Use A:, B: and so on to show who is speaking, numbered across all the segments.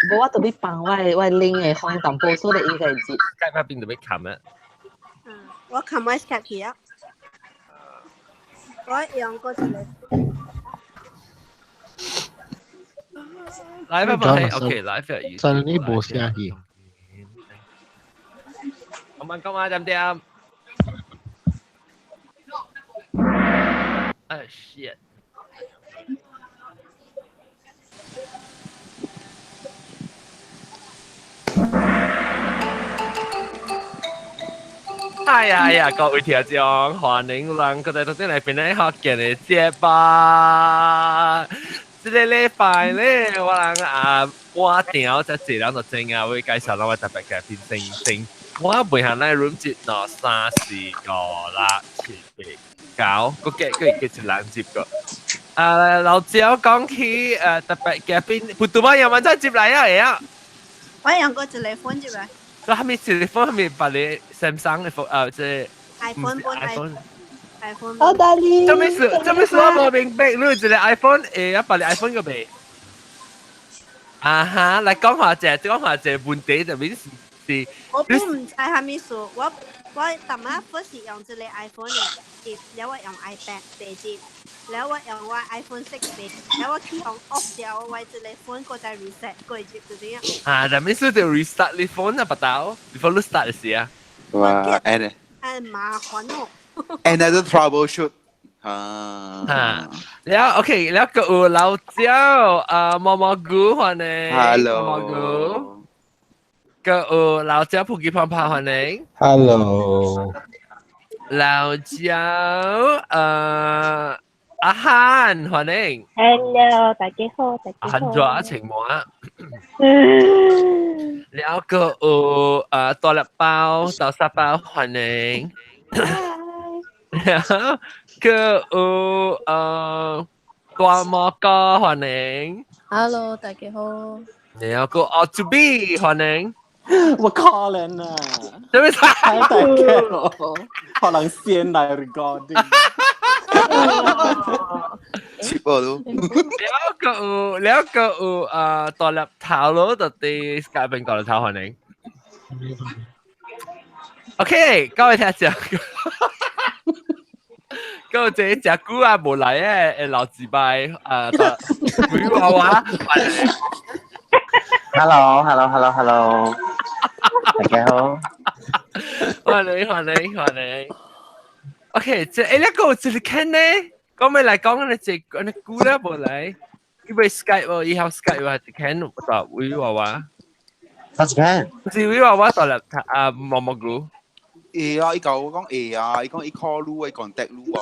A: 無我特別放我的 link 的放淡薄，所以應該會接。
B: Skype 邊度要冚啊？
C: 嗯，我冚我 Skype 去啊。我用過一個。
B: 來吧，吧，OK，來吧。
D: 真你無聲去。
B: 我問講話點點？哎 shit！哎呀呀，各位聽眾，歡迎咱各位到這來邊咧學見的節目。這個禮拜咧，我人啊，我定在這兩個正啊，會介紹咱位特別嘉賓星星。我問下咱 room 一兩三四五六七八九，個幾個幾一人接個。啊，老趙講起特別嘉賓，普通話有冇再接來啊？會啊？
C: 我用過一個 phone 接來。
B: 佢係咪 telephone 係咪把你 Samsung 的 phone 啊？即係
C: iPhone iPhone iPhone。
A: 好大力。
B: 做咩事？做咩事？我無明白，你有一個 iPhone 會啊，把你 iPhone 個未？啊哈，來講下者，講下者問題就面是是。
C: 我本唔知係咩事，我淡仔 first 用這個 iPhone 嘅，了我用 iPad 第接，了我用我 iPhone 6 第，了我去用 off 掉，我這個 phone 過再 reset 過接就這樣。
B: 啊，就咩事就 restart 你 phone 啊，不到，你 phone 你 start 時啊。
E: 哇，and
C: 麻煩哦。
E: Another troubleshoot 啊。
B: 啊，了 OK，了個有老椒啊，毛毛菇歡迎。
E: Hello。
B: 毛毛菇。個有老椒普吉胖胖歡迎。
D: Hello。
B: 老椒，阿漢歡迎。
F: Hello，大家好，大家好。
B: 阿漢做情話。了個有大粒包、豆沙包歡迎。了個有大毛哥歡迎。
G: Hello，大家好。
B: 了個阿祖比歡迎。
H: 我可憐啊！
B: 做咩事？
H: 大家好，可能先來 recording。
E: 切波都。
B: 了個有大粒頭咯，就啲嘉賓大粒頭歡迎。OK，各位聽眾，各位這隻久啊無來的老幾擺啊，鬼娃娃。
I: Hello，Hello，Hello，Hello，大家好。
B: 歡迎歡迎歡迎。OK，這欸，那個這裡看呢，講咩來講呢？這個那久了無來，因為 Skype 哦，以後 Skype 還是看我打鬼娃娃。
I: 我是看。
B: 是鬼娃娃打了啊毛毛菇。
E: 會啊，伊甲我講會啊，伊講伊 call 你，伊 contact 你啊。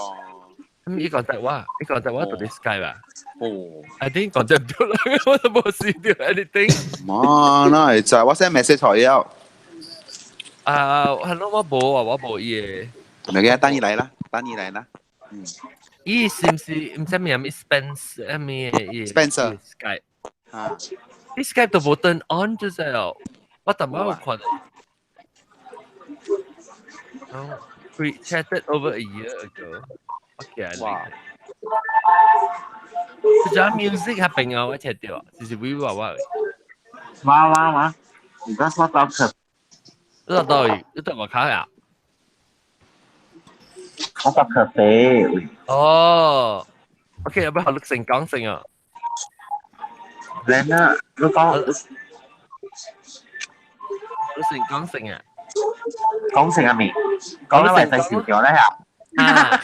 B: 咁伊 contact 我，伊 contact 我到底 Skype 啊？
E: 哦。
B: I think contact 唔到啦，我都冇試到 anything。
E: 媽，那會知我 send message 予伊啊。
B: 啊，hello，我無啊，我無伊個。
E: 唔該，等伊來啦，等伊來啦。嗯。
B: 伊是毋是毋知名咩 Spencer 咩？
E: Spencer。
B: Skype。
E: 啊。
B: 伊 Skype 都無 turn on 就係哦，我淡薄有看。Oh, we chatted over a year ago. Okay.
E: 哇！
B: 這隻 music 較平啊，我聽到，就是威娃娃。
I: 哇哇哇！而家刷到佢。
B: 你到你到外口呀？
I: 我到咖啡。
B: 哦，OK，有冇學錄成講成啊？
I: 靚啊！你講。
B: 錄成講成啊？
I: 講成啊未？講得為細少咗咧嚇。
B: 啊！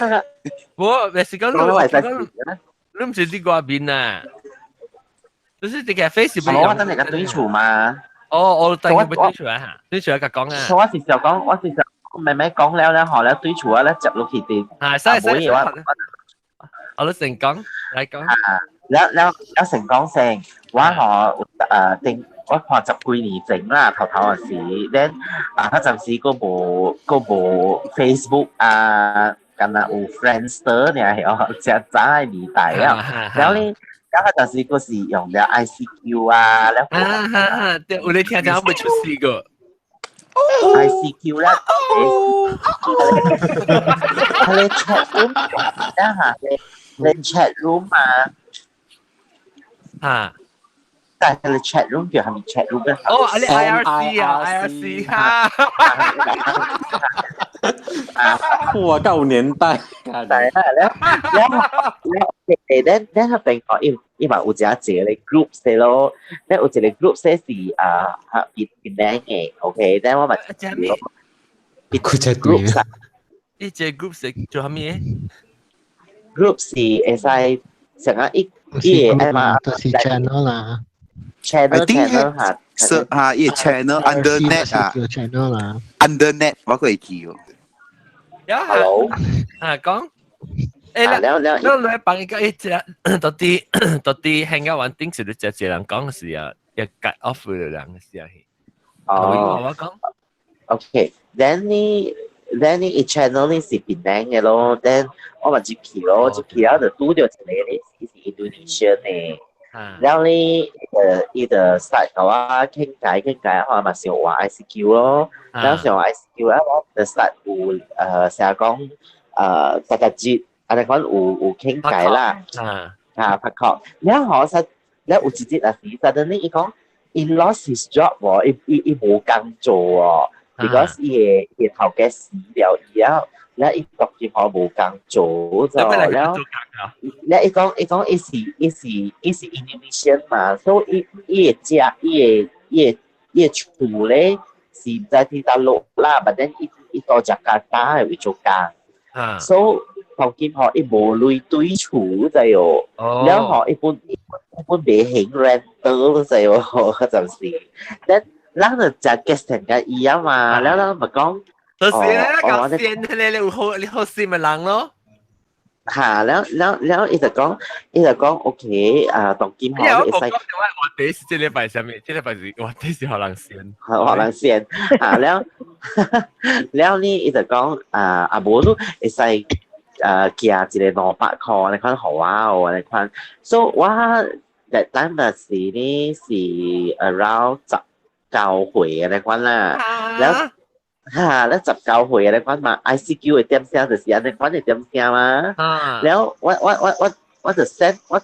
B: 我咪是講
I: 講得為細少咗咧。
B: 你唔是啲嗰邊啊？就是啲咖啡是
I: 我等你個對厝嘛。
B: 哦，我等佢對厝啊嚇，對厝啊講啊。
I: 我是就講，我是就妹妹講了咧，學咧對厝啊咧接落去啲。
B: 係，使使。我都成講，嚟講。
I: 啊，了了了成講成，我學定。我看十幾年前啦，頭頭嗰時，then 啊，嗰陣時個無個無 Facebook 啊，敢若有 Friendster 爾係哦，真早嘅年代啊。然後咧，然後嗰陣時個是用了 ICQ 啊，了。
B: 啊哈，對，有你聽聽，我未出世過。
I: ICQ 咧，佢哋 chat room 啊嚇，你 chat room 啊，
B: 嚇。
I: 但係 chat room 叫係咪 chat room 咧？
B: 哦，啊你 IRC 啊，IRC 哈。
H: 哇，夠年代。
I: 係啦，了了了，咱咱彼邊哦，伊嘛有一個 group 說咯，咱有一個 group 說是啊啊檳檳榔的，OK，咱我嘛
D: 佢隻
I: group 啊。
B: 伊這個 group 是做啥物？
I: Group 是會使成個伊伊會嘛，
D: 就是 channel 啦。
I: Channel channel 嚇，
E: 是啊，伊 channel under net 啊
D: 叫 channel 啦。
E: ，under net 我個會記哦。
I: Hello，
B: 啊講，誒，
I: 了了，
B: 你來幫伊個一隻，到底興個玩頂時，你隻一人講時啊，一 cut off 嘅人時啊。
I: 哦，
B: 我講。
I: OK，then 你 then 你伊 channel 你是檳榔嘅咯，then 我嘛入去咯，入去了就拄著一個咧是 Indonesian 嘅。然後咧，伊就 start 共我傾偈傾偈，我嘛想話 ICQ 咯，然後想話 ICQ 啊，我就 start 有成日講特特節，啊你講有傾偈啦，啊拍確，然後實，然後有一日啊是，suddenly 伊講伊 lost his job 喎，伊無工做喎，because 伊的頭家死了以後，然後伊當今吼無工做就，然後。咧，伊講伊是 Indonesian 嘛，所以伊會食伊的厝咧是在佇大陸啦，but then 伊到雅加達的位做工，所以當今吼伊無鐳對厝知哦，了吼伊本袂還 rental 知哦，嗰陣時，咱咱就食 guest 成個伊啊嘛，了咱咪講，
B: 就是咧，講先，你有好心嘅人咯。
I: 嚇，了了了，伊就講，OK，啊，當今吼，
B: 你會使。我第是這禮拜啥物？這禮拜是我第是予人先。
I: 予人先，啊，了了呢，伊就講，啊啊無你會使寄一個200箍，你看予我哦，你看，所以我 that time 是呢是 around 19歲的你看啦，了。哈，你19歲的你看嘛，ICQ 的點聲就是按呢款的點聲嘛。了我就 send 我，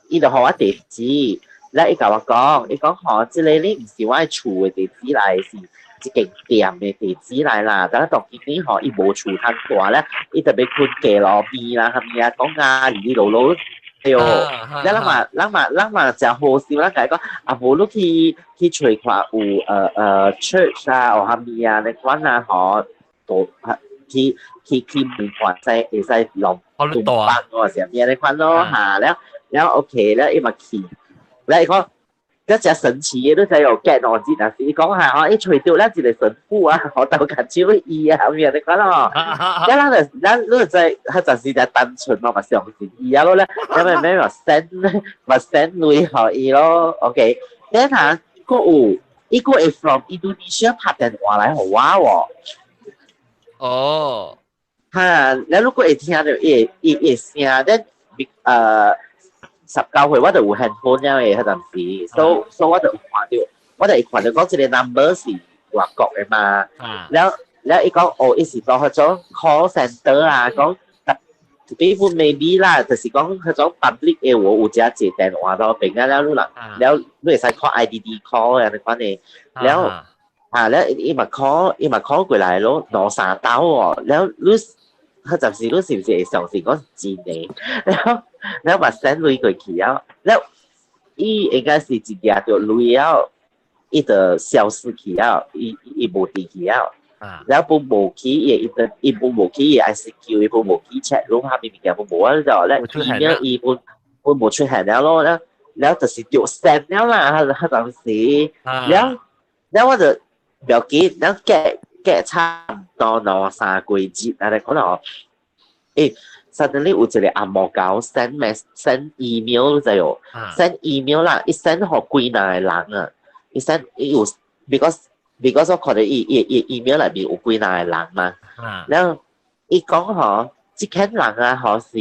I: 伊就予我地址，了伊共我講，伊講吼，這個你毋是我的厝的地址來，是一間店的地址來啦。但係當今年吼，伊無厝通蹛咧，伊特別睏街路邊啦，啥物啊，講啊，哩哩囉囉。對，了咱嘛誠好心，咱共伊講，啊無你去揣看有church 啊，或啥物啊，你管啊吼，都去問看使會使弄東北或啥物啊，你款咯嚇，了了 OK 了，伊嘛去，了伊講。這誠神奇的，你知有見兩日，若是伊講下吼，伊揣著咱一個神父啊，予鬥牽手伊啊，啥物啊，你看咯。了咱就咱你就知，彼陣時就單純咯，嘛相信伊啊咯咧，了咪咪嘛 send 嘛 send 鐳予伊咯，OK。等下閣有，伊閣會 from Indonesia 拍電話來予我喎。
B: 哦。
I: 哈，了你閣會聽著伊的聲，咱19歲我就有 handphone 了的，彼陣時，所以我就有看著，我就會看著講這個 number 是外國的嘛，了了伊講哦，伊是講彼種 call center 啊，講比如 maybe 啦，就是講彼種 public 的話有誠濟電話都變啊，了你人，了你會使 call IDD call 按呢款的，了啊了伊嘛 call 伊嘛 call 過來咯，兩三兜哦，了你彼陣時你是毋是會相信講是真的？了了嘛 send 鐳過去啊，了伊應該是一掠著鐳了，伊就消失去啊，伊無佇去啊。了本無去伊的伊本無去伊 ICQ，伊本無去 chat room 啥物物件本無啊，就咧 email 伊本無出現了咯，了了就是著 send 了啦，彼陣時，了了我就不要緊，了隔差毋多兩三個月，按呢可能欸，suddenly 有一個紅毛共 send mess send email 你知無？send email 啦，伊 send 予幾若個人啊，伊 send 伊有 because 我看著伊 email 內面有幾若個人嘛，了伊講吼，這群人啊吼是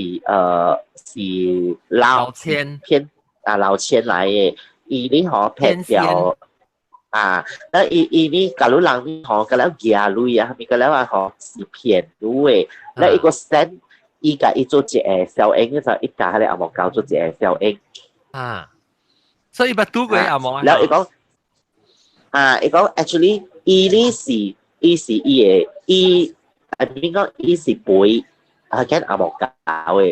I: 老
B: 千
I: 騙啊老千來的，伊呢吼騙掉啊，那伊呢假如人吼共了寄鐳啊，啥物共了啊吼是騙你的，那伊閣 send 伊共伊做一個小英，就伊共彼個紅毛狗做一個小英。
B: 啊，所以捌拄過阿毛。
I: 了伊講啊，伊講 actually 伊呢是伊是伊的伊，I mean 講伊是陪啊間阿毛搞的。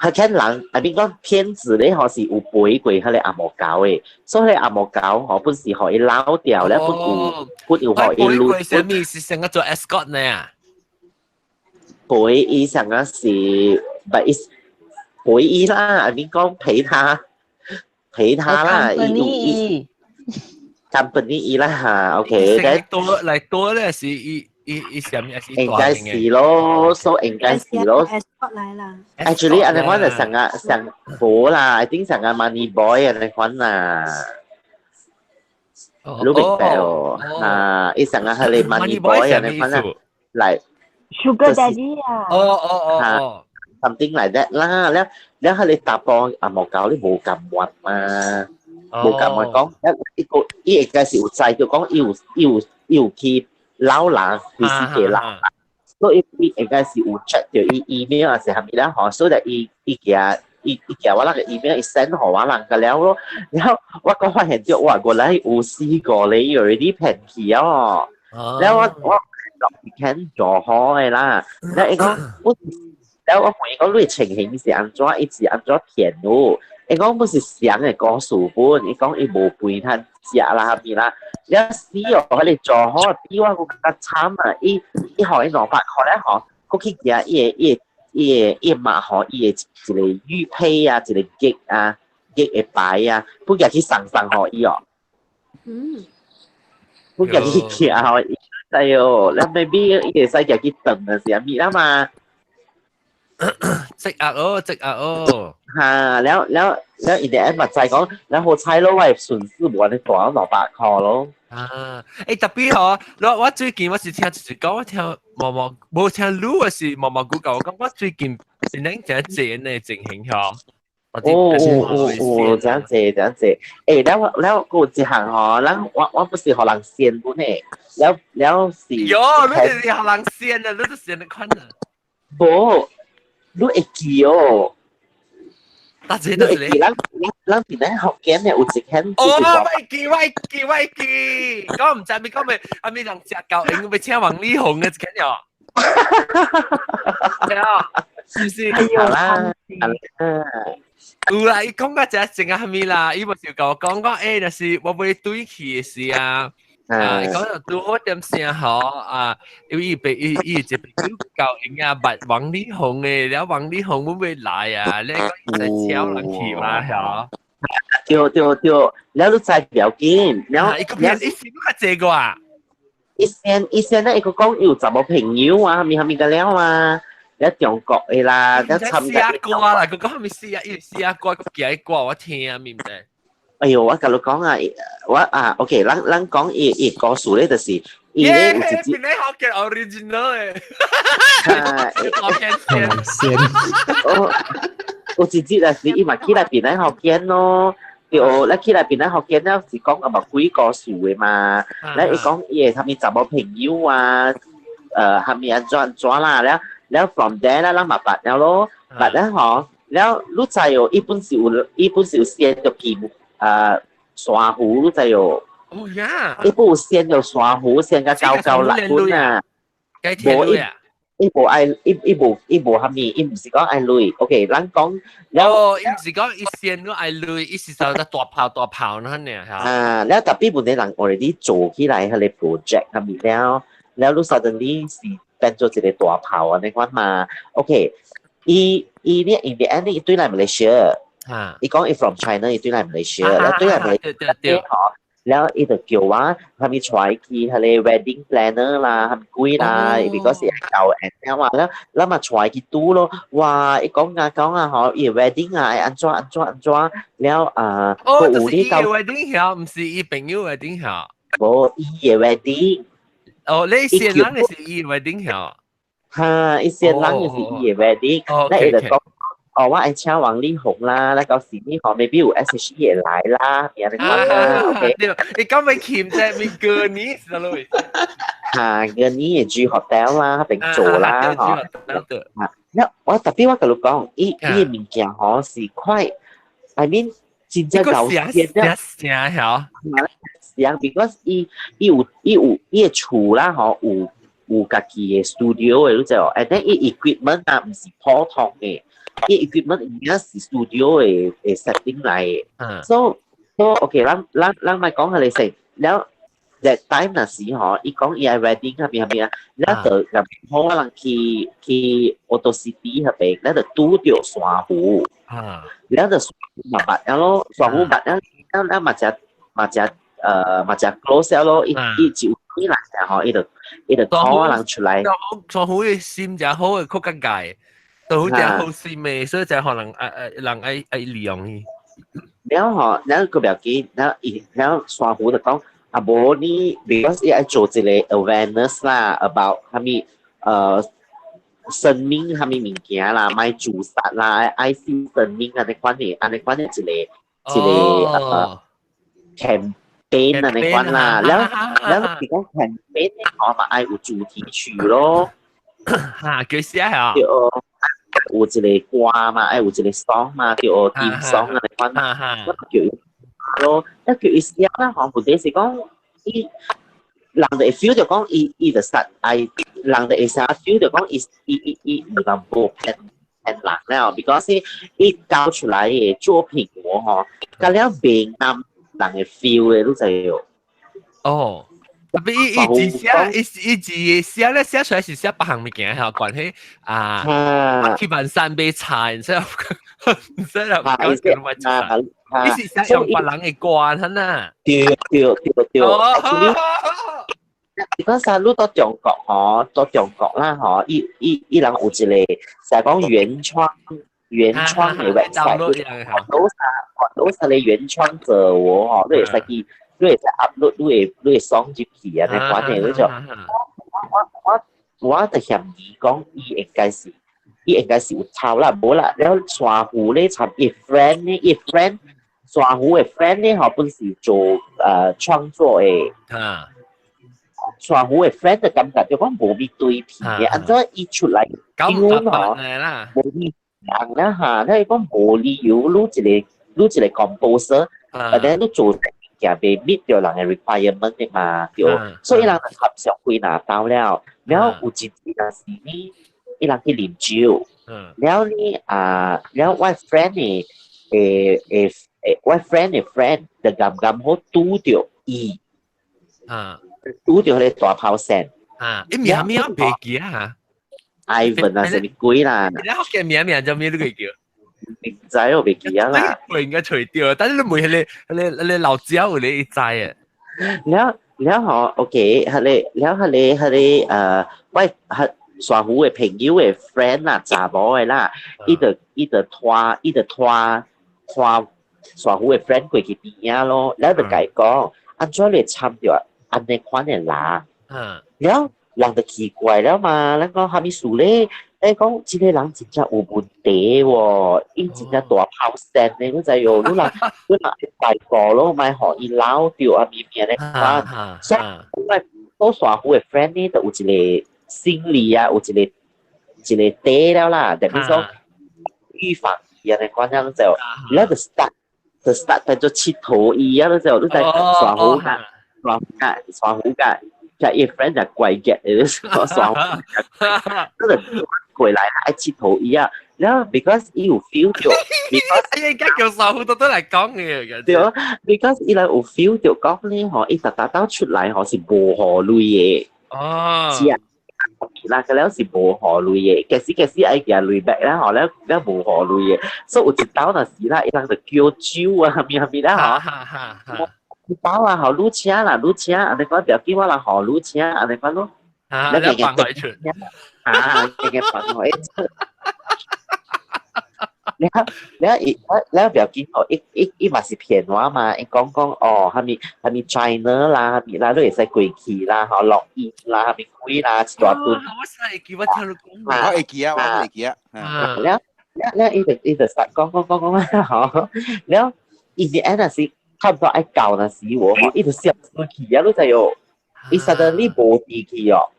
I: 彼間人，I mean 講騙子咧，嗬是有陪過彼个阿毛狗的，所以彼個阿毛狗嗬本是予伊撈掉咧，本有本有予伊
B: 陪過啥物是成個做 escort 呢？
I: 陪伊上個是，唔係陪伊啦，I mean 講陪他，陪他啦，伊有伊 company 伊啦嚇，OK，
B: 多嚟多咧是伊。伊伊啥物是
I: 應該是咯，所以應該是咯。
C: escort 來啦。
I: Actually，按呢款就成個成無啦，I think 成個 money boy 按呢款啦。你明白哦？啊，伊成個係 money boy 按呢款啦，嚟
F: Sugar daddy 啊。
B: 哦哦哦哦
I: ，something like that 啦。了了，彼個查埔阿毛狗你無甘願嘛？無甘願講，一一個伊應該是有知就講伊有伊有伊有去。撈人，佢是給撈，所以伊應該是有 check 到伊 email 還是啥物啦吼，所以伊伊寄伊伊寄我那個 email 伊 send 予我人個了咯，然後我閣發現到哇，原來有四個咧 already 騙去哦，然後我我落肯做好的啦，然後伊講我，然後我問伊講你情形是按怎，伊是按怎騙你？伊講不是上的故事本，伊講伊無陪他食啦，啥物啦。了死哦！彼个做好比我閣較慘啊！伊伊予伊200箍咧吼，閣去寄伊的伊的伊的伊嘛予伊的一個玉佩啊，一個玉啊，玉的牌啊，本寄去送送予伊哦。本寄去寄予伊，哎喲，了 maybe 伊會使寄去轉啊，是啥物啦嘛？
B: 積壓哦，積壓哦。
I: 嚇，了了了，伊哋嘛知講，了好彩咯，我損失無按呢大200箍咯。
B: 啊，欸，特別嗬，我我最近我是聽就是講，我聽毛毛無聽你還是毛毛古教我講，我最近是恁真濟呢情形嗬。
I: 哦哦哦哦，這樣子這樣子，欸，了了閣有一項吼，咱我我不是予人先本的，了了是。
B: 喲，你是予人先啊，你是先的款啊。
I: 無，你會記哦。
B: 大姐都是
I: 你咱咱咱佇咱福建的有一間。
B: 哦，我會記，我會記，我會記。講毋知咪講咪，阿咪人食夠用，欲請王力宏的一間喲。對啊，是不是？
I: 好啦，好啦。
B: 有啦，伊講甲真正啊，啥物啦？伊無是共我講講，欸，就是我欲轉去的時啊，啊，伊講就拄好點聲吼啊，因為伊被伊伊一個朋友夠用啊，捌王力宏的，了王力宏會欲來啊？你講伊在請人去嘛？嚇？
I: 對對對，了你知不要緊，了
B: 伊個騙伊是較濟個啊？
I: 伊先伊先咧，伊個講伊有查某朋友啊，啥物啥物個了啊。了中國的啦，了參
B: 加歌啦，佢講係咪試啊？伊試啊歌，佢寄歌我聽啊，明唔明？
I: 哎喲，我共你講啊，我啊，OK，咱咱講伊伊故事咧，就是伊咧有一支。
B: 邊個好嘅 original 的？
D: 先先。
I: 哦，有一節就是伊嘛起來檳榔福建咯，對，咱起來檳榔福建了是講啊嘛幾故事的嘛，咱伊講伊的啥物查某朋友啊，啥物按怎按怎啦，了了 from there 啦，咱嘛捌了咯，捌了吼，了你知哦，伊本是有伊本是有先著去沙湖，你知哦？
B: 哦呀！
I: 伊本有先著沙湖，先甲九九六本啊，無伊伊無愛伊伊無伊無啥物，伊毋是講愛鐳，OK，咱講
B: 哦，伊毋是講伊先都愛鐳，伊是就在大炮大炮那爾嚇。
I: 啊，了特別問題人 already 做起來彼個 project 啥物了，了你 suddenly 是變做一個大炮按呢款嘛？OK，伊伊呢 in the end 伊轉來馬來西亞，伊講伊 from China，伊轉來馬來西亞，了轉來馬來
B: 對對對。
I: 了伊就叫我啥物帶去彼個 wedding planner 啦，啥物鬼啦，because 是舊 and 了嘛，了了嘛帶去拄咯，哇！伊講啊講啊吼，伊 wedding 啊，按怎按怎按怎，了啊，
B: 哦，就是伊的 wedding 曉，毋是伊朋友 wedding 曉。
I: 無伊的 wedding。
B: 哦，你先人的是伊 wedding 曉。
I: 哈，伊先人的是伊的 wedding，那伊就講。哦，我愛請王力宏啦，那個時你吼，maybe 有 S.H.E 會來啦，按呢款啦，OK。
B: 你講咪欠啫，咪過年是咯。
I: 嚇，過年嘅住 hotel 啦，彼邊做啦，吼。啊，那我特別我共你講，伊伊的物件吼是快，I mean，真正搞
B: 寫寫寫曉。
I: 是啊，because 伊有伊的厝啦，吼，有家己的 studio 的，你知無？and then 伊 equipment 啊，毋是普通的，伊 equipment 應該是 studio 的 setting 來的。So OK，咱莫講彼个先，了 that time 若時吼，伊講伊愛 wedding 彼邊彼邊啊，了就入好人去 Auto City 彼邊，了就拄著珊瑚，了就嘛捌了咯，珊瑚捌了，了了嘛誠 close 了咯，伊就伊來吼，伊就 call 人出來。
B: 珊瑚的心誠好的，較尷尬，珊瑚誠好心的，所以才予人愛人愛利用伊。
I: 了吼，了閣不要緊，了伊了珊瑚就講，啊無你，because 伊愛做一個 awareness 啦，about 啥物生命啥物物件啦，莫自殺啦，愛愛惜生命按呢款的一個campaign 按呢款啦，了了是講 campaign 咧，吼嘛愛有主題曲咯。
B: 哈，叫寫啊？
I: 對，有一個歌嘛，愛有一個 song 嘛，對，theme song 按呢款，我叫伊咯，一叫伊寫啦，吼，問題是講伊人就會 feel 著講伊就實愛，人就會成 feel 著講伊有淡薄騙人了，because 伊交出來的作品我吼，佮了袂啱人的 feel 的，你知無？
B: 哦。特別伊字寫伊字寫咧寫出來是寫別項物件吼，關係啊，去萬山買菜，然之後然之後講叫乜菜？伊是寫用別人的歌，係呐？
I: 對對對對。你講啥？你到中國吼，到中國啦吼，伊人有一個是講原創的 website，好多啥的原創者喎吼，你會使去。你會使 upload 你的 song 入去啊，那款的，你就我就嫌疑講，伊應該是有抄啦，無啦，了珊瑚咧，參伊 friend 咧，伊 friend 珊瑚的 friend 咧，吼，本是做創作的，珊瑚的 friend 就感覺就講無咪對皮的，按怎伊出來丟吼，無咪人啦哈，你講無理由，你一個 composer，或者你做件袂 meet 著人的 requirement 的嘛，對，所以人就合上幾若刀了，了有一次若是呢，伊人去啉酒，了呢啊，了我 friend 的我 friend 的 friend 就啱啱好拄著伊，拄著彼个大炮聲，
B: 啊，伊名名袂記啊
I: ，Ivan 啊，啥物鬼啦？
B: 你福建名叫咩你會記？
I: 唔知我袂記啊啦。
B: 我應該除掉，但是你問彼個老椒你知啊？
I: 了了吼，OK，彼个了彼個我彼珊瑚的朋友的 friend 啦，查某的啦，伊就拖珊瑚的 friend 過去邊仔咯，了就共伊講，按怎你參著按呢款的人？了人就奇怪了嘛，咱講啥物事咧？講這個人真正有問題喎，伊真正大炮聲咧，你知喲？你人拜過咯，莫予伊鬧著啊，物件咧款。所以我珊瑚的 friend 呢，就有一個心理啊，有一個底了啦，等於說預防伊按呢款樣就，了就 start 當做𨑨迌伊啊，你就你知珊瑚甲珊瑚甲珊瑚甲甲伊 friend 就怪嘅，珊瑚，嗰個過來愛𨑨迌伊啊，然後 because 伊有 feel 著
B: ，because 哎呀，叫珊瑚都都來講嘅，
I: 對，because 伊來有 feel 著講咧吼，伊逐逐兜出來吼是無予鐳的，是啊，啦，個了是無予鐳的，其實愛寄鐳白啦吼，了了無予鐳的，所以有一兜若是啦，伊人就叫酒啊，啥物啥物啦吼，一包啊，予你請啦，你請，按呢款不要緊，我來予你請，按呢款咯，
B: 啊，你放開出，
I: 啊，個放開出。了了伊，了不要緊哦，伊嘛是騙我嘛，伊講講哦，啥物啥物 China 啦，啥物啦，你會使過去啦，吼錄音啦，啥物鬼啦，一大堆。
B: 我會記，我聽你講。
E: 我會記啊，我會記啊。
I: 了了了，伊就實講講講講啦，吼，了伊是按若是差不多愛到那時我吼，伊就消失去啊，你知喲？伊 suddenly 無佇去哦。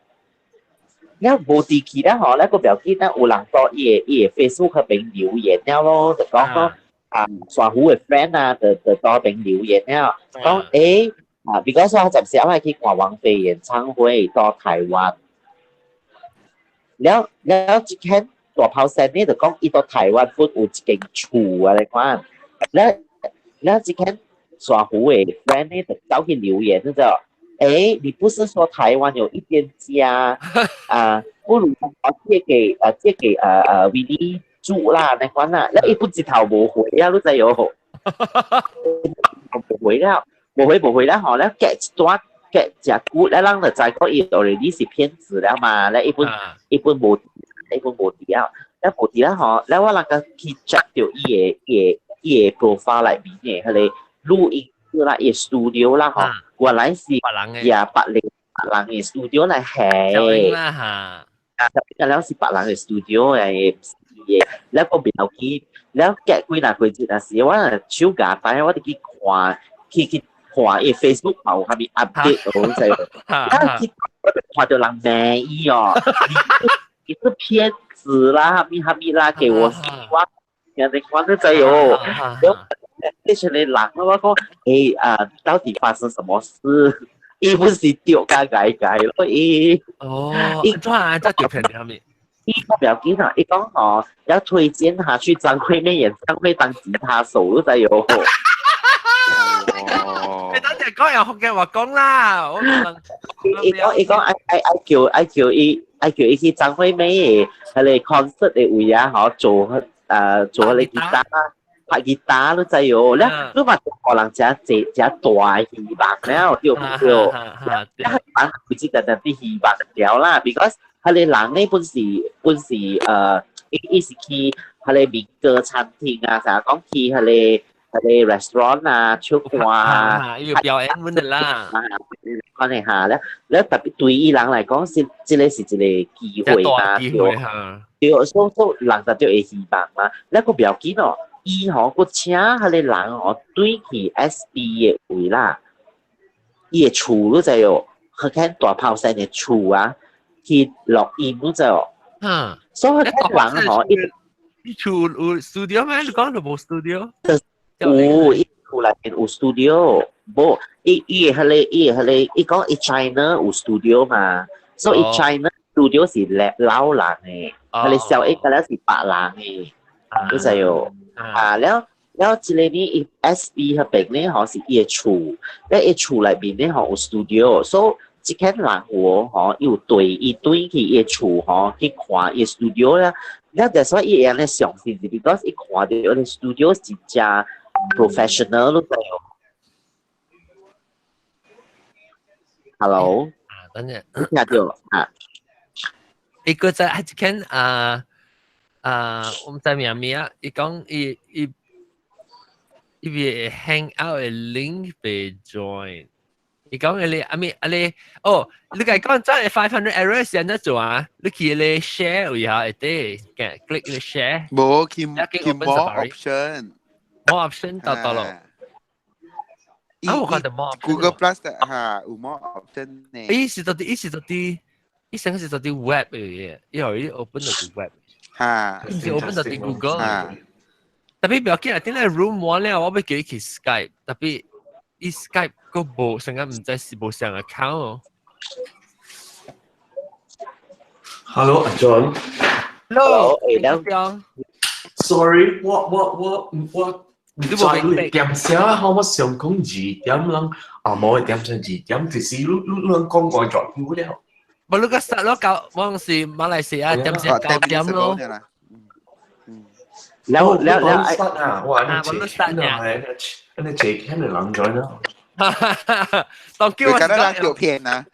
I: 了無佇去了吼，那個不要緊，有人到伊的 Facebook 彼邊留言了咯，就講講啊沙湖的 friend 啊，就多邊留言了，講啊，because 我暫時我係去看王菲演唱會到台灣，了了這間大炮聲呢就講伊到台灣本有一間厝啊，你看，了了這間沙湖的 friend 呢就走去留言就你不是說台灣有一間家啊？不如我借給維尼住啦，那款啦，那一本一頭無回啊，你知喲？無回了，無回無回了吼，了隔一段隔誠久，了人就知講伊 already 是騙子了嘛，了一本無一本無佇了，了無佇了吼，了我人個去 check 著伊的 profile 內面的彼個錄音室啦，伊的 studio 啦吼，原來是也別人別人的 studio 來係。
B: 啦嚇。
I: 啊，了是別人的 studio 來，嘅，了個袂要緊，了隔幾若幾日啊時，我手夾帶我就去看，去看伊 Facebook 有啥物 update 我知，啊去看到人罵伊哦，你是騙子啦，啥物啥物啦，給我我人哋看得知哦，了這群人我講，啊，到底發生什麼事？伊不是丟甲改改咯，伊
B: 哦，伊怎啊？這條片啥物？
I: 伊個不要緊啊！伊講吼要推薦他去張惠妹演唱會當吉他手，你知喲？
E: 哦，
B: 你等陣講又福建話講啦，我
I: 伊講愛叫伊去張惠妹的彼個 concert 的位啊，吼做彼個吉他，拍吉他，你知喲？了你嘛予人誠濟誠大希望了，對毋對？了人不是單單佇希望了啦，because 彼個人呢本是伊是去彼個民歌餐廳啊，啥講去彼個 restaurant 啊，唱歌啊，
B: 要表演阮的啦。
I: 關係下咧，咧特別對伊人來講是，這個是一個機會嘛，
B: 機會哈。
I: 對，所以人就就會希望嘛。咧個不要緊哦，伊吼閣請彼個人吼對去 SB 的位啦，伊的厝你知哦，去看大炮山的厝啊，去錄音你知哦。所以彼人吼，伊
B: 伊厝有 studio 咩？你講就無 studio？
I: 有，伊厝內面有 studio，無，伊的彼個，伊講伊 China 有 studio 嘛，所以 China studio 是老人的，彼個小一個了是白人的，你知哦？啊，了了，這個呢，伊 SB 彼邊呢，吼是伊的厝，咧伊厝內面呢，吼有 studio，所以這間人有吼，伊有對伊對去伊的厝吼去看伊 studio 啦，了就所以伊會按呢相信是，because 伊看著個 studio 真正 professional 你知哦。Hello，
B: 啊，等陣，
I: 聽到啊？
B: 伊個在係一間啊啊，我毋知名咩啊，伊講伊會 hang out 的 link 被 join。伊講你阿咪阿你哦，你講講真係500 error 是按怎做啊？你去你 share 位下會得，click 你 share。
E: 無去 more option。
B: more option 到到咯。啊，我看到 more option。
E: Google Plus 嚇有 more option 呢。
B: 伊是到底，伊是到底，伊成是到底 web 嘅嘢，伊可以 open 到 web。
E: 嚇。
B: 毋是 open 到 Google。特別不要緊啊，頂下 room one 了，我欲叫伊去 Skype，tapi 伊 Skype 閣無，成個毋知是無相 account 哦。
J: Hello，阿 John。
B: Hello，
I: 誒，
J: Sorry，我唔知你點聲，我想講2點人，啊冇點聲2點，就是你人講過咗久了。
B: 無你個實咯，九，我是馬來西亞點聲9點咯。
I: 了了了，
J: 啊，哇！你這你這聽的人在呢。
B: 當叫我
E: 覺得人叫騙啊！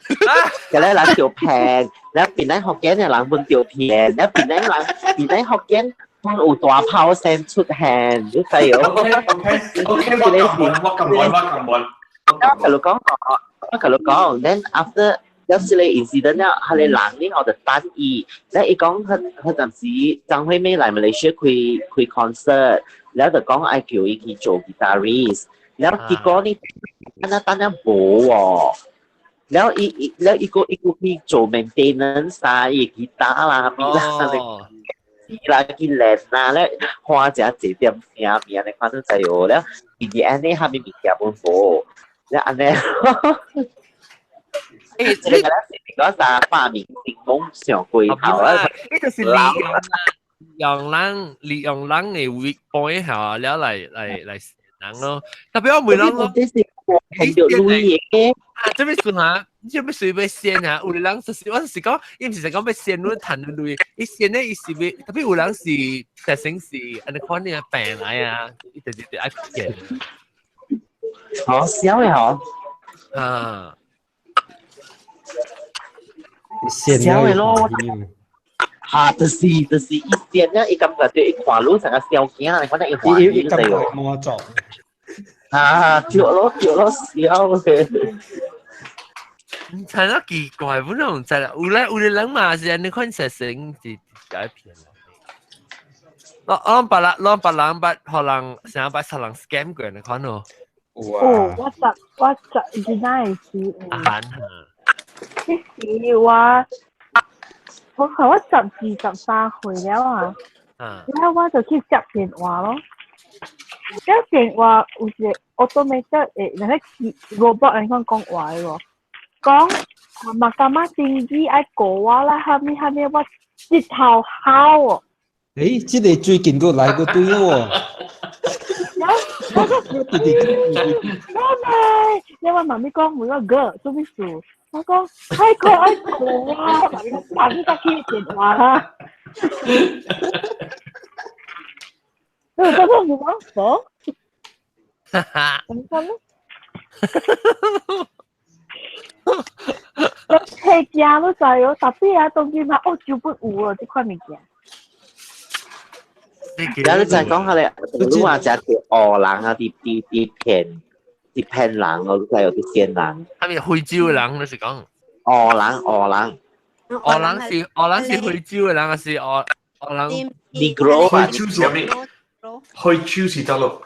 I: 覺得人叫騙，了邊咧福建的人本叫騙，了邊咧人邊咧福建本有大炮聲出現，你知哦
J: ？OK OK OK，我撳門，我撳門，我撳門。
I: 我同你講，我同你講，then after 有時你 incident 了，彼個人呢我就等伊，咧伊講彼陣時張惠妹來馬來西亞開 concert，了就講愛叫伊去做 guitarist，了結果呢，等下等下無喎，了伊閣去做 maintenance 啊，伊吉他啦，啥物啦，啦，去練啦，咧花一濟點聲物，按呢款都知哦。了，第二按呢下面物件本無，了按呢。
B: 誒，
I: 這個咧是講啥發明成功上過頭啊！
B: 呢就是利用人的 weak point 嚇，了來人咯。特別我問人咯，
I: 這是看著鐳的。
B: 啊，這邊算嚇，你這邊隨便先嚇，有的人就是我是講，伊毋是講欲先你趁鐳，伊先咧伊是欲，特別有人是特性是按呢款的病來啊，伊就是愛騙。
I: 好笑的吼。
B: 啊。
I: 笑的咯。嚇，就是伊先咧，伊感覺著伊看你成個小囝，你看伊歡喜就對。
K: 魔咒。
I: 啊，對咯對咯，笑的。
B: 唔知啦，奇怪，本來毋知啦。有咧人嘛是按呢款設成是改騙人。我攏捌人捌予人啥捌予人 scam 過呢款咯。
F: 哦，我十囡仔的時
B: 阿韓嚇。
F: 彼時我看我12、13歲了啊，然後我就去接電話咯。接電話有一個 automated 的，那個 robot 按呢款講話的喎，講 Mahkamah Tinggi 愛告我啦，啥物啥物，我直頭哭哦。
D: 誒，這個最近閣來過對喎。
F: 我講，
D: 弟弟，
F: 媽咪，你我媽咪講每個哥做咩事？我講愛告愛告我，媽咪講打去電話啦。我講我冇講，
B: 哈哈，
F: 怎麼咧？我聽驚都知哦，特別啊，當今嘛，澳洲本有哦，這款物件。
I: 然後你再講下咧，你話食條烏人啊，佇騙人，我知有佇騙人。
B: 係咪非洲的人？你是講？
I: 烏人，烏人。
B: 烏人是非洲的人，還是烏人
I: ？Negro
J: 非洲是啥物？非洲是佗落？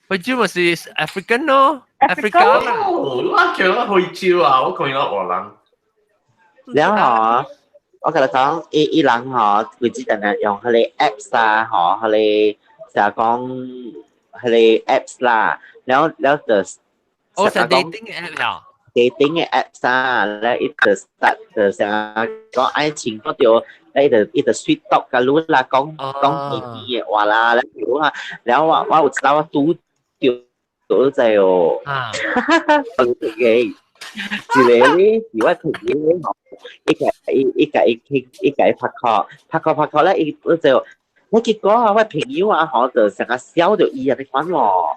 B: 非洲咪是 African 咯，Africa 啦。
J: 我叫我非洲啊，我講伊烏人。
I: 然後我共你講，伊人吼，規只陣日用彼个 apps 啊，吼，彼个成日講彼个 apps 啦，了就
B: 哦，是 dating app 啊
I: ，dating 的 apps 啊，了伊就 start 就成日講愛情嗰條，了伊就 sweet talk 共你啦，講講甜甜的話啦，了啊，了我有一擺我拄著知哦，
B: 啊，
I: 嘅。一個咧是我朋友咧吼，伊共伊傾，伊共伊拍 call，拍 call 拍 call 咧，伊我就，我結果啊，我朋友啊，吼就成個笑著伊啊，你看喎。
B: 哦，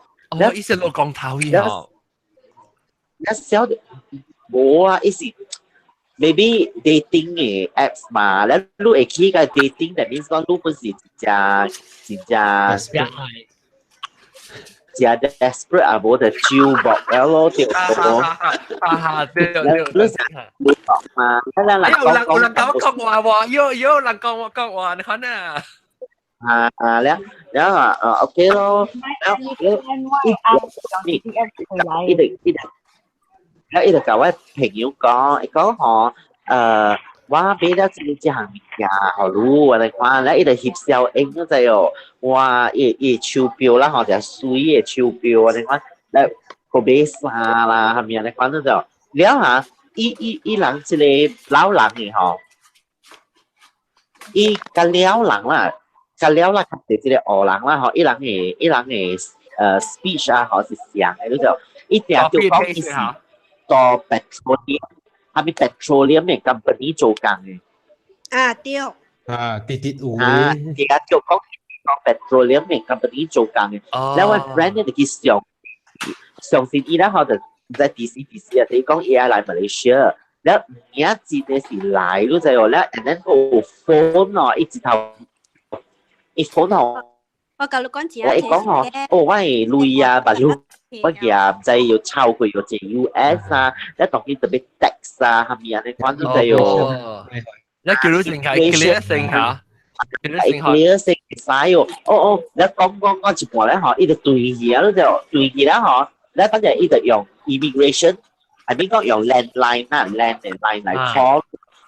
B: 伊是落光頭伊吼。
I: 一笑著，無啊，伊是 maybe dating 的 apps 嘛，咧你會去個 dating，that means 講你本是真真正。真 desperate 啊，無就招搏了咯，對無？
B: 哈哈，對對對，
I: 你你講嘛，咱人
B: 有人有人講講話喎，有人講我講話，你看啊。
I: 啊，了了啊，OK 咯，了了，伊就了伊就共我朋友講，伊講吼，我買了這項物件，予你，我來看，了伊就翕小影嗰隻哦，哇，伊手錶啦吼，一媠的手錶，我來看，了閣買衫啦，啥物啊，你看到就，了哈，伊人這個老人的吼，伊佮了人啦，佮了啦，較濟這個烏人啦吼，伊人的speech 啊，吼是像的，你就，伊定就講伊是做 petroleum。啥物 petroleum 的 company 做工的。
C: 啊對。
D: 啊，直直有。
I: 啊，對啊，就講 petroleum 的 company 做工的。然後我 friend 咧就去相相信伊啦，吼就在 DC DC 啊，伊講伊愛來馬來西亞，了有影真的是來，你知無？了 and then 有 phone 哦，伊一頭伊 phone 哦。
C: 我共你講一
I: 我伊講吼，哦，我的鐳啊，目睭我舉毋知有超過有一 US 啊，了當今特別 tax 啊，啥物啊，你看你知哦。
B: 你叫你成下，叫你成下，叫你成下。
I: clear 成使哦，哦哦，你講講講一半咧吼，伊就對去啊，你就對去啦吼，你反正伊就用 immigration，I mean 講用 landline 啦，land line 來 call，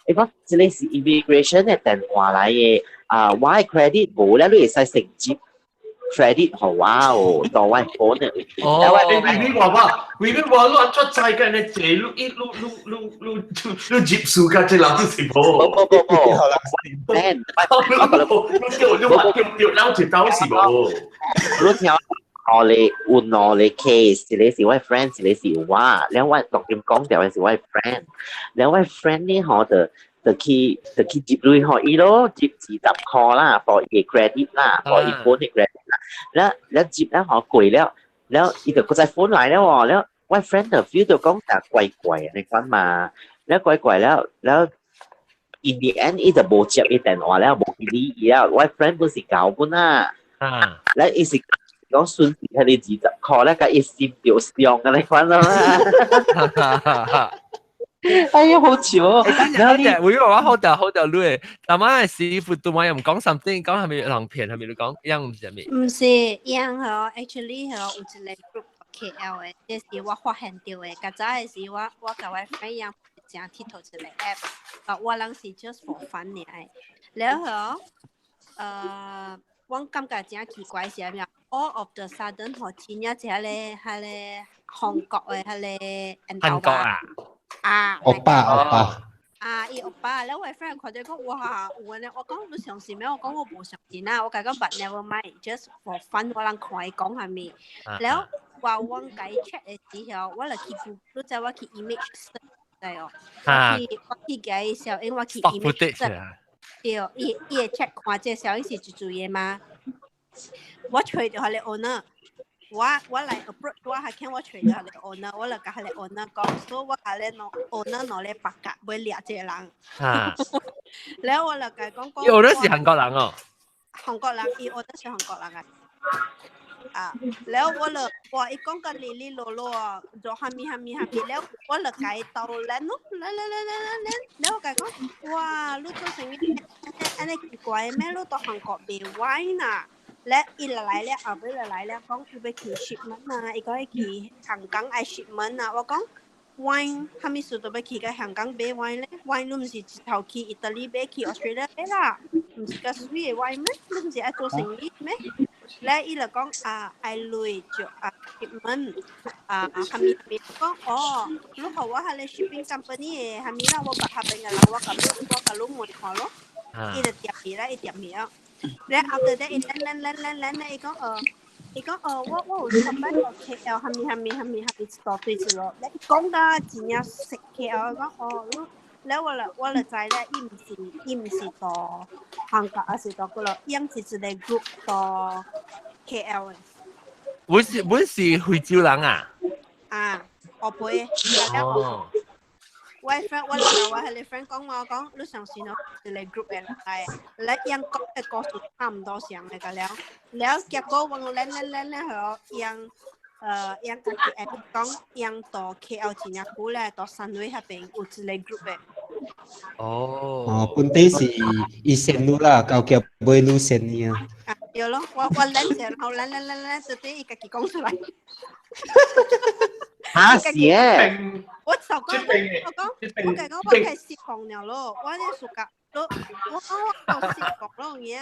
I: 伊講這個是 immigration 的電話來的，啊，我的 credit 無咧，你會使承接 credit 予我哦，到我 phone 的。
B: 哦，
J: 你你話話，你你話你按怎知嘅呢？這你一你你你你你接數㗎，這人是無？
I: 無無無無，
J: 你叫你話叫叫老一刀是無？
I: 你聽我咧有兩個 case，一個是我 friend，一個是我。了我錄音講掉的是我 friend，了我 friend 呢吼就就去就去接鐳予伊咯，接20塊啦，for 伊個 credit 啦，for 伊 phone 的 credit 啦。了了接了吼過了，了伊就閣再 phone 來了喎，了我 friend 就 feel 到講就怪怪你看嘛，了怪怪了了。in the end 伊就無接伊電話了，無去理伊了。我 friend 本是搞本啊，了伊是講損失彼個20塊咧，共伊心著傷嘅你看啦。哎呀，好笑哦！
B: 然後你會話我好掉好掉鐳，但係師傅對我又唔講 something，講係咪人騙，係咪你講樣唔是係咪？
C: 唔是，樣嗬，actually 嗬，有一個 group KL 的，這是我發現著的。較早的時我我共我 friend 樣正𨑨迌一個 app，啊，我人是 just for fun 爾。了後，我感覺真奇怪是啥物？All of the sudden 吼，真正一個彼個韓國的彼個
B: 韓國啊？
C: 啊，
D: 歐巴歐巴。
C: 啊，伊歐巴，了我 friend 看著講哇，有安呢，我講你相信咩？我講我無相信啊，我共伊講 but never mind，just for fun，我人看伊講啥物。了話我共伊 check 的時候，我就去 Google，你知我去 image search 知哦？我去我去共伊小英，我去 image search。對，伊伊會 check 看這小英是一組的嗎？我揣著彼個 owner，我我來 approach 我還見我揣著彼個 owner，我就共彼個 owner 講，所以我共咧 owner 兩禮拜甲欲掠這個人。了我就共伊講講。
B: 伊 owner 是韓國人哦。
C: 韓國人，伊 owner 是韓國人啊。啊，了我就哇，伊講甲哩哩囉囉啊，做蝦米蝦米蝦米，了我就共伊鬥練咯，來來來來來來，了我共伊講，哇，你做生意按呢奇怪咩？你到韓國賣 wine 啊？咧伊就來了，後尾就來了，講伊欲去 shipment 啊，伊講伊去香港愛 shipment 啊，我講 wine 啥物事都欲去共香港買 wine 咧，wine 你毋是一頭去意大利買去 Australia 買啦，毋是較媠的 wine 咩？你毋是愛做生意咩？咧伊就講啊，愛鐳就啊 shipment 啊，啥物啥物講哦，你予我彼個 shipping company 的啥物啦，我捌彼邊的人，我共你我共你問看咯，伊就掂去啦，伊掂去啊。咧 after that 伊練練練練練咧，伊講呃，伊講哦，我我有上擺到 KL 啥物啥物啥物啥物一大堆子咯，咧伊講甲真正熟 KL，講哦，你咧我就我就知咧，伊毋是伊毋是到韓國，還是到幾落，伊是一個 group 到 KL 的。
B: 本是本是惠州人啊？
C: 啊，我背。
B: 哦。
C: 我 friend 我就我彼個 friend 講我講，你相信哦，一個 group 的人來，來樣講的故事差唔多像的個了，了結果我練練練練後，樣樣家己會講，樣到 KL 真正久咧，到 Sunway 彼邊有一個 group 的。
B: 哦。
D: 哦，本地是伊線路啦，高橋買路線呢啊。
C: 啊，對咯，我我練者，然後練練練練，就對伊家己講出來。
I: 嚇是誒！
C: 我就講，我講，我講我開始講了咯，我咧暑假，我我講我識講咯嘢，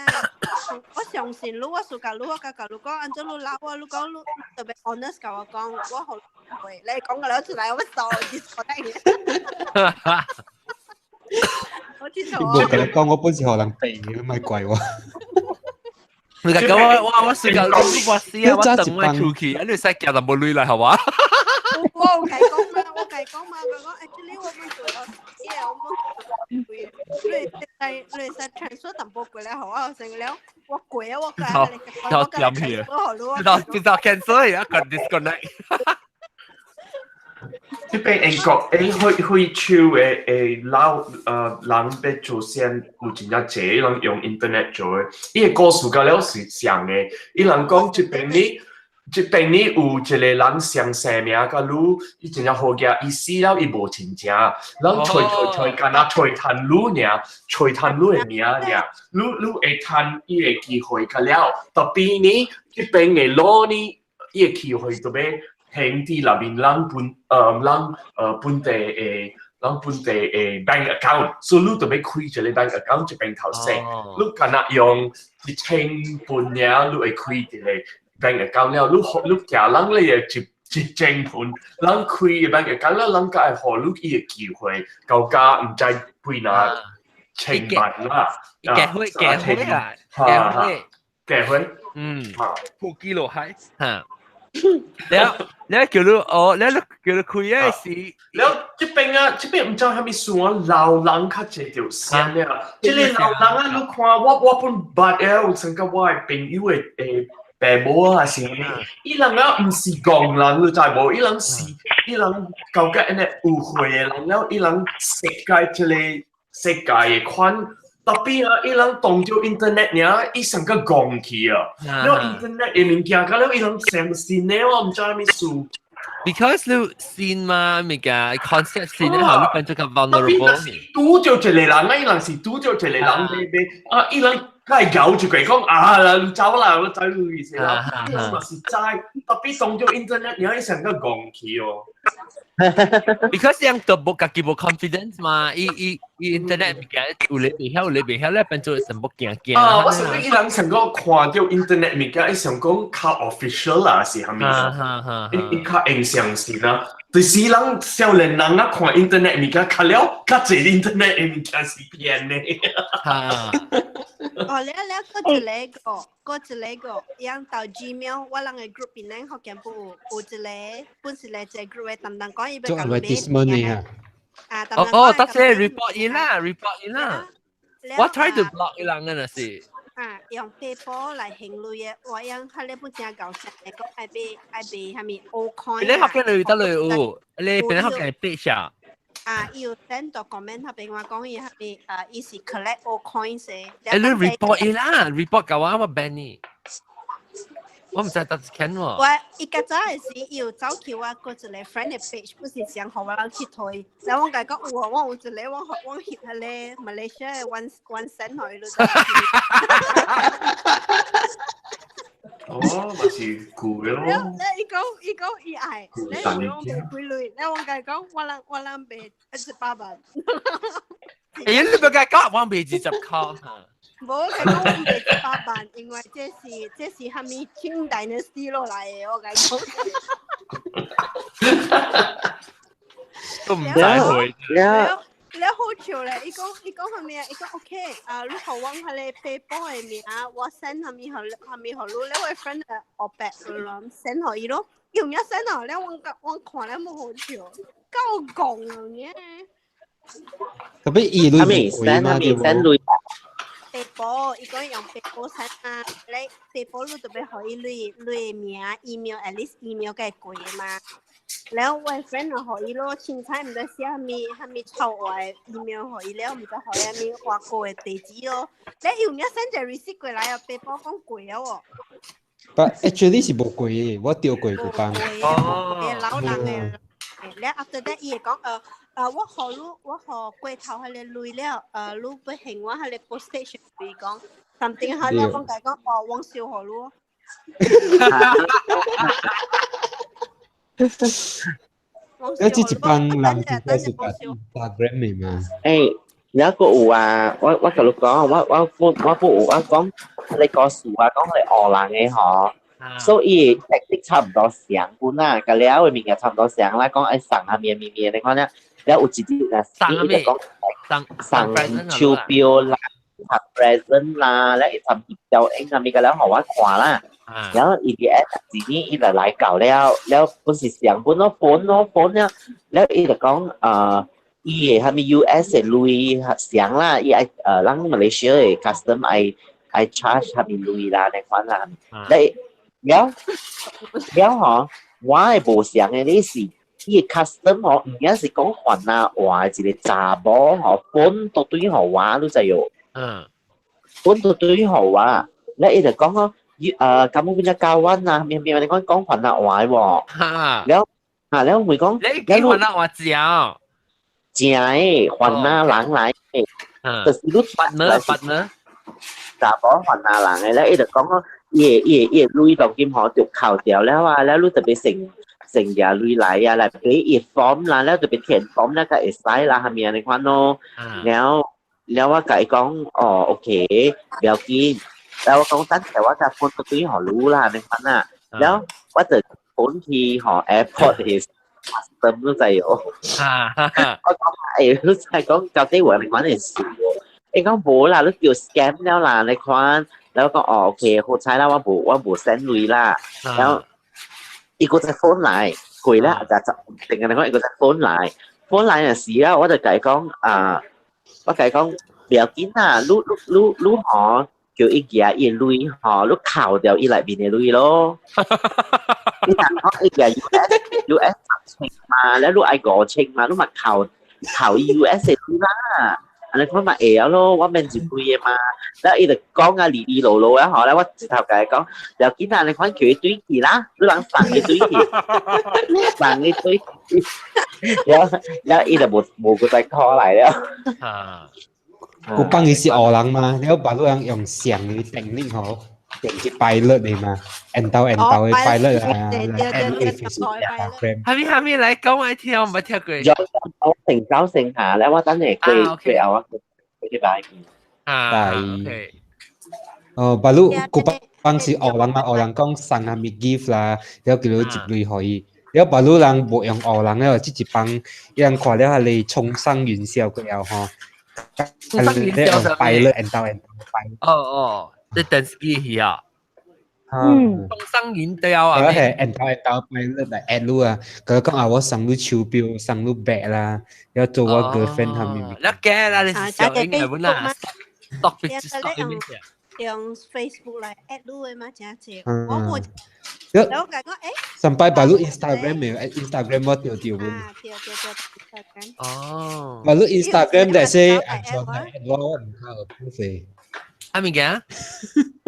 C: 我相信你，我暑假你我甲甲你講，按怎你鬧我，你講你特別 honest 共我講，我好會，你講個了出來，我傻 disconnect。我知道。
D: 無共你講，我本是予人騙的，你莫怪我。
B: 你講我我我暑假你我死啊！我等我出去，你使寄淡薄鐳來好嘛？
C: 我有共伊講嘛，我共伊講嘛，佢講 actually 我們做咗嘢，我們你會使你會使 transfer 淡薄過來予我，成了我過啊，我過
B: 我點去啊？知道知道 cancel 啊，個 disconnect。
J: 這邊英國誒惠惠州的的老人欲做先有真正濟人用 internet 做的，伊的故事甲了是像的，伊人講這邊呢。這邊呢有一個人相生名佮你，伊真正好額，伊死了伊無親情，人揣揣揣，敢若揣趁你爾，揣趁你的名爾，你你會趁伊的機會較了。特別呢，這邊的路呢，伊的機會就欲還佇內面人本人本地的。人本地的 bank account，所以你就欲開一个 bank account 這邊頭先，你敢若用1000半爾，你會開一个 bank account 了，你寄人你會1000半，人開個 bank account 了，人才會予你伊个機會，到家毋知幾若千萬啦，
B: 結會結會啊，結會
J: 結會，
B: 普記落海嚇。了了叫你哦，了叫你開嘅是，
J: 了這邊啊，這邊毋知啥物事啊，老人較濟著先了。這个老人啊，你看我本捌啊，有曾甲我的朋友的爸母啊是啥物，伊人啊毋是戇人，你知無？伊人是伊人感覺按呢有歲的人了，伊人世界這个世界的款。Tapi 啊，伊人當著 internet 爾，伊上個戇去啊！了 internet 的物件，甲了伊人相信的，我毋知啥物事。
B: Because 你信嘛，物件 concept 信咧，後你變做較 vulnerable。
J: 拄著一個人啊，伊人是拄著一個人買買啊，伊人較會咬一個講啊，你走啦，我知你意思啦。伊人嘛是知，tapi 當著 internet 爾，伊上個戇去哦。
B: Because 人都無家己無 confidence 嘛，伊伊伊 internet 物件有咧袂曉，有咧袂曉咧，變做全部驚驚。
J: 啊，我想講伊人想講看著 internet 物件，伊想講較 official 啦，是啥物？伊伊較會相信啊。就是人少年人啊，看 internet 物件，較了較濟 internet 的物件是騙的。
B: 哈。
C: 哦，了了，閣一个，閣一个，樣到 Gmail，我人个 group 邊咧福建部有一個，本是來這 group 的，當當講伊欲
D: 做 advertisement 的啊。
C: 啊，
B: 哦哦，得先 report 伊啦，report 伊啦。我 try to block 伊人嘅是。
C: 啊，用 PayPal 來還鐳的，我用彼个本真搞笑，會講愛買愛買啥物 altcoin。
B: 你福建你得嚟有，你邊福建 page 啊？
C: 啊，伊有 send 到 comment 那邊我講伊啥物啊，伊是 collect altcoins 的。
B: 欸，你 report 伊啦，report 甲我，我 ban 你。我毋知得 can 喎。
C: 我伊較早的時，伊有走去我閣一個 friend 的 page，不是想予我人去推。然後我共伊講有啊，我有一個我我翕彼个 Malaysia 的 1 cent 予伊咯。
J: 哦，嘛是舊的咯。
C: 了了，伊講伊講伊愛，了伊講無幾鐳，了我共伊講我人賣18萬。
B: 欸，你欲共伊講我賣20箍。
C: 無，我共伊講我賣100萬，因為這是啥物清 dynasty 落來的，我共伊講。
B: 都毋知會。
C: 了了好笑咧！伊講伊講啥物啊？伊講 OK 啊，你予我彼個 PayPal 的名，我 send 啥物予啥物予你，了我 friend 學白咯，send 予伊咯，伊有影 send 予了，我我看了無好笑，夠戇啊！
D: Tapi 伊鐳無貴嘛對無？
C: PayPal，伊講用 PayPal send 啊，你 PayPal 你就欲予伊鐳鐳名 email at least email 該過嘛。了我 friend 就予伊咯，凊彩毋知寫啥物啥物臭話 email 予伊了，毋知予啥物外國的地址咯。你有影 send 一個 receipt 過來啊？PayPal 講過了哦。
D: But actually 是無貴的，我著過一擺。
B: 哦。
C: 老人的。了 after that 伊會講我予你，我予過頭彼個鐳了，你欲還我彼個 postage 費講，something 哈了，我共伊講哦，我燒予你。
D: 你這一幫人應該是 Instagram 的嘛？
I: 欸，有一個有啊，我共你講，我有我講你故事啊，講你學人的嗬，所以特色差唔多相款啦，佮了的物件差唔多相啦，講愛送啥物物物，你看咧，了有一日啊，伊就講
B: 送
I: 送手錶啦，送 present 啦，了伊送表演啥物個了，予我看啦。然後伊個一日伊就來到了，了本是上本咯，本咯本了，了伊就講伊的啥物 US 的鐳上啦，伊愛咱馬來西亞的 custom 愛 charge 啥物鐳啦，那款啦，了了了吼，我的無相的你是伊的 custom 吼，毋僅是講番仔話一個查某吼，本都對予我，你知無？本都對予我，了伊就講吼。kamu punya kawan 啊，邊邊你講講番仔話喎，了啊了會講，
B: 你講番仔話正，
I: 正的番仔人來的，就是你
B: partner partner，
I: 查某番仔人的咧，伊就講講，伊的伊的伊的鐳當今吼就扣掉了啊，了你特別成成日鐳來啊，來俾伊 form 啦，了就別填 form 那個會使啦，係咪啊？你看咯，了了我共伊講，哦，OK，不要緊，了我講等下我再 phone 個對予你啦，你看啊，了我就 phone 去予 airport 的 custom 你知哦。我講欸，你知講到底話你講的事哦？伊講無啦，你叫 scam 了啦，你看，了我講哦，OK，好彩啦，我無 send 鐳啦，了伊閣再 phone 來，過啦，就就定係你講伊閣再 phone 來，phone 來嘅時啊，我就共伊講啊，我共伊講不要緊啦，你你你你吼叫伊寄伊鐳吼，你扣掉伊內面的鐳咯。你若講伊寄 US 10千嘛，了你愛5千嘛，你嘛扣扣伊 US 的鐳啦。按呢款嘛會曉咯，我免一幾个嘛。了伊就講啊，離離落落啊，吼，了我直頭共伊講，不要緊啦，你款叫伊轉去啦，你人送伊轉去，送伊轉去，了了伊就無閣再 call 來了。
D: 古幫伊是烏人嘛，了別路人用上的定力吼，定去 pilot 的嘛，緣投緣投的 pilot 啊，來 Facebook Instagram。
B: 蝦米蝦米來講我聽，我無聽過。
I: 我成走成下咧，我等下過過後我過禮拜。
B: 啊，OK。
D: 哦，別路古幫是烏人嘛，烏人講送蝦米 gift 啦，了叫你入鐳予伊。了別路人無用烏人了，這一幫伊人看了彼个衝上雲霄過後吼。
B: 衝上雲霄啥物？
D: pilot 緣投緣投 pilot。
B: 哦哦，這電視機戲啊。
D: 嗯。
B: 衝上雲霄啊！
D: 我係緣投緣投 pilot 來 add 你啊，佢講啊，我送你手錶，送你 bag 啦，要做我 girlfriend 係咪？
B: 你假啦，你是小英嘅本啊？stop stop
C: 用用 Facebook 來 add 你的嘛，真濟。我冇。我講講欸。
D: 上擺擺你 Instagram 沒？Instagram 我著著本。
C: 啊，對對對，Instagram。
B: 哦。
D: 擺你 Instagram 但是按怎來我毋較有付。
B: 啊物件？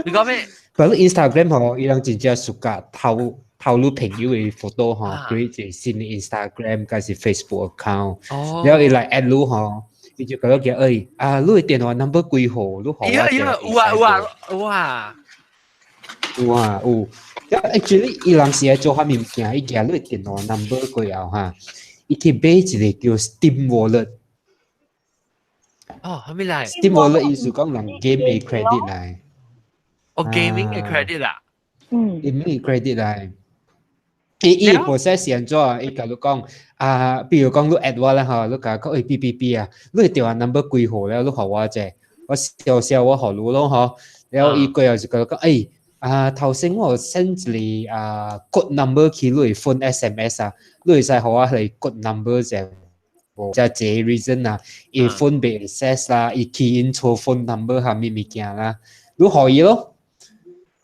B: 你講咩？
D: 擺你 Instagram 吼，伊人真正 suka 偷偷你朋友的 photo 吼，create 一個新的 Instagram，還是 Facebook account。哦。然後伊來 add 你吼，伊就共你講，欸，啊，你的電話 number 幾號？你予我。
B: 哎呀，有啊有啊有啊。
D: 有啊有。Actually，伊人是愛做啥物物件？伊寄你的電話 number 過後哈，伊去買一個叫 Steam Wallet。
B: 哦，啥物來
D: ？Steam Wallet 意思講人 game 的 credit 來。
B: 哦，gaming 的 credit 啊。
F: 嗯。
D: gaming 的 credit 來。伊伊 process 是按怎？伊共你講啊，比如講你 add 我啦吼，你共我講欸 B B B 啊，你的電話 number 幾號了？你予我者，我悄悄我予你咯吼。了伊過後就共你講，欸。啊，頭先我有 send 一個啊 code number 去你的 phone SMS 啊，你會使予我彼個 code number 者無？這這 reason 啊，伊 phone 袂 access 啦，伊 key in 錯 phone number 啥物物件啦，你予伊咯。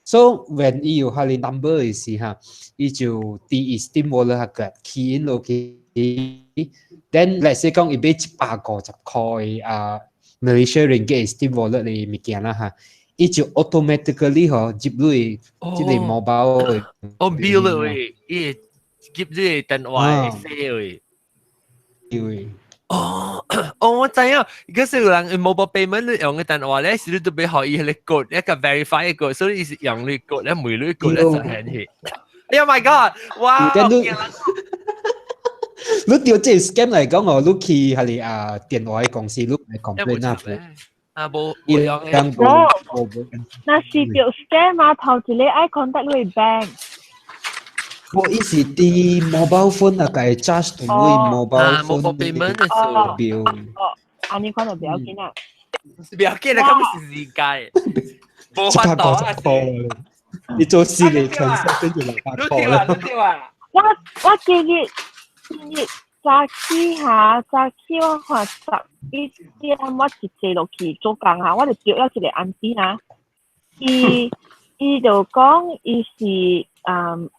D: So when 伊有彼個 number 的時哈，伊就佇伊 Steam Wallet 個 key in 落去，then let's say 講伊買150塊的啊 Malaysia Ringgit Steam Wallet 的物件啦哈。伊就 automatically 吼入你這個 mobile 的。
B: 哦，bill 位，伊入你電話的寫位。
D: 對。
B: 哦，哦，我知影，嗰時有人 mobile payment 你用的電話咧，是你都欲予伊彼個 code，一個 verify 個，所以伊是用你 code 咧，問你 code 咧就顯去。哎呀 my god！哇！
D: 你對這個 scam 來講哦，你去彼个啊電話的公司，你來 complain 啊。
B: 啊，無
D: 無
B: 用
D: 的。無
F: 無，若是著 scam 啊，頭一个愛 contact 你 bank。
D: 無，伊是佇 mobile phone 啊，共伊 charge 到你 mobile phone
B: 的
D: bill。
F: 哦，按呢款就不要緊啦。
B: 不要緊啦，根本是時間。無法度啊！
D: 你做事嚟 transaction 就600塊啦。
F: 我記得記得早起哈，早起我看11點，我一坐落去做工哈，我就著了一個 auntie 哈，伊伊就講伊是嗯，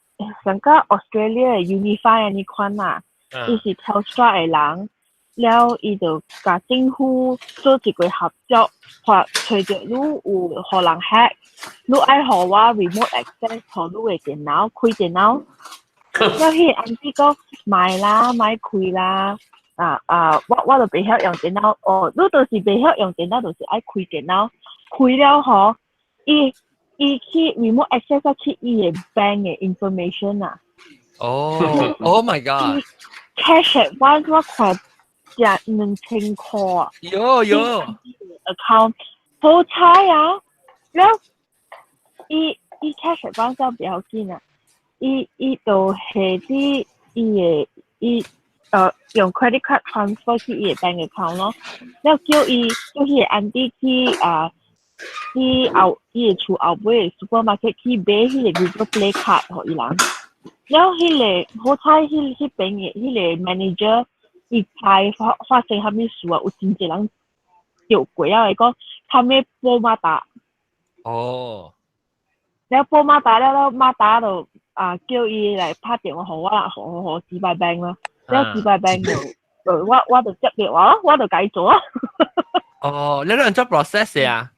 F: 上個 Australia 的 Unifi 按呢款啦，伊是 Telstra 的人，了伊就共政府做一個合作，話揣著你有予人 hack，你愛予我 remote access 予你的電腦，開電腦。了彼個 auntie 講莫啦，莫開啦，啊啊，我就袂曉用電腦，哦，你就是袂曉用電腦，就是愛開電腦，開了吼，伊伊去 remote access 去伊的 bank 的 information 啊，
B: 哦，Oh my God！
F: Cash advance 我看成2000塊啊。
B: 喲喲
F: account 好彩啊！了，伊伊 cash advance 就比較緊啊，伊伊就係啲伊的伊用 credit card transfer 去伊的 bank account 咯，了叫伊叫彼个 auntie 去啊去後伊的厝後尾的 supermarket 去買彼個 Google Play card 予伊人，了彼個好彩彼彼邊的彼個 manager 伊知發發生啥物事啊，有真濟人著過啊，伊講他們報馬達。了報馬達了了馬達就啊叫伊來拍電話予我啦，予予予幾百 bank 咯，了幾百 bank 就就我我就接電話咯，我就共伊做啊。
B: 哦，你兩做 process 啊？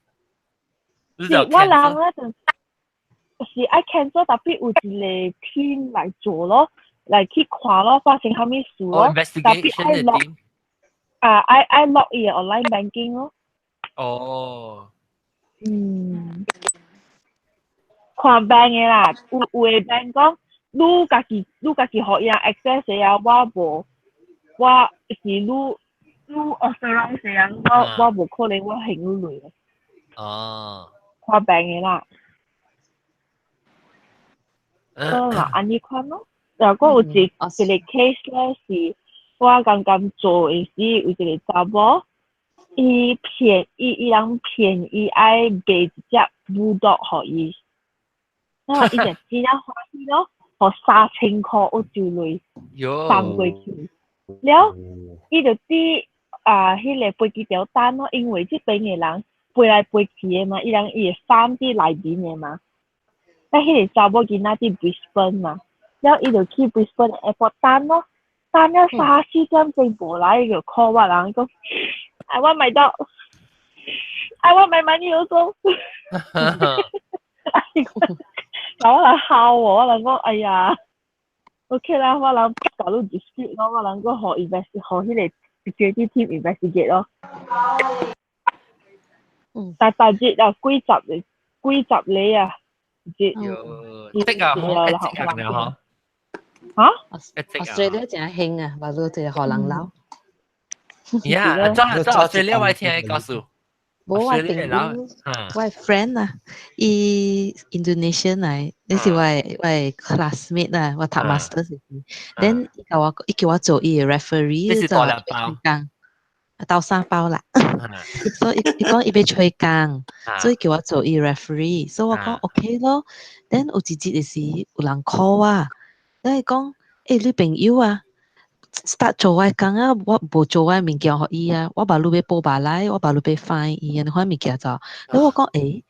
F: 是我人咧就是愛 cancel， tapi 有一個 team 來做咯，來去看咯，發生啥物事咯，tapi 愛 lock 啊愛愛 lock 伊的 online banking 咯。嗯，看 bank 的啦，有有的 bank 講，你家己你家己予伊人 access 的啊，我無，我是你你 authorize 的啊，我我無可能我還你錢的。看 bank 的啦。所以嘛，按呢款咯。然後閣有一一個 case 咧，是我剛剛做的時，有一個查某，伊騙伊伊人騙伊愛賣一隻 bulldog 予伊，然後伊就真正歡喜咯，予3000箍澳洲鐳送過去，了伊就佇啊彼個飛機條等咯，因為這邊的人飛來飛去的嘛，伊人伊會放佇內面的嘛。啊，彼個查某囡仔佇 Brisbane 嘛，了伊就去 Brisbane airport 等咯，等了三四點鐘無來，伊就 call 我人，伊講 I want my dog, I want my money also。然後我來哭我，我人講哎呀，OK 啦，我人共你 dispute 咯，我人閣予 invest 予彼個 security team investigate 咯。但大節啊，幾十個幾十個啊，節。
B: 喲，得啊，好，一直啊，嗬。
F: 嚇
A: ？Australia 真興啊，話到這個荷蘭佬。
B: 呀，做做 Australia 我聽告訴。
A: 無我朋友，我 friend 啊，伊 Indonesian 來，你是我我 classmate 啊，我讀 master 時。then 伊共我伊叫我做伊的 referee，
B: 就兩包，
A: 斗三包啦。所以伊講伊欲揣工，所以叫我做伊 referee，所以我講 OK 咯。then 有一日的時有人 call 我，咧伊講，欸，你朋友啊，start 做我工啊，我無做我物件予伊啊，我把你欲報罷來，我把你欲 fine 伊啊，你看物件就，咧我講欸，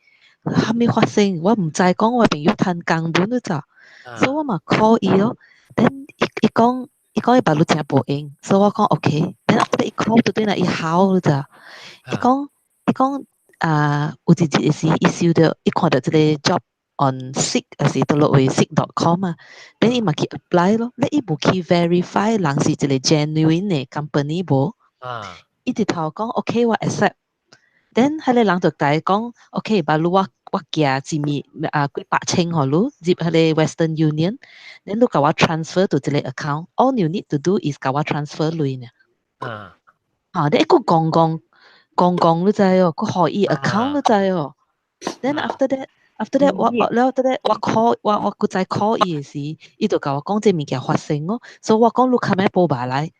A: 啥物發生？我毋知講我朋友趁工本都走，所以我嘛 call 伊咯。then 伊伊講伊講伊把你真無閒，所以我講 OK。then after 伊 call 就對啦，伊哭就，伊講伊講啊，有一日時伊收到伊看到這個 job on Seek 還是佗落位 Seek.com 啊，then 伊嘛去 apply 咯，咧伊無去 verify 人是一個 genuine 的 company 無？伊直頭講 OK 我 accept，then 彼個人就共伊講 OK，把你我我寄一物啊幾百千予你入彼個 Western Union，then 你共我 transfer 到這個 account，all you need to do is 共我 transfer 鐳爾。啊，你一個講講講講你知哦，閣予伊 account 你知哦。Then after that 我我了 after that 我 call 我我閣再 call 伊的時，伊就共我講這物件發生哦，所以我講你較欲報罷來，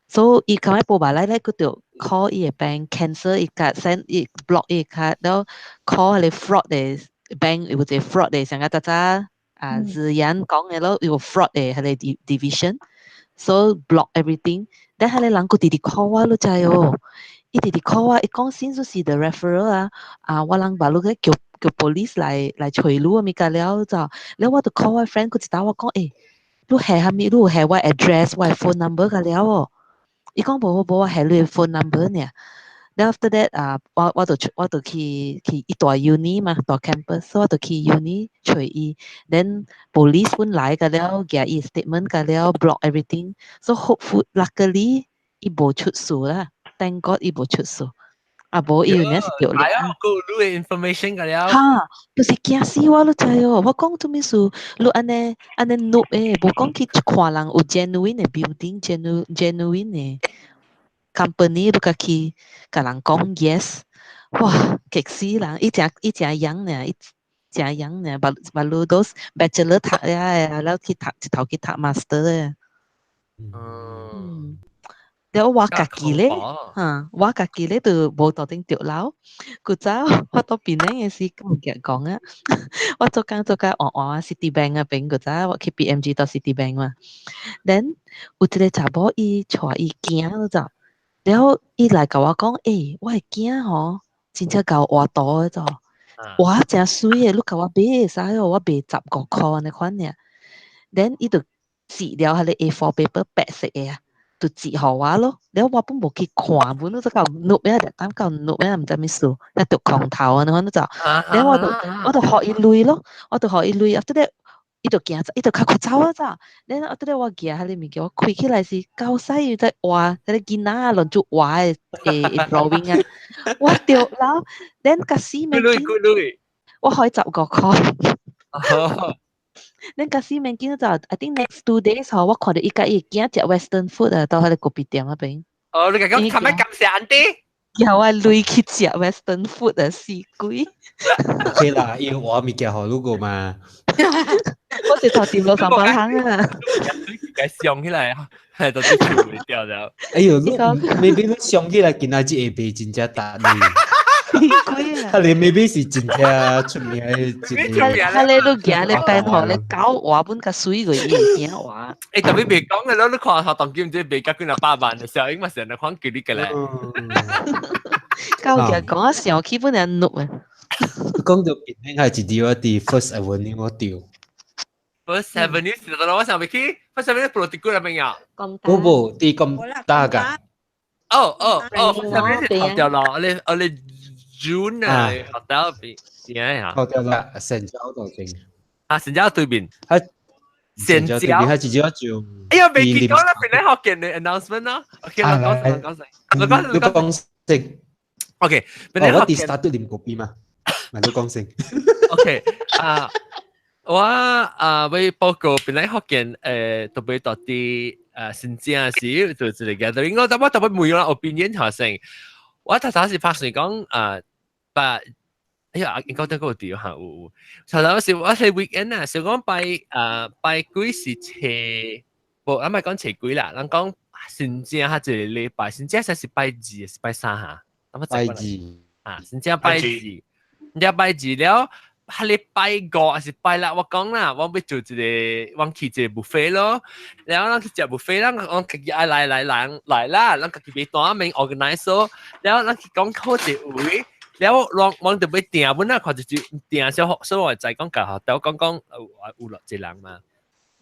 A: 所以伊較欲報罷來咧，閣著 call 伊的 bank cancel 伊卡，send 伊 block 伊卡，了 call 彼個 fraud 的 bank 有一個 fraud 的，上個早早啊子妍講的咯，有 fraud 的彼個 division，so block everything。then 彼個人閣直直 call 我，你知哦？伊直直 call 我，伊講先就是 the referral 啊，啊我人把你去叫叫 police 來來揣你啊物件了就，了我就 call 我 friend 閣一道我講，欸，你下啥物？你有下我 address、我 phone number 個了哦？伊講無無我下你 phone number 爾。then after that 啊，我我就我就去去伊蹛 uni 嘛，蹛 campus，所以我就去 uni 揣伊。then police 本來個了，寄伊 statement 個了，block everything。so hopeful luckily 伊無出事啦，thank God 伊無出事。啊無伊有影是著
B: 係啊，個你 information 㗎了。
A: 哈，就是驚死我，你知哦？我講做咩事？你按呢按呢錄誒，無講去看人有 genuine 的 building，genuine 的 company，你家去共人講 yes，哇，激死人！伊誠伊誠樣呢，伊誠樣呢，把把你都 bachelor 讀了的，了去讀一頭去讀 master 的。嗯。了我家己咧，嚇，我家己咧就無當頂著老。古早我到檳城的時，唔記得講啊。我做工做甲換換 Citibank 嗰邊，古早我去 PMG 到 Citibank 嘛。Then 有一個查某伊帶伊囝你知，了伊來共我講，欸，我的囝吼，真正𠢕畫圖的咾，畫誠媠的，你共我買會使哦，我賣15箍按呢款爾。Then 伊就折了彼個 A4 paper 白色的啊。就折予我咯，了我本無去看，本都夠錄啊，等夠錄啊，毋知咩事，一讀空頭啊，你看你就，了我就予伊鐳咯，我就予伊鐳，after that 伊就行，伊就較快走啊走，了 after that 我舉彼个物件，我開起來是夠使伊在畫，彼個囡仔亂做畫的的 drawing 啊，我著老，then 甲死物件，我予伊15箍。恁甲死物件就，I think next 2 days 吼，我看著伊佮伊囝食 Western food 啊，到彼個咖啡店彼邊。
B: 哦，你講講，係咪感謝 auntie？
A: 叫我鐳去食 Western food 啊，死鬼！
D: OK 啦，伊畫物件予你過嘛。
A: 我直頭掂落300行啊！
B: 該上起來，係都是全部掉咗。
D: 哎呦，你 maybe 你上起來今仔日會賣真正值呢。
A: 鬼啊！
D: 他你 maybe 是真正出名的一個。
A: 他咧你行咧變吼咧狗畫本較媠過伊囝畫。
B: 欸，特別袂講嘅咯，你看學當今這賣甲幾若百萬的時候，應該是人看記你嘅咧。
A: 狗就講啊，上起本來錄啊。
D: 講到檳城係一條佇 First Avenue 我著。
B: First Avenue 是得我想欲去，First Avenue 布羅迪古那邊啊。
D: 無無，佇咁大個。
B: 哦哦哦，First Avenue 是頭條咯，我哋 June 啊，學校邊點啊？
D: 頭條啦，成交頭前。
B: 啊，成交對面。
D: 成交對面，係直接就。
B: 哎呀，未見講啦，邊咧學見嘅 announcement 咯。OK，我講先，講先，我講
D: 你講先。
B: OK，
D: 哦，我佇 start 啉咖啡嘛，咪你講先。
B: OK，啊，我啊，要報告本來福建特別到啲新正時做一個 gathering，我特別問啦，opinion 學生，我頭頭是拍算講啊，把哎呀，應該得嗰個調嚇有有。頭頭是我係 weekend 啊，是講拜啊拜鬼是邪，無，咱莫講邪鬼啦，咱講新正較一個禮拜，新正才是拜二，是拜三嚇？
D: 拜二
B: 啊，新正拜二，新正拜二了。係你拜五還是拜六？我講啦，我欲做一個，我去一個 buffet 咯。然後咱去食 buffet 啦，我家己愛來來來來啦，咱家己欲單面 organize 咯。然後咱去講好一位，然後我我就欲訂本啊，看就訂小所以我就講教學，但我講講有有落一人嘛。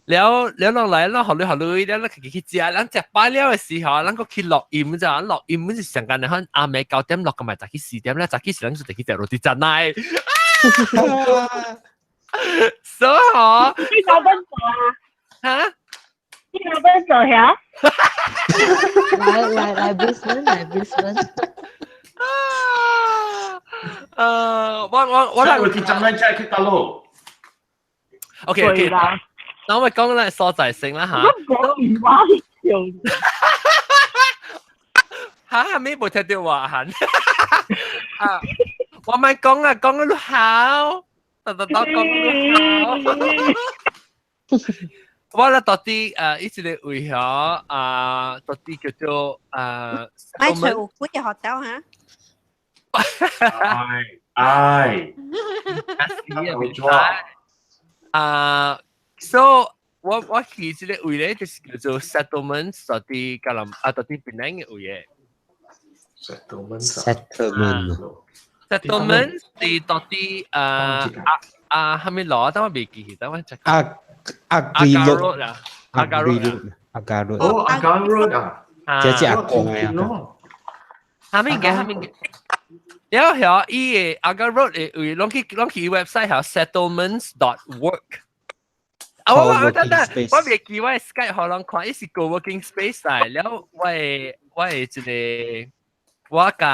B: 了了落來，咱學你學你，了咱家己去食，咱食飽了的時候，咱閣去錄音咋？錄音是上間的，可暗暝9點錄，個咪早起4點咧，早起時咱就去食 roti canai。所以嗬，
F: 你老闆做啊？
B: 嚇？
F: 你老闆做呀？
A: 來來來，Brisbane 來 Brisbane。
B: 我我我
J: roti canai 真係去大陸。
B: OK OK，那我講咧所在性啦嚇。
F: 我講電話笑。
B: 嚇？係咪冇聽到話痕？啊！我咪講啊，講得好，特特特講得好。我咧到底以前個位嗬啊，到底叫做
C: 買出有幾個學校嚇？
J: 唉唉，
B: 冇錯啊，so 我我去這個位咧，就是叫做 settlement，到底吉隆啊，到底檳城嘅位嘅。
J: settlement
D: settlement
B: settlement 是到底啊啊啊，係咪攞？等我未記，等我check。
D: 阿阿
B: 阿加羅啦，阿加羅，
D: 阿加羅。
J: 哦，阿加羅啊，
D: 這是阿公嘅啊。
B: 下面嘅下面嘅，然後響伊個 Agar Road 嘅位，攏去攏去 website 響 settlements.work。啊，我我等等，我未記我 Skype 予人看，伊是 co-working space 來，了我的我的一個。我共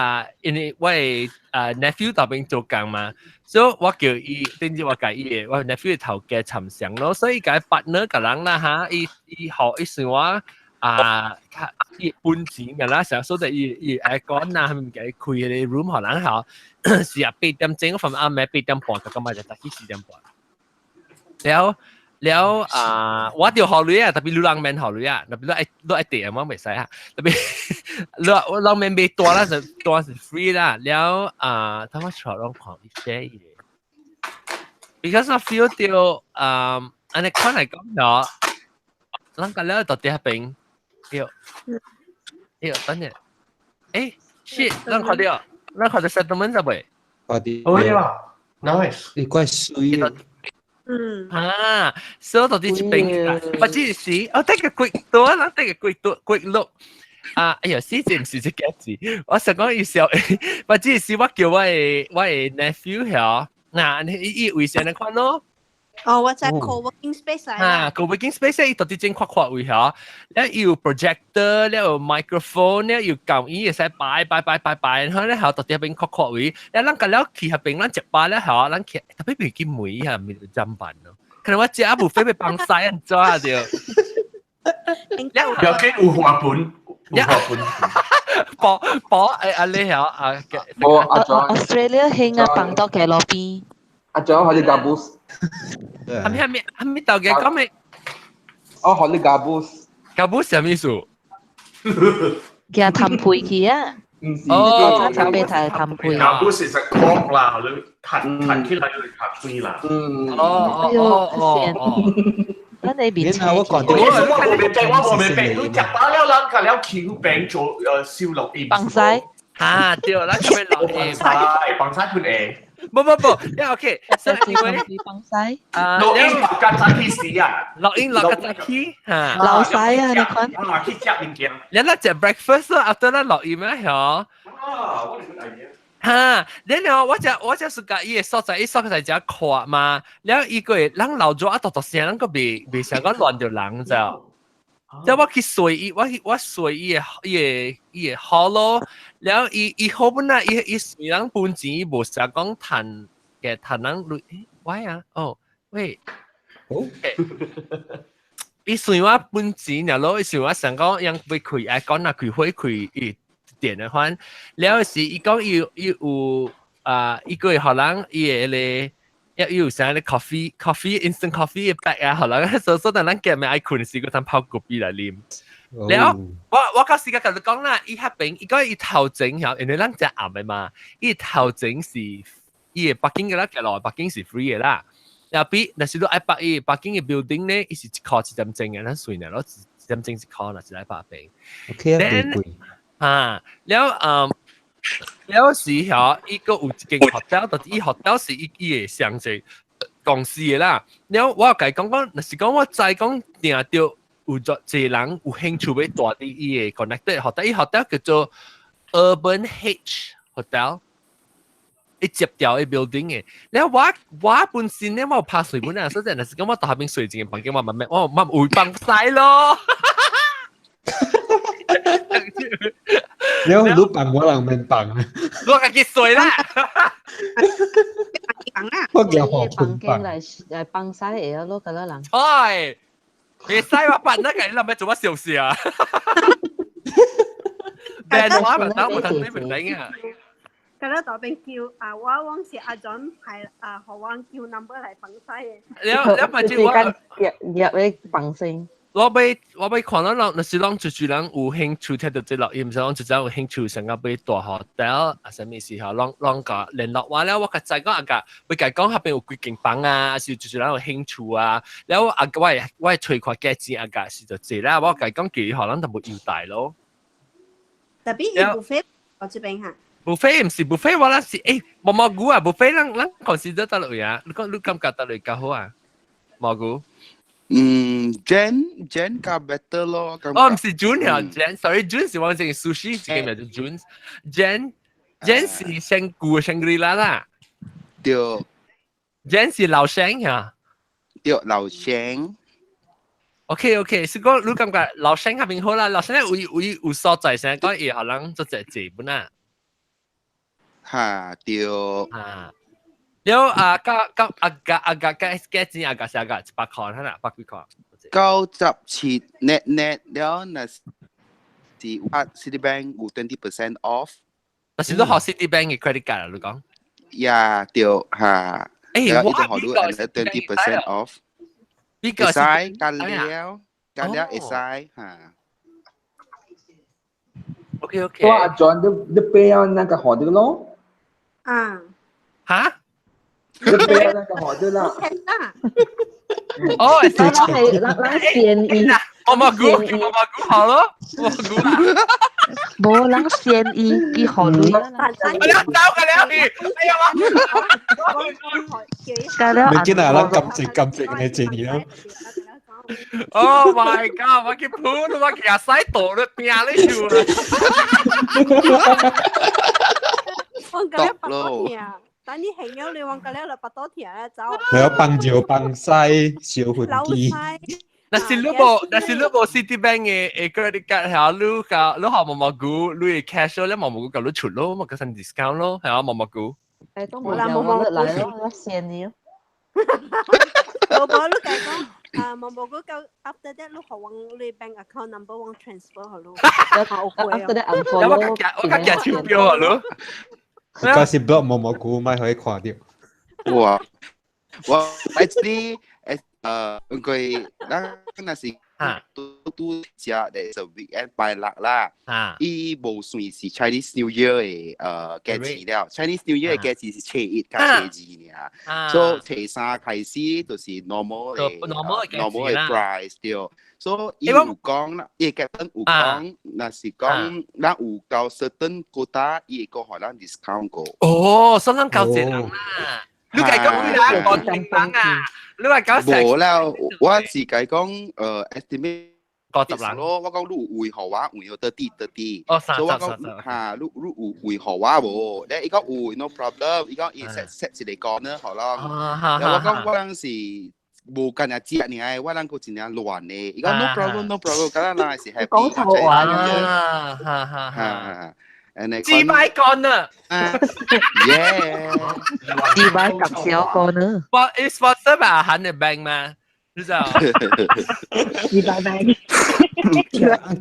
B: 因為我的nephew 佇邊做工嘛，所以我叫伊，頂日我共伊的我 nephew 的頭家參詳咯，所以共 partner 共人啦哈，伊伊予伊算我啊，較伊本錢嘅啦，成所以伊伊愛講啊，係咪共伊開個 room 予人吼，是啊，8點鐘，我暗暝8點半，就感覺就早起4點半。了了啊，我著予鐳啊，tapi 你人免予鐳啊，tapi 你愛訂我袂使啊，tapi 你我人免買單啦，就單是 free 啦。了啊，等我坐攏看伊寫伊個，because 我 feel 到啊，按呢看來講咗，咱個了到底彼邊，喲，喲，等陣，欸，shit，咱看到，咱看到 settlement 咗未？
D: 看到。
J: 哦呀，nice。
D: 你怪水。
C: 嗯。
B: 啊，所以到底這邊，不只是，我 take a quick 多，咱 take a quick 多 quick look。啊，哎呀，死字毋是這個字，我想講伊笑，不只是我叫我的 nephew 曉，嗱，伊伊為啥呢款咯？
C: 哦，我在 co-working space 來
B: 啊，co-working space 伊到底真闊闊位曉，了有 projector，了有 microphone，了有講伊會使擺擺擺擺擺，然後咧後到底彼邊闊闊位，了咱個了去彼邊，咱食飽了後，咱去特別袂去梅啊，咪砧板咯，可能我食啊無非欲放屎按怎啊對。
J: 要緊有花盆，有花盆。
B: 保保誒阿你曉啊？
K: 冇阿 John。
A: Australia 興啊，放到嘅路邊。
K: 阿 John 可以 gabus。
B: 係咪係咪係咪豆嘅講咩？
K: 哦，學你 gabus。
B: gabus 什麼意思？
A: 叫談配去啊！
B: 哦，
A: 茶杯睇談配。
J: gabus 是 cork 啦，你彈彈起來就較水啦。
K: 嗯。
B: 哦哦哦哦。
A: 咱那邊
D: 車。我講
J: 我無明白，我無明白，你食飽了，人共了去邊做燒錄音。
A: 放屎。
B: 啊，對，咱就會落
J: 放屎，放屎佢會。
B: 不不不，yeah OK，所以因為
A: 放屎。
B: 啊，
J: 錄音落較早起時啊，
B: 錄音落較早起嚇。
A: 流屎啊！你看。
J: 啊，去食物件。
B: 你咱食 breakfast 咯，after 咱錄音啊，曉。
J: 啊，我是個 idea。
B: 哈，然後我只是共伊個所在，伊所在誠闊嘛，了伊個會人老咗啊，獨獨聲，咱閣袂袂想講亂著人知無？即我去隨伊，我去我隨伊個伊個伊個 hall 咯，了伊伊好本來伊伊隨人本錢，伊無想講趁嘅趁人鐳，欸，喂啊，哦，喂，
D: 哦，
B: 伊算我本錢，然後伊算我想講，用欲開愛講若開會開伊電的款，了是伊講伊伊有啊，伊個予人伊個咧。一有啥咧 coffee coffee instant coffee 的 bag 啊，予人所所等咱見面愛睏時，閣通泡咖啡來啉。了，我我到時間共你講啦，伊彼邊伊講伊頭前曉，因為咱食暗的嘛，伊頭前是伊的 parking 嘅啦，行落 parking 是 free 的啦。然後比若是你愛 park 伊 parking 的 building 咧，伊是1塊1點鐘嘅，咱算啦，攞1點鐘1塊啦，是來百邊。
D: OK 啊，袂貴。
B: 啊，了嗯。了時曉，伊閣有一間 hotel，就是伊 hotel 是伊伊的上濟公司的啦。了我共伊講講，若是講我知講定著有足濟人有興趣欲蹛佇伊的 connected hotel，伊 hotel 叫做 Urban H Hotel，伊接掉伊 building 的。了我我本身咧，我有拍水本啊，所以若是講我佇彼邊睡一間房間，我慢慢我慢會放屎咯。
D: 了你放我人免放，
B: 我家己睡啦。
D: 我驚予
A: 房間來來放屎會曉咯，個人。
B: 哎，袂使我辦那個，你諗欲做乜小事啊？病話咪等我等你唔頂啊！
C: 咁咧佇邊叫啊，我往時阿 John 係啊，予我叫 number 來放屎的。
B: 了了，咪就我
A: 入入去放聲。
B: 我欲我欲看到人，若是攏就是人有興趣聽著這錄音，毋是講就是人有興趣想欲蹛 hotel 啊，啥物時候攏攏共聯絡我了，我較知講啊共欲共伊講彼邊有幾間房啊，是就是人有興趣啊，了啊我會我會揣看價錢啊，共是就濟啦，我共伊講叫伊予人淡薄優待咯。
C: Tapi 伊 buffet 我這邊哈。
B: buffet 毋是 buffet，我咱是欸毛毛菇啊，buffet 咱咱 consider 佗落位啊？你講你感覺佗落較好啊？蘑菇。
E: 嗯，Jen Jen 較 better 咯。
B: 哦，毋是 June 啊，Jen，sorry，June 是我正 sushi，這個名叫 June。Jen Jen 是香菇 Shangri-La 啦。
E: 對。
B: Jen 是老生呀。
E: 對，老生。
B: OK OK，是講你感覺老生較邊好啦，老生有有有所在，先講伊予人做濟濟本啊。
E: 哈對。
B: 啊。了啊，甲甲阿甲阿甲甲幾錢阿甲是阿甲100塊，睇啦，百幾塊。
E: 97 net net 了，若是啊 Citibank 有 20% off。
B: 但是你學 Citibank 嘅 credit card 啊，你講？
E: 呀對哈。
B: 欸，
E: 我伊就予你 20% off。
B: 呢個
E: 會使加了，加了會使哈。
B: OK OK。
K: 我阿 John 你你 pay 了那個好的咯。
C: 啊。
B: 哈？
K: 你 pay 那個好的啦。
B: 哦，
A: 係咱咱先伊。
B: 我冇估，我冇估好咯，我估啊。
A: 無人先伊，伊予鐳啦。
B: 我了走個了去，哎呀我。
A: 加了
D: 你見啊，咱感情感情嘅這年咯。
B: Oh my god！我去鋪，我去阿西倒了拼你數啦。
C: 我覺得白多聽，等你行咗你往個了就白多聽咧走。
D: 你有幫就幫西小飛機。
B: 若是你無，若是你無 Citibank 嘅嘅 credit card 係你個你學毛毛菇，你會 cash 咯，你毛毛菇夠你出咯，咪個新 discount 咯，係啊毛毛菇。
A: 誒，都冇有冇得來咯，我先你。
C: 無無，你計講啊，毛毛菇夠 after that 你學往你 bank account number 往 transfer 好咯。
A: After that unfollow。
B: 我較我較驚手錶啊咯。
D: 嗰時 block 毛毛菇，咪可以看到。
E: 哇！我 actually 因為咱若是拄拄食的是 weekend 拜六啦，伊無算是 Chinese New Year 的假期了，Chinese New Year 的假期是初一佮初二爾，所以初三開始就是 normal 的 normal 的 price 對，所以伊有講啦，伊 captain 有講，若是講咱有夠 certain quota，伊會閣予咱 discount 過。
B: 哦，所以咱夠一人啦。你計講幾人？五千人啊！你話搞
E: 無啦，我是計講estimate
B: 50人
E: 咯。我講你有位予我，位予 30 30。
B: 哦，
E: 所以我講嚇，你你有位予我無？咧伊講有，no problem。伊講伊 set set 一個 corner 好咯。然後我講我當時無干焦食爾，我人閣真正亂的。伊講 no problem no problem，敢若人是 happy。
A: 講錯話
B: 啊！哈哈哈。
E: 自
B: 擺幹啊！
E: 耶！
A: 自擺及小個呢？
B: 我 sponsor 吧，肯定 bank 嘛，你知道？
F: 自擺 bank。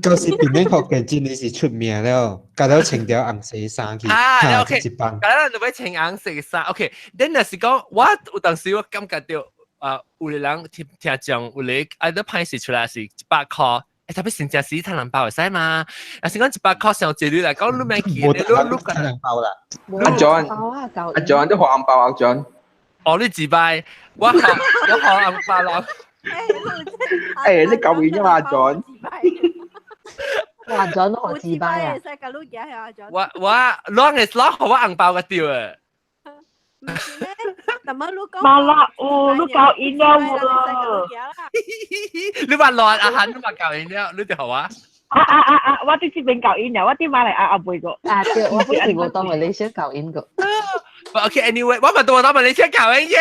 D: 舊時邊邊學嘅真係是出名了，加了穿條紅色衫去，
B: 啊，OK，
D: 一幫。
B: 加了就欲穿紅色衫，OK。then 若是講，我有當時我感覺到，啊，有個人聽聽講，有個啊，你歹勢出來是100塊。欸，特別真正是趁紅包會使嘛？若是講100塊上濟你來講，你免去，你你
D: 趁紅包啦。
K: 阿 John，阿 John 都學紅包阿 John。
B: 哦，你自敗，我學我學紅包啦。
K: 欸，你舊年啫嘛，阿 John。
A: 哇，John 都學自敗啊！
B: 我我攞嘅攞學我紅包個掉啊！
F: 麻辣哦，你搞飲料喎。
B: 你話亂啊，肯你話搞飲料，你就好啊。
F: 啊啊啊啊！我佇這邊搞飲料，我佇馬來亞也袂過。
A: 啊對，我本是無當馬來西亞搞飲過。
B: OK，anyway，我嘛都當馬來西亞搞飲耶。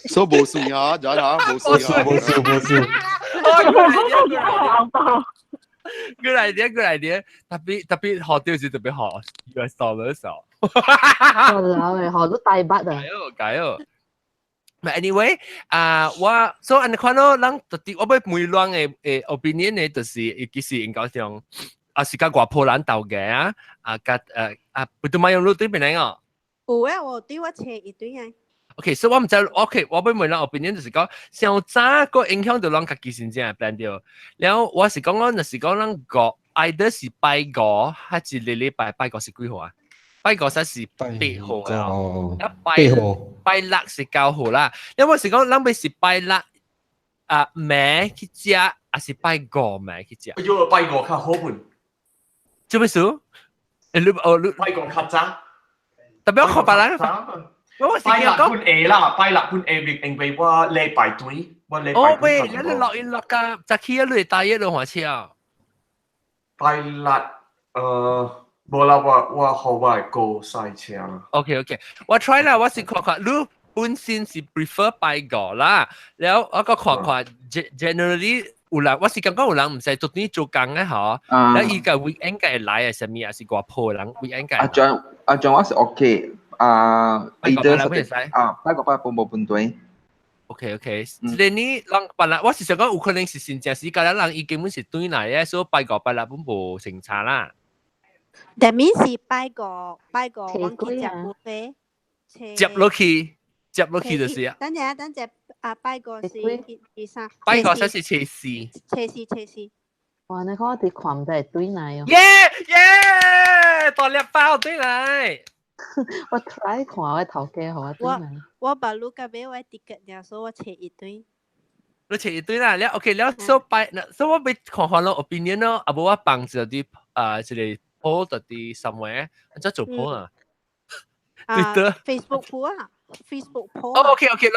E: 所以無算啊，咗啦，無算，
D: 無算，無算。
F: 紅包。
B: 過來點，過來點，特別特別學到是特別學 US dollars 哦。
A: 我老誒，學到大筆啊！
B: 解哦，解哦。But anyway，啊，我所以按呢款咯，咱特別我欲問人的的 opinion 呢，就是其實應該上啊是佮外婆人鬥嘅啊，啊佮啊不都買用路對邊嚟哦。
C: 有啊，我對我車一對啊。
B: OK，所以我毋知，OK，我欲問人 opinion 就是講，上早個影響到咱家己先正變掉。然後我是講，若是講咱個 either 是拜五，還是禮禮拜拜五是幾號啊？拜五才是8號啊，拜拜六是9號啦。因為是講，咱欲是拜六啊暝去食，還是拜五暝去食？
J: 我覺得拜五較好本。
B: 做咩事？欸，你哦你
J: 拜五較早。
B: 特別我看別人。我
J: 拜六半下啦，拜六半下，因為我禮拜對，我禮拜。
B: 哦喂，你落一落㗎，早起啊，你大一落換車啊？
J: 拜六，無啦，我我予我的哥駛車啦。
B: OK OK，我 try 啦，我是看看，你本身是 prefer 拜五啦，然後我閣看看，generally 有人，我是感覺有人毋使做啲做工嘅嗬，然後伊個 weekend 嘅來啊，啥物啊是外鋪人 weekend 嘅。
K: 阿 John 阿 John 我是 OK 啊，
B: 拜個拜六
K: 啊，拜個拜半無半對。
B: OK OK，這個你人本來我是想講有可能是真正時間人伊根本是轉來嘅，所以拜五拜六本無成差啦。
C: That means 是拜五拜五，我去食 buffet。
B: 接落去，接落去就是啊。
C: 等陣等陣啊，拜五是一、二、三。
B: 拜五才是初四。
C: 初四初四。
A: 哇！你看我哋看唔到係對來哦。
B: 耶耶，大粒包對來。
A: 我 try 看我頭家予我對來。
C: 我把路甲買我 ticket 了，所以我揣一對。
B: 你揣一對啦，了 OK 了，所以拜，所以我欲看看咯 opinion 咯，啊無我放一啲啊一個 poll 佇啲 somewhere，按怎做 poll 啊？
C: 啊，Facebook poll 啊，Facebook poll。
B: 哦，OK OK，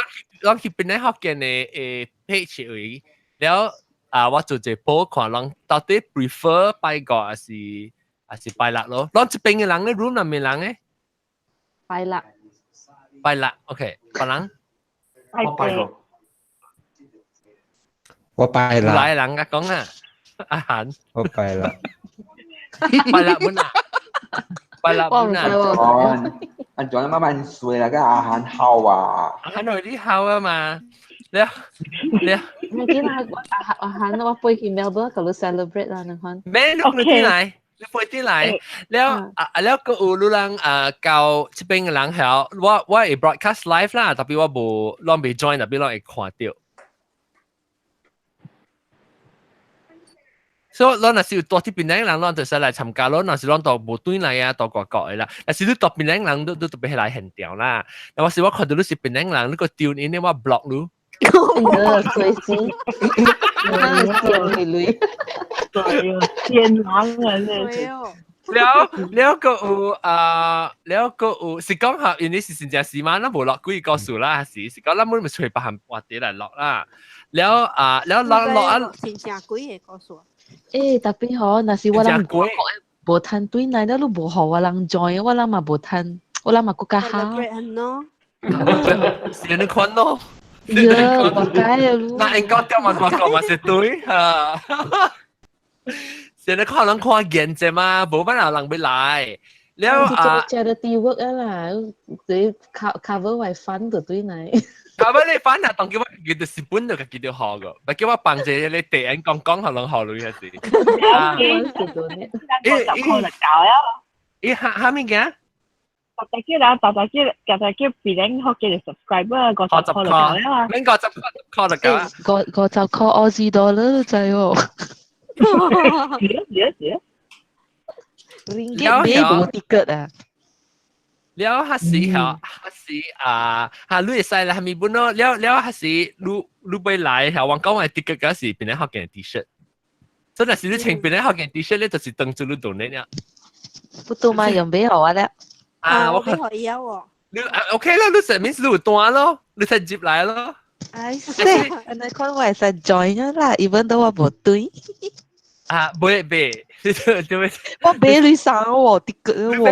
B: 咱去邊個福建的誒 page 位，了啊，我做一個 poll 看人到底 prefer 拜五還是拜六咯？咱這邊的人咧，room 內面人咧？
A: 拜六。
B: 拜六，OK，別人。
J: 我拜五。
D: 我拜六。
B: 來人啊講啊，阿韓。
D: 我拜六。
B: 拜六本啊。拜六本啊。
K: 哦，阿 John 慢慢睡啦，個阿韓好啊。
B: 阿韓你好啊嘛，你你。
A: 我記得阿阿韓我飛去 Melbourne 佮你 celebrate 啦，你看。
B: 咩？你飛來？你飛啲來？了啊了，閣有你人啊，到這邊的人曉，我會 broadcast live 啦，特別我無，攏未 join，特別攏會看到。所以，咱若是有蹛佇檳城人，咱就使來參加咯。若是咱都無轉來啊，蹛外國的啦。若是你蹛檳城人，你特別來現場啦。若我是我看到你是檳城人，你閣丟因咧，我 block 你。
A: 隨時，賤去
F: 對，賤人啊！
B: 了了閣有啊，了閣有是講下，因為是真正是嘛，咱無落幾個數啦，是講咱每咪揣別項活啲來落啦。了啊，了落落啊，
C: 真正幾個故事。
A: 欸，特別吼，若是我人無趁對來，了你無予我人 join，我人嘛無趁，我人嘛閣較好。
B: 是按呢款咯。
A: 呀，活該啊！
B: 那應該掉嘛，外國嘛是對哈。是你看人看見啫嘛，無辦法人欲來。了啊
A: ，charity work 啊啦，你 cover 我 fund 就對來。
B: cover 你 fund 啊，當叫我叫做日本就家己就好個，唔叫我幫一個你地人講講，可能好類還是。
F: 啊，欸，十塊就夠啊。
B: 欸，哈哈物件？
F: 大大叫啦，大大叫，大大叫別人學嘅 subscriber 50塊就夠啦。
B: 免50塊就夠啊。
A: 50塊澳紙 dollar 都知哦。
F: 是啊是啊是啊。
A: Ringgit 買無 ticket 啊。
B: 了還是吼，還是啊，哈，你會使啦，係咪本咯？了了還是你你欲來，吼，我講我 ticket 嗰時檳城福建 T-shirt，所以若是你穿檳城福建 T-shirt 咧，就是當做你 donate 了。
A: 不都嘛用買予我咧？
B: 啊，我
C: 買予伊哦。
B: 你啊 OK 啦，你上面是有單咯，你才入來咯。
A: 哎，是，按呢看我會使 join 啦，even though 我無對。
B: 啊，袂袂，對
A: 我買你衫喎，ticket 喎，我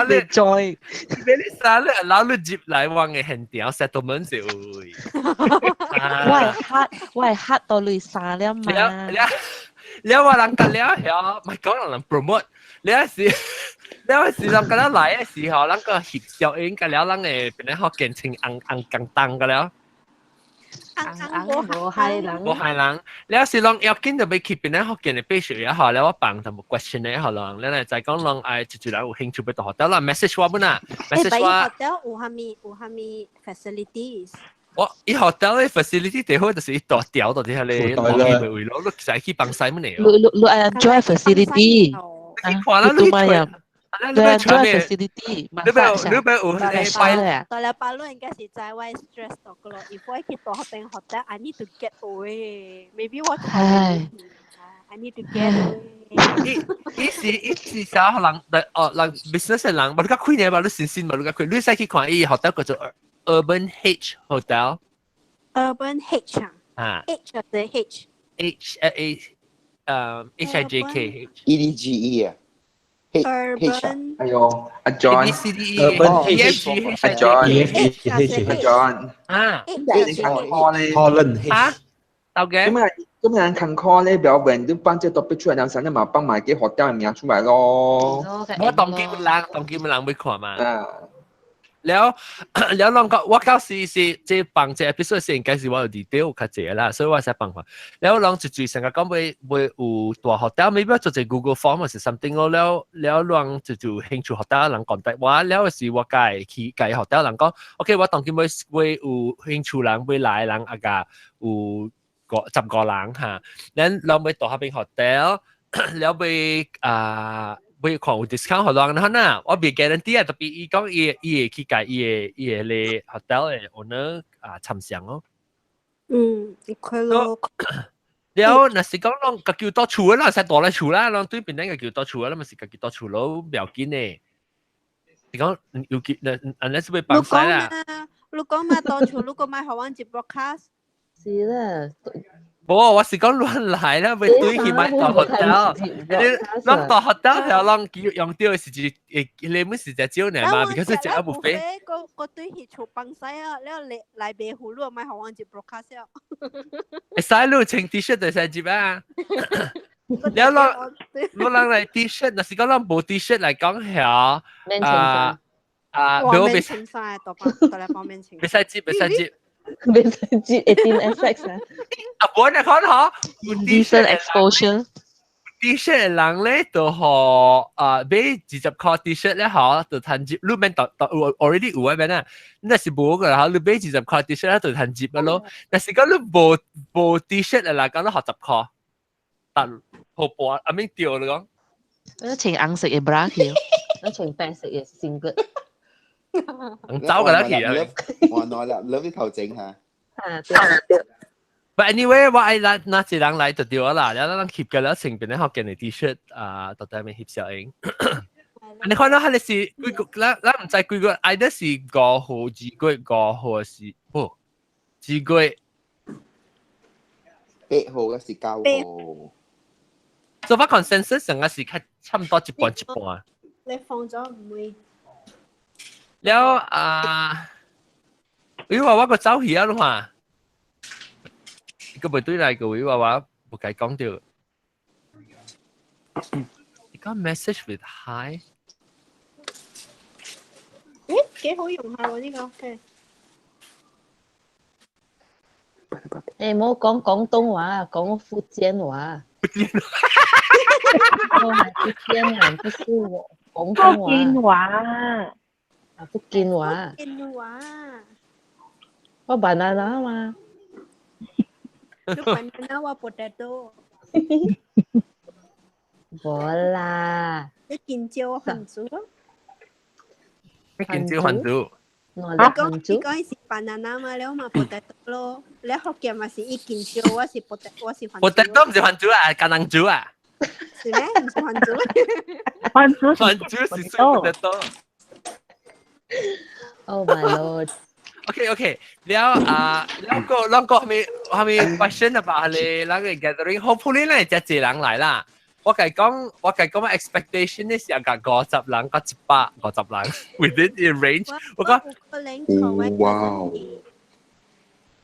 A: 未 join。
B: 買你衫咧，然後你入來我的現場 settlement 是有。
A: 我會黑，我會黑到你衫了嘛。
B: 了了了，我人甲了曉，咪講人 promote，了是。了時人甲了來的時候，咱個翕照影甲了，咱會變咧福建穿紅紅鋼重甲了。
A: 紅紅無害人，
B: 無害人。了是攏要緊就欲去檳城福建的 page 也好，了我放淡薄 question 的好人，咱來再講攏愛一一人有興趣欲蹛 hotel 啦，message 我本啊，message 我。
C: hotel 有啥物有啥物 facilities？
B: 我伊 hotel 的 facility 最好就是伊大條到底遐咧，落去位咯，你使去放屎物呢？
A: 你你你愛 enjoy facility？
B: 你看啦，你去。
A: 對啊，enjoy facility，
B: 你欲你欲有
C: 那個到了巴魯應該是知我 stress 到個咯。If 我去蹛彼間 hotel, I need to get away. Maybe 我
A: 唉
C: ，I need to get away.
B: 伊伊是伊是啥人？哦，人 business 的人，無你較開呢，無你新鮮，無你較開，你使去看伊 hotel 叫做 Urban H Hotel。
C: Urban H 啊？
B: 啊
C: ，H 或者 H。
B: H A H I J K H
E: E D G E 啊。
C: Urban
K: 哎喲，阿 John，
B: A B C D E
K: Urban
B: E F G H
K: 阿 John，
D: E F G H
K: 阿 John，
B: 啊，
K: 你看 call 咧
D: Holland
B: 啊，豆嘅，
K: 點解咁人近 call 咧，不要問，你放這 topic 出來，兩三日嘛放埋啲學校嘅名出來咯。
B: 我當今人，當今人會看嘛。了了，攏講我到時是這放這 episode 是應該是我有 detail 較濟啦，所以我才放看。了攏就最成個講會會有大學校，maybe 做一個 Google Form 或是 something 咯。了了，攏就就興趣學校人 contact 我，了是我家去家學校人講，OK，我當今會會有興趣人會來人啊個有個10個人嚇，咱攏會到嗰邊學校，了會啊。會看有 discount 予人啦，我未 guarantee 啊，特別伊講伊伊會去共伊的伊的咧 hotel 的 owner 啊參詳哦。
C: 嗯，佢咯。
B: 了，若是講攏家己蹛厝啦，使蹛來厝啦，攏對邊咱家己蹛厝啦，咪是家己蹛厝咯，不要緊的。是講有幾，unless 會放晒啦。
C: 你講嘛，蹛厝，你講莫予阮一 broadcast。
A: 是啦。
B: 無，我是講亂來啦，會對去買大 hotel，你攏蹛 hotel 條攏叫用到的是一，你們是隻少呢嘛？because 食啊 buffet。
C: 個個對去厝放晒啊，了來來白葫蘆莫予阮一 broadcast 了。
B: 會使你穿 T 恤就使入啊。了攏，你人來 T 恤，若是講咱無 T 恤來講遐，啊啊，
C: 無免穿衫，多多來方便穿。
B: 袂使接，袂使接。
A: 袂使接 18 SX 啊！
B: 啊，無你看嗬
A: ，indecent exposure。
B: T 恤的人咧，就予啊買20塊 T 恤咧，嗬，就趁折，你免特特 already 有嗰邊啊，你若是無個吼，你買二十塊 T 恤咧就趁折啊咯。若是講你無無 T 恤的來講，你予10塊，但好半阿免掉你講。
A: 我穿紅色的 bra 去，我穿白色的 singlet。
B: 走㗎啦，去啊！
E: 我攞啦，攞啲頭整下。
A: 啊對。
B: But anyway，我愛咱那一人來就對啦，了咱翕個了穿邊咧學見的 T 恤啊，到底咪翕相影。你看到佢哋是幾個，咱咱毋知幾個，either 是5號、2月5號是不？2月
E: 8號嘅是9號。
B: 做法 consensus 成個是較差唔多一半一半。
C: 你放咗唔會？
B: 了啊，因為我個走去啊啦嘛。個袂對來個位，我我無該講到。你講 message with hi。
C: 誒，幾好用下喎呢個。
A: 誒，唔好講廣東話，講福建話。
B: 福建話。
A: 我係福建人，不是我廣東話。
F: 福建話。
A: 啊，福建話。
C: 福建話。
A: 我 banana 嘛。
C: 你 banana 我 potato。
A: 無啦。
C: 你見招我番薯咯。
B: 你見招番薯。
C: 你講你講是 banana 嘛，了嘛 potato 咯。你福建嘛是一見招，我是 potato，我是番薯。
B: potato 唔是番薯啊，橄欖薯啊。
C: 是咩？唔是番薯。
F: 番薯
B: 番薯是 potato。
A: Oh my lord！
B: OK OK，了啊，了個兩個係咪係咪 question about 你那個 gathering？Hopefully 咧，只濟人來啦。我計講，我計講 expectation 咧是個50人到150人 within the range。我講，
E: 哇！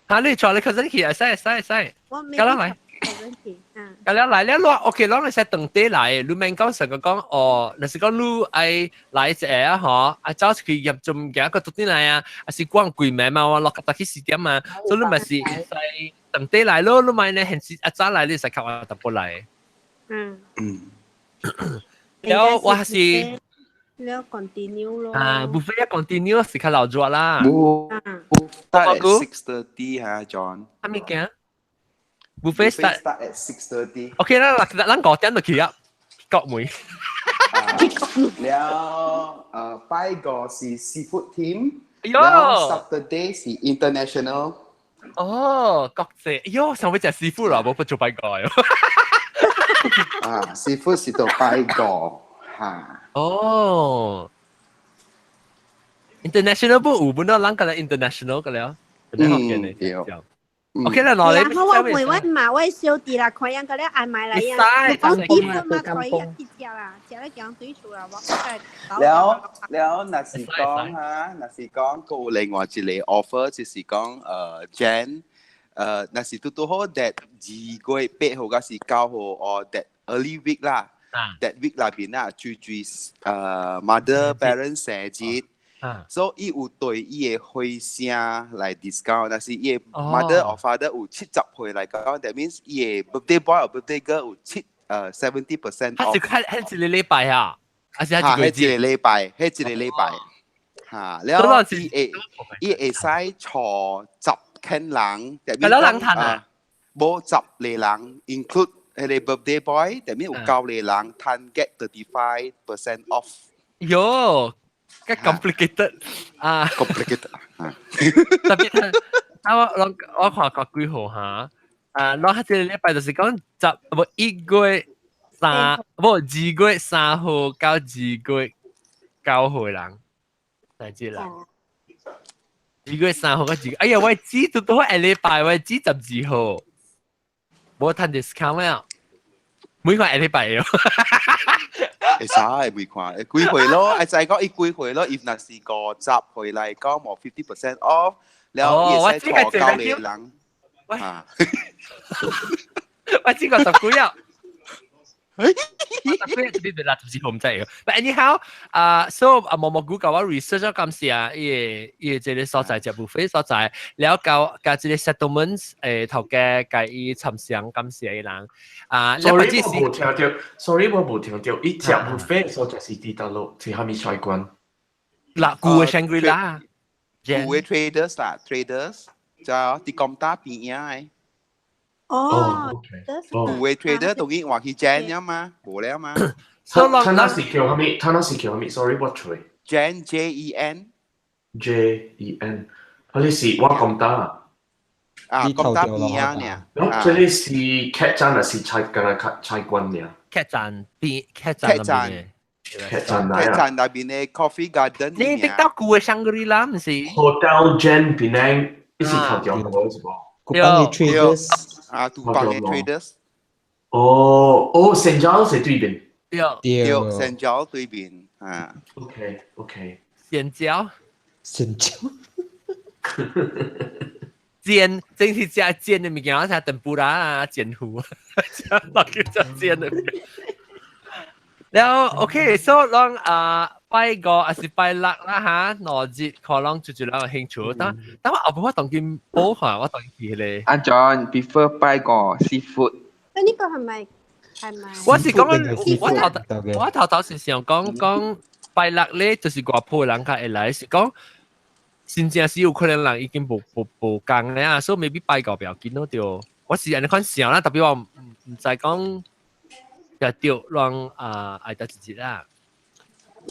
B: 嚇你坐你 cousin 去啊？使使使，咁樣來。咁樣來了，我 OK，攏會使當地來，你免講成個講哦，若是講你愛來一個啊，嗬，啊走出去入陣行個獨啲來啊，啊是講貴名嘛，我落搭去時點嘛，所以你咪是使當地來咯，你咪呢現時啊早來你使較晚淡薄來。
C: 嗯。
E: 嗯。
B: 了我是。
C: 了 continue 咯。
B: 啊，buffet continue 是較老熱啦。
E: 冇。Start at 6:30 哈，John。
B: 啥物件？buffet start
E: start at 6:30。
B: OK 啦，嗱，咱5點就去啊，國門。
E: 了，拜五是 seafood team。
B: 喲。
E: Saturday 是 international。
B: 哦，國際，喲，上尾食 seafood 啦，無不做拜五。
E: 啊，seafood 是到拜五嚇。
B: 哦。International 不有本到咱個 international 個了，
E: 嗯，對。
B: OK 啦，攞你。
C: 然後我問我媽，我小弟啦，看樣個咧愛買來呀，你講基本嘛可以去食啦，食咧講對厝啦，我
E: 了了，若是講哈，若是講，閣有另外一個 offer，就是講Jan，若是拄拄好 that 2月8號還是9號，or that early week 啦，that week 內邊啦，最最mother parent 生日。所以伊有對伊的歲聲來 discount，但是伊的 mother or father 有70歲來講，that means 伊的 birthday boy or birthday girl 有70%
B: 佢是係一個禮拜啊，還是
E: 係一個禮拜？係一個禮拜。嚇，了伊會使坐10間人，
B: 幾多人趁啊？
E: 無10個人，include 彼個 birthday boy，that means 有9個人，趁 get 35% off。
B: 喲，較 complicated 啊
E: ，complicated 啊，
B: 特別啊，我看過幾號嚇，啊，我彼個禮拜就是講十無1月3，無2月3號到2月9號人，大隻啦。2月3號到二月，哎呀，我知都都下禮拜，我知12號，無趁 discount 啊，每個下禮拜哦。
E: 會使會看，幾歲咯？愛知講伊幾歲咯？if 若是50歲來講，無 50% off，了伊會使坐九個人。
B: 啊！我知個十幾啊！十幾你哋啦，就是唔知嘅。But anyhow，啊，so 啊，毛毛菇教我 research 咗咁時啊，伊個這個所在食 buffet 所在，了教教這個 settlements 頭家共伊參詳感謝的人啊。
J: Sorry，我無聽著。Sorry，我無聽著。伊食 buffet 所在是佇佗落，佇啥物菜館？
B: 嗱，舊的 Shangri-La，
E: 舊的 traders 啦，traders 就佇 Komtar 邊仔的。
C: 哦，
E: 舊的 trader 當然話去 Jen 了嘛，無了嘛。
J: 他那是叫啥物？他那是叫啥物？Sorry，我揣。
E: Jen J E N
J: J E N，彼是我 Komtar。
E: 啊，Komtar 邊仔呢？
J: 咁這裡是客棧還是菜敢若菜菜館爾？
B: 客棧邊客棧
E: 那邊。
J: 客棧
E: 客棧那邊的 Coffee Garden。
B: 你得到舊的香格里拉毋是
J: ？Hotel Jen Penang，伊是頭條路是無？
D: 古幫的 traders。
E: 啊，杜邦的 traders。
J: 哦哦，聖交是對面。
B: 對
E: 對，聖交對面啊。
J: OK OK。
B: 聖交。
D: 聖交。
B: 煎，真是食煎的物件，我食甜不辣啊，煎糊，落叫做煎的。了 OK，so 攏啊拜五還是拜六啦嚇，兩日可能就就人有興趣。但但我後晡我當今補下，我當去咧。
K: 阿 John prefer 拜五 seafood。
C: 誒呢個係咪係咪？
B: 我是講我頭頭是想講講拜六咧，就是外埔人較會來，是講真正是有可能人已經無無無工咧啊，所以 maybe 拜五比較緊咯對。我是按呢款想啦，特別我毋知講。就對，讓啊愛得一日啦。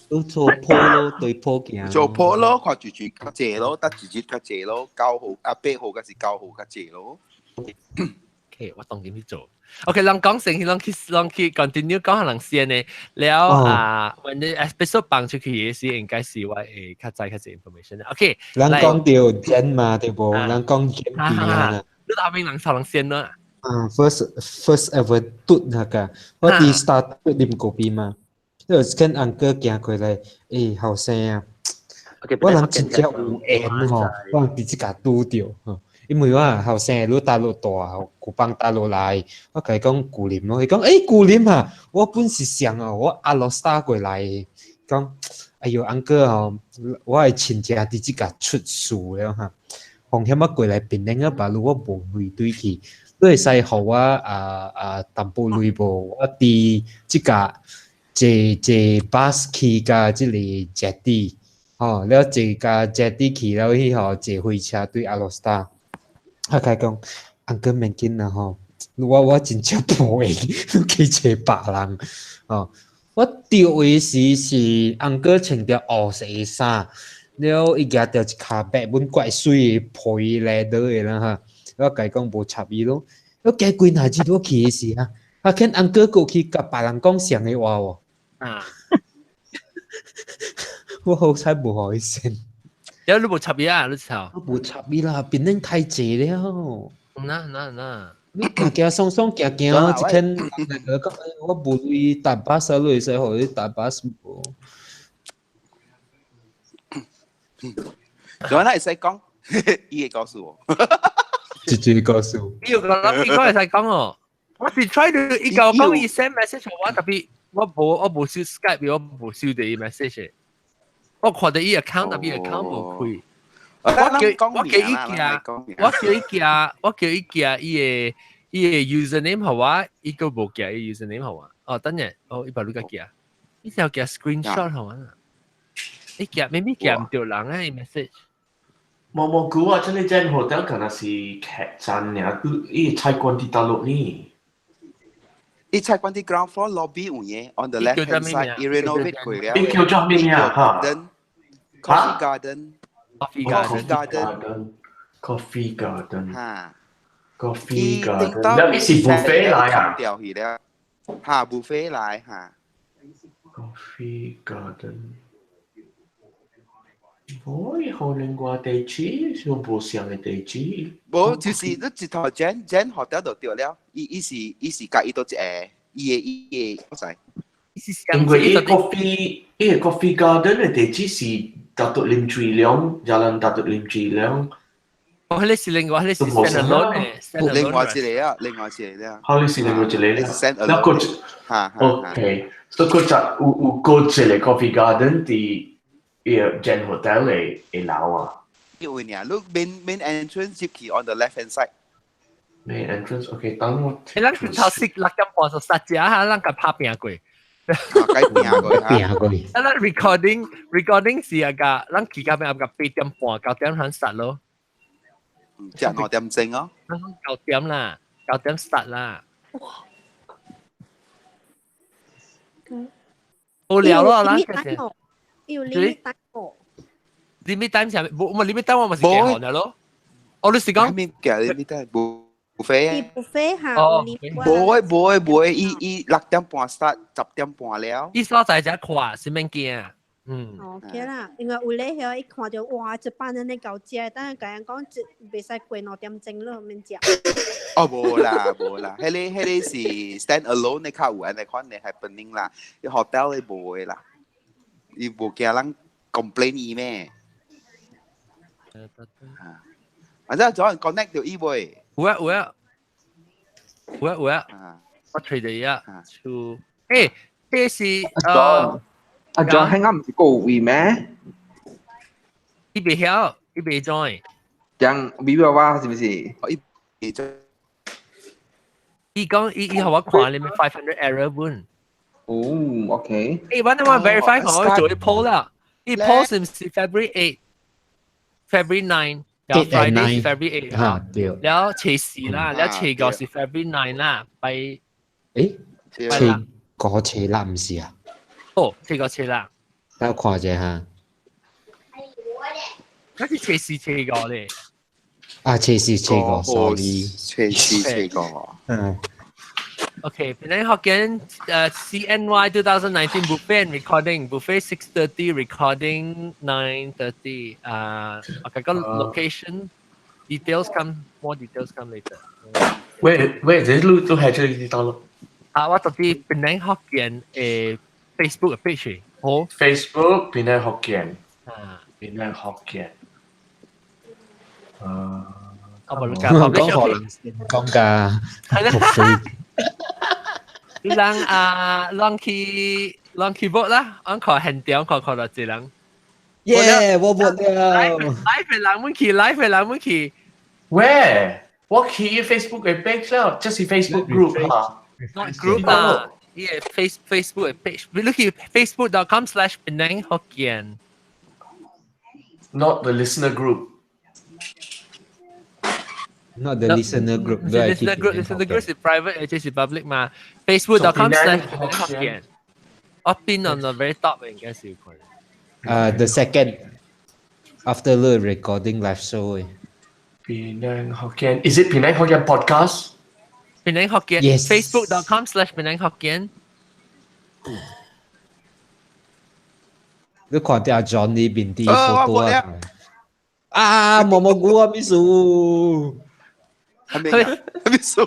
D: 都做鋪咯，對鋪行。
E: 做鋪咯，看住住較濟咯，得一日較濟咯，9號啊8號還是9號較濟咯。
B: OK，我當今去做。OK，人講成，人去 continue 講下人先呢。了啊，when the episode 放出去的時，應該是我會較知較濟 information。OK，
D: 人講到 Jen 嘛，對無？人講 Jen 邊啊。
B: 你後面人頭人先啦。
D: 啊，first ever 嘟那個，我佇 start 啉咖啡嘛，就跟 uncle 行過來，欸，後生啊，我人真正有緣吼，我人直接共拄著吼，因為我後生愈大愈大，古邦大落來，我共伊講舊林咯，伊講欸舊林啊，我本是想哦，我阿羅沙過來，講，哎喲 uncle 吼，我的親戚直接共出事了哈，風險啊過來檳城啊，把如我無錢對去。你會使予我啊啊淡薄鐳無？我佇這個坐坐 bus 去到這個 jetty，吼，了坐到 jetty 去了去吼，坐火車對 Alor Star。我共伊講，uncle 免緊啦吼，我真正無閒，你去揣別人，吼。我著位時是 uncle 穿著烏色的衫，了伊舉著一跤白本怪媠的皮 leather 的啦哈。我共伊講無插伊咯，我過幾若日我去的時啊，啊見 uncle 閣去共別人講相的話喎。
B: 啊！
D: 我好彩無予伊先。
B: 了你無插伊啊？你吵？
D: 我無插伊啦，檳城太濟了。
B: 那那那。
D: 你行行爽爽行行，一天那個講，我無鐳搭巴士，你會使予你搭巴士無？
E: 所以會使講，伊會告訴我。
D: 直接告訴。
B: 伊有個諗，伊講會使講哦。我是 try to 伊甲我講伊 send message 我，特別我無收 Skype，我無收到伊 message。我看到伊 account，特別 account 無開。我叫伊寄，我叫伊寄，我叫伊寄伊个 username 予我，伊閣無寄伊 username 予我。哦，等陣，哦，伊把你個寄，伊就寄 screenshot 予我。伊寄，maybe 寄毋著人啊，伊 message。
J: 無無估啊！這個間 hotel 可能是客棧爾，伊菜館佇大陸呢。
E: 伊菜館佇 ground floor lobby 有影，on the left hand side，伊 renovate 過了。
J: 伊叫做咩名哈
E: ？Coffee Garden。
B: Coffee
J: Garden。Coffee Garden。
E: 哈。
J: Coffee Garden。那伊是 buffet 來啊？
E: 掉去了。哈，buffet 來哈。
J: Coffee Garden。會可能我地址是無相嘅地址。
E: 無，就是你一頭 Jen Jen hotel 就對了。伊是佮伊都一個，伊個我知。
J: 因為伊 coffee 伊個 Coffee Garden 嘅地址是 Datuk Lim Chui Leong， Jalan Datuk Lim Chui Leong。
B: 哦，彼個是另外，彼個是 stand alone 嘅。
E: 另外一個啊，另外一個啊。
J: 好，你是另外一個咧。那個
E: 哈
J: ，OK，所以嗰隻有個一個 Coffee Garden 佇伊個 Jen Hotel 嘅樓啊。
E: 因為呢，你 main entrance 入去 on the left hand side。
J: Main entrance，OK，等我。
B: 你咱頭先6點半就殺食哈，咱共拍拚過。
E: 該拚過哈。
D: 拚過。
B: 啊，咱 recording 是啊個，咱期間邊啊個8點半9點響殺咯。
E: 食2點鐘哦。
B: 九點啦，9點殺啦。無聊咯，咱
C: 有 limit time 哦。
B: limit time 啥物？無，我 limit time 我咪是幾行嘅咯。哦，你是講？
E: 咩嘅 limit time？buffet。
C: buffet 嚇。
B: 哦。
E: 無會無會無會，伊6點半 start，10點半了。
B: 伊所在才看，是免驚。嗯。
C: OK 啦，因為有咧遐一看到哇，一班人咧𠢕食，等下共人講一袂使過2點鐘咯，免食。
E: 哦，無啦無啦，彼個是 stand alone 的較有按呢款的 happening 啦，伊 hotel 的無的啦，伊無驚人 complain 伊咩？啊，反正早人 connect 到伊未？
B: 有啊有啊，有啊有啊，我揣著伊啊，出，欸，這是
K: 阿 John 香港唔是高位咩？
B: 伊袂曉，伊袂 join。
K: 講 V 娃娃是唔是？
E: 伊袂 join。
B: 伊講伊伊予我看裡面500 error 本。
K: 哦，OK。
B: 欸，我等我 verify 好做一 poll 啦。伊 poll 是唔是 February 8、February 9？然後 Friday 是 February 8
D: 嚇對。
B: 然後初四啦，然後初五是 February 9 啦，拜。
D: 欸，初五初六唔是啊？
B: 哦，初五初六。
D: 等我看者哈。
B: 那是初四初五咧。
D: 啊，初四初五，sorry。
E: 初四初五。
D: 嗯。
B: Okay, Penang Hokkien CNY 2019 buffet and recording. Buffet 6:30, recording 9:30. Okay, got location details come, more details come later.
J: 喂喂，這路都係這裡到咯。
B: 啊，我到佇 Penang Hokkien 的 Facebook 的 page 好。
J: Facebook Penang Hokkien。
B: 啊
J: ，Penang Hokkien。啊。
B: 啊，無你
D: 講可能講㗎。
B: 係啦。人啊，人去 vote 啦，我看現場看看到一人。
D: 耶，我 vote 了。
B: live 的人們去，live 的人們去。
J: 喂，我去 Facebook 的 page 了，這是 Facebook group 哈。
B: Not group 啦，伊個 Facebook 的 page，你去 facebook.com/Penang Hokkien。
J: Not the listener group.
D: Not the listener group.
B: Listener group, listener group 是 private，這是 public 嘛。Facebook.com/Penang Hokkien。我邊 on the very top 應該是有可能。
D: The second after the recording live show.
J: Penang Hokkien. Is it Penang Hokkien podcast?
B: Penang Hokkien.
D: Yes.
B: Facebook.com/Penang Hokkien。
D: 你看到阿 John 呢邊啲 photo 啊？啊，毛毛菇啊，秘書。
E: 係咪？秘書。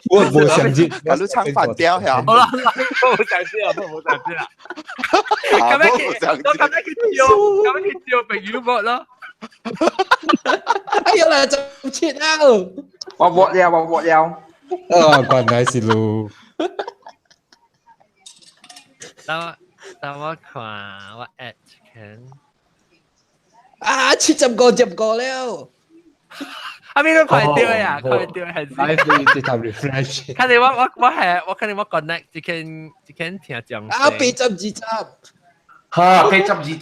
D: 我冇想知，
E: 搞到撐飯雕係
B: 好啦，冇想知啊，冇想知啦。咁樣去，我咁樣去招，咁樣去招朋友 vote 咯。
D: 哎呀啦，就切啦！
K: 我活了，我活了。
D: 啊，原來是路。
B: 等我看我 at 看。
D: 啊，75個了。
B: 阿邊都快掉呀，快掉還是？
D: 來，你直頭 refresh。
B: 看你我係我看你我 connect 這間聽講。
D: 啊，82。
J: 嚇，82。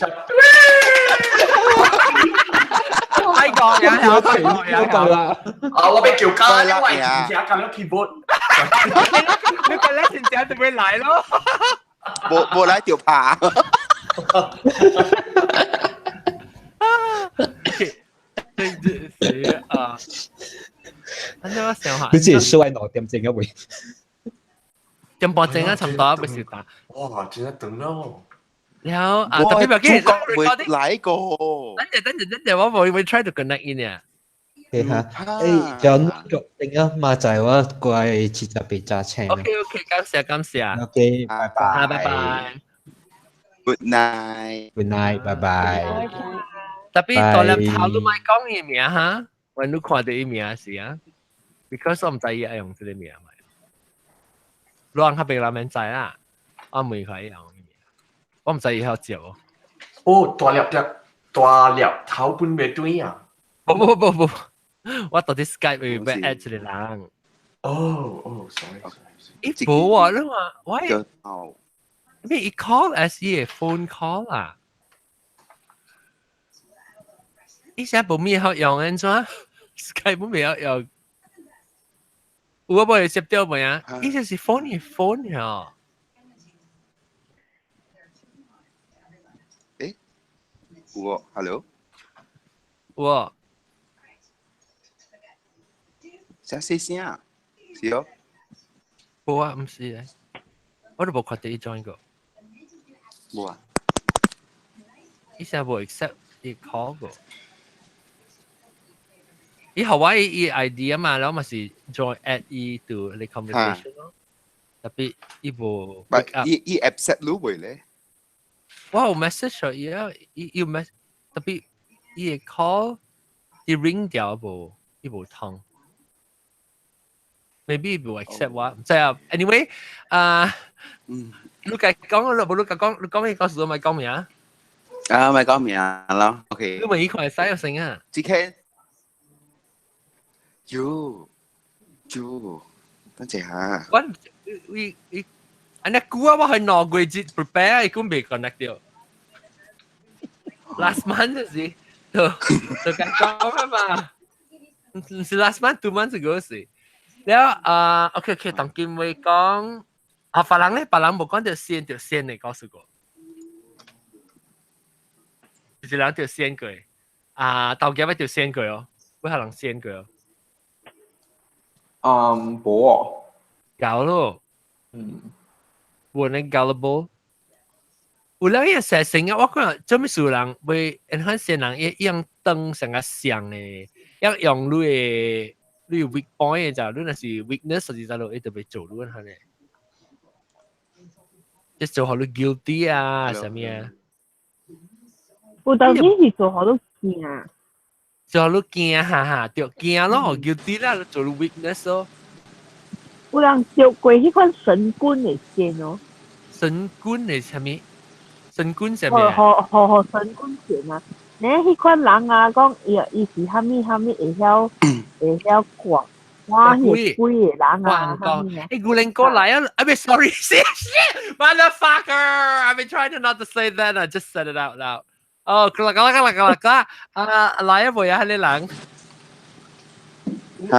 B: 太講呀，太講呀，
D: 夠啦。
J: 啊，我被叫加，因為真正教咗 keyboard。
B: 你個咧真正就會來咯。
E: 無來就怕。
B: 是啊，等我想下。
D: 你自己室外2點鐘嘅會。
B: 點半鐘啊，差唔多不是打。
J: 哇，真係等咯。
B: 然後啊，特別別
E: 主角會來個。
B: 等陣等陣等陣，我會 try to connect in 啊。
D: 係哈，誒，就決定啊，嘛就係我過去78揸車。
B: OK OK，感謝感謝。
D: OK，拜拜。
B: 拜拜。
E: Good night。
D: Good night，拜拜。
B: 特別大粒頭都咪講伊名哈，我你看到伊名是啊，because 我唔知伊愛用這個名咪。亂較別人免知啦，我唔可以用伊名，我唔知伊曉接哦。
J: 哦，大粒粒大粒頭本未對啊！
B: 不不不不，我到底 Skype 會被 add 一個人。
J: 哦哦，sorry sorry。
B: 伊無啊，你話喂，咩？伊 call as 伊個 phone call 啊？伊現在無咩好用安怎？Skype 冇咩好用。有我無會接到未啊？伊這是 phone 嘅 phone 呀。
E: 誒，有哦，hello。
B: 有哦。
E: 聲細聲，是哦。
B: 無啊，毋是咧，我都無看到伊 join 過。
E: 無啊。
B: 伊現在無 accept 伊 call 過。伊予我伊 ID 啊嘛，然後嘛是 join add 伊 to 你 conversation 咯。特別伊無。
E: 伊 accept 你未咧？
B: 我有 message 咗伊啊，伊伊 mess 特別伊會 call，伊 ring 掉無，伊無通。Maybe 無 accept 我，唔知啊。Anyway，啊，你家講，你無你家講，你講咩故事我咪講名啊？
E: 啊，咪講名咯。OK。
B: 你問伊看會使有聲啊？
E: 這個。喲喲，等陣下。
B: 我伊伊，按呢久啊，我係2個月 prepare，伊根未 connect 到。Last month 就是，就就講啊嘛，唔是 last month 2 months ago 是。了啊，OK OK，當今會講，啊，別人咧，別人無講到線就線的告訴過，就是人就線過，啊，頭家要就線過哦，幾下人線過哦。
K: 嗯，無哦。
B: 有咯。
K: 嗯。
B: 無那 gullible。有兩個寫成啊，我講做咩事人會 enhance 線人一樣燈成個像的，一用你的你 weak point 就，你若是 weakness 實際就伊特別做你係咧，即做好你 guilty 啊，啥物啊？
F: 有當時是做好多驚。
B: 做好你驚哈哈，對驚咯，guilty 啦，做你 weakness 咯。
F: 有人著過彼款神棍的線哦。
B: 神棍的啥物？神棍啥物？
F: 好好好神棍線啊！你彼款人啊，講伊伊是啥物啥物會曉掛，哇！迄鬼的人啊，啥物啊？
B: 欸，古靈哥來啊！I mean, sorry, shit, shit, motherfucker! I've been trying to not to say that. I just said it out loud. 哦，啦啦啦啦啦啦！啊，來啊，未啊，彼個人。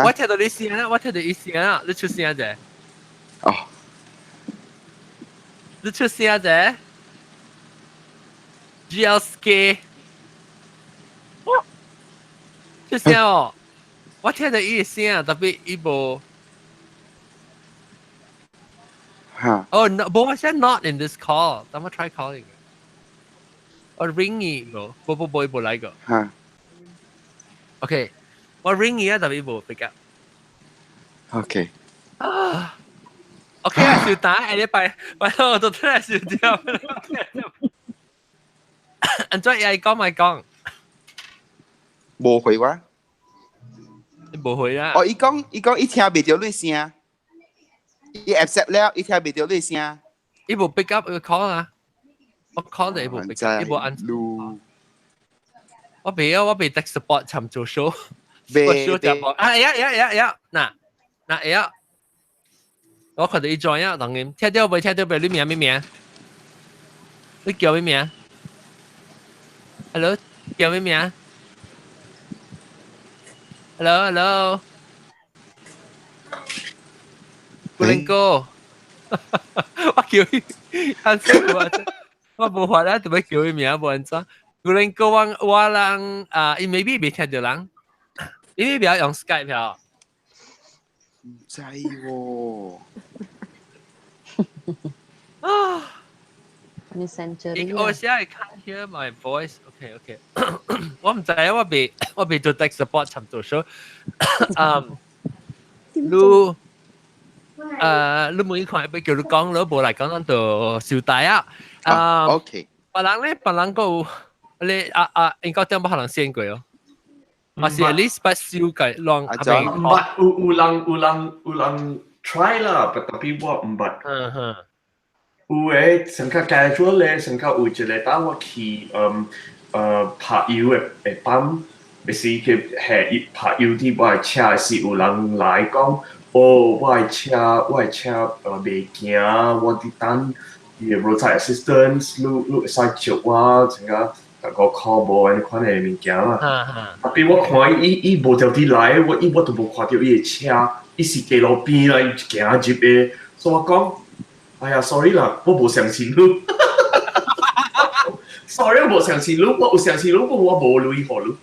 B: 我聽到你聲啊，我聽到伊聲啊，你出聲者？
E: 哦。
B: 你出聲者？GLK。出聲哦！我聽到伊聲，特別伊無。
E: 嚇！
B: 哦，no，無我寫 not in this call。等我 try calling。我 ring 伊無，無無無伊無來過。
E: 嚇。
B: OK，我 ring 伊啊，特別無 pick up。
E: OK。
B: 啊。OK 啊，小打，下禮拜，拜託我都真係笑掉。按怎伊講咪講？
E: 無回我。
B: 無回啊！
E: 哦，伊講伊講伊聽袂著你聲，伊 accept 了，伊聽袂著你聲。
B: 伊無 pick up 個 call 啊！我 call 你無 pick up，伊無按。我未啊，我未 tech support 尋做 show。
E: 未
B: show 就無啊！會啊會啊會啊會啊！嗱嗱會啊！我看到伊 join 啊，當然聽到未？聽到未？你名咩名？你叫咩名？Hello，叫咩名？Hello，Hello，古靈哥，我叫伊，阿叔我我無法啦，特別叫伊名無按怎。古靈哥我我人啊，伊 maybe 未聽到人，伊未用 Skype 票。
E: 唔知喎。
B: 啊！
A: 你 century
B: 我現在 can't hear my voice. OK OK，我唔知啊，我未我未做 tech support 尋做 show。嗯，你誒你每看要叫你講，你無來講咱就小弟啊。
E: 啊，OK。
B: 別人咧，別人個你啊啊，應該點冇可能先過哦。我是 at least 不燒計浪
J: 唔捌有有人有人有人 try 啦，但係我唔捌。
B: 嗯哼。
J: 有誒，上較 casual 咧，上較有一個當我去嗯拍油的的班，是去下拍油佇我的車是有人來講，哦，我的車我的車袂行，我佇等伊的 roadside assistance，你你會使接我，成個逐個箍無按呢款的物件啦。啊，比我看伊伊無條佇來，我伊我都無看著伊的車，伊是街路邊啦，伊行入的，所以我講。哎呀，sorry 啦，我無相信你。sorry，我無相信你，我有相信你，不過我無鐳予你。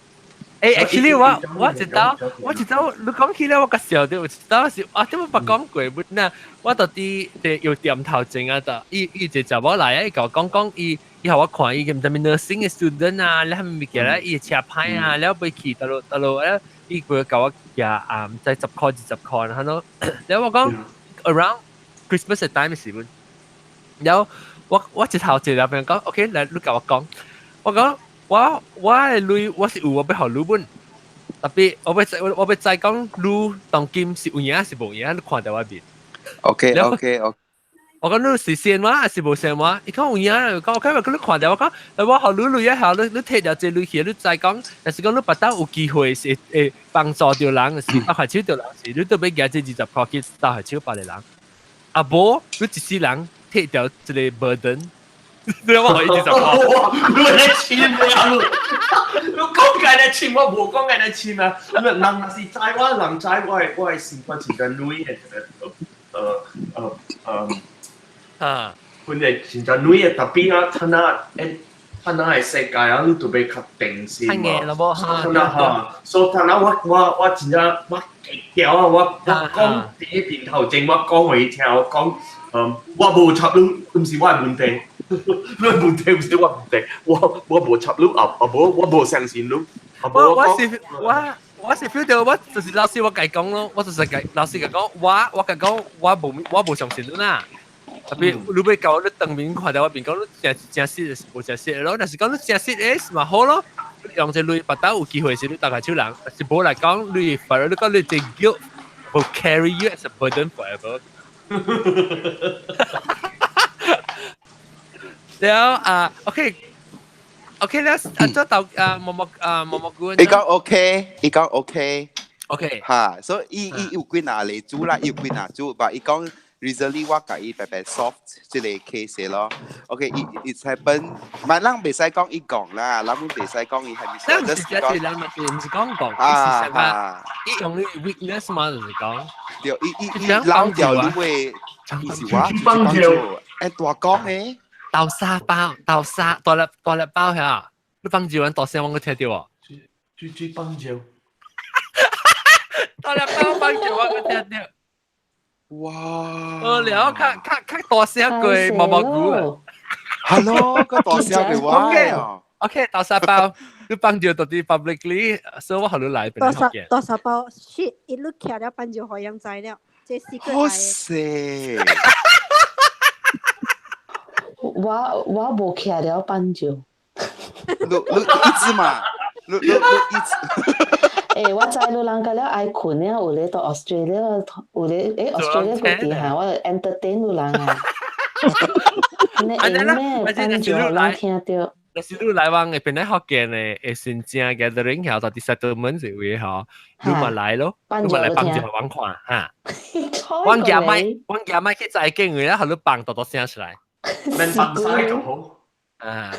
B: 誒，actually 我我知道，我知道，你講起來我個笑到，我知道是啊，點解捌講過本啊？我到底佇藥店頭前啊，就伊伊一個查某來啊，伊共我講講，伊伊予我看伊毋知咩 nursing 的 student 啊，了啥物物件咧，伊的車歹啊，了欲去佗落佗落啊，伊過共我寄啊，毋知10箍20箍，然後了我講 around Christmas 的 time 時陣，了我我一頭一個朋友講，OK，來你共我講，我講。我我的鐳我是有我欲予你本，特別我欲我我欲知講你當今是有影還是無影，你看著我面。
E: OK OK OK。
B: 我講你是信我還是無信我？伊講有影，講 OK，我講你看著我講，我予你鐳一下，你你摕著這鐳去，你知講，若是講你別當有機會是會幫助著人，是鬥下手著人是，你都欲舉這20箍去鬥下手別個人。啊無，你一世人摕著這個 burden。你我予伊20箍。
J: 你咧親啊！你你講緊咧親，我無講緊咧親啊！人若是知我，人知我的我的生活真正鐳的，呃呃
B: 啊，
J: 本來真正鐳的，特別啊，他那誒，他那的世界啊，你特別較定心嘛。他那哈，所以他那我我我真正我極條啊！我我講佇面頭前，我講予伊聽，我講，嗯，我無插你，毋是我的問題。你的問題毋是我問題，我我無插你，啊啊無，我無相信你。
B: 我我是我我是 feel 到我就是老師我共伊講咯，我就是共老師共伊講，我我共伊講我無我無相信你啦。特別你欲共你當面看著我面講你真真實是無真實咯，若是講你真實的嘛好咯，用這鐳別當有機會時你鬥下手人，是無來講你反而你講你這 guilt will carry you as a burden forever。了啊，OK OK 了，啊做豆啊毛毛啊毛毛菇。
E: 伊講 OK，伊講 OK。
B: OK。
E: 哈，所以伊伊有幾若例子啦，伊有幾若組，但伊講 recently 我共伊白白 solve 這個 case 咯。OK，it happen，嘛咱袂使講伊講啦，咱袂使講伊係咪。
B: 咱是這是咱嘛是毋是講講，伊是啥？伊用你 weakness 嘛，就是講。
E: 對，伊伊伊漏掉你會，伊是我幫助，欸大講的。
B: 豆沙包，豆沙大粒大粒包遐，你放住阮大聲，我閣聽著無？
J: 水水放尿。
B: 大粒包放住我閣聽著。
E: 哇！
B: 哦，了，較較較大聲過毛毛菇啊。
E: Hello，較大聲過我。
B: OK OK，豆沙包，你放尿到底 publicly，所以我予你來。
C: 豆沙豆沙包，shit，一路徛了放尿予人知了，這是個
E: 好勢。
A: 我我無徛了放尿。
E: 你你一直嘛，你你你一直。
A: 欸，我知你人個了愛睏了，有咧到 Australia，有咧欸 Australia 嗰啲嚇，我 entertain 你人啊。你會咩？幫助人聽到。
B: 若是你來往會變咧福建的會新正 gathering 曉到佇 settlement 這位吼，你嘛來咯，你嘛來幫助阮看哈。阮驚莫，阮驚莫去在景位咧，予你放多多聲出來。
J: 免放晒就好。
B: 啊，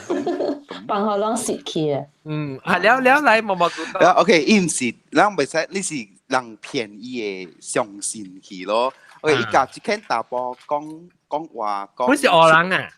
A: 放予攏蝕去啊。
B: 嗯，係了了來毛毛菇。
E: OK，伊毋是，咱袂使，你是人騙伊會相信去咯。OK，伊共一間查埔講講話講。
B: 阮是烏人啊。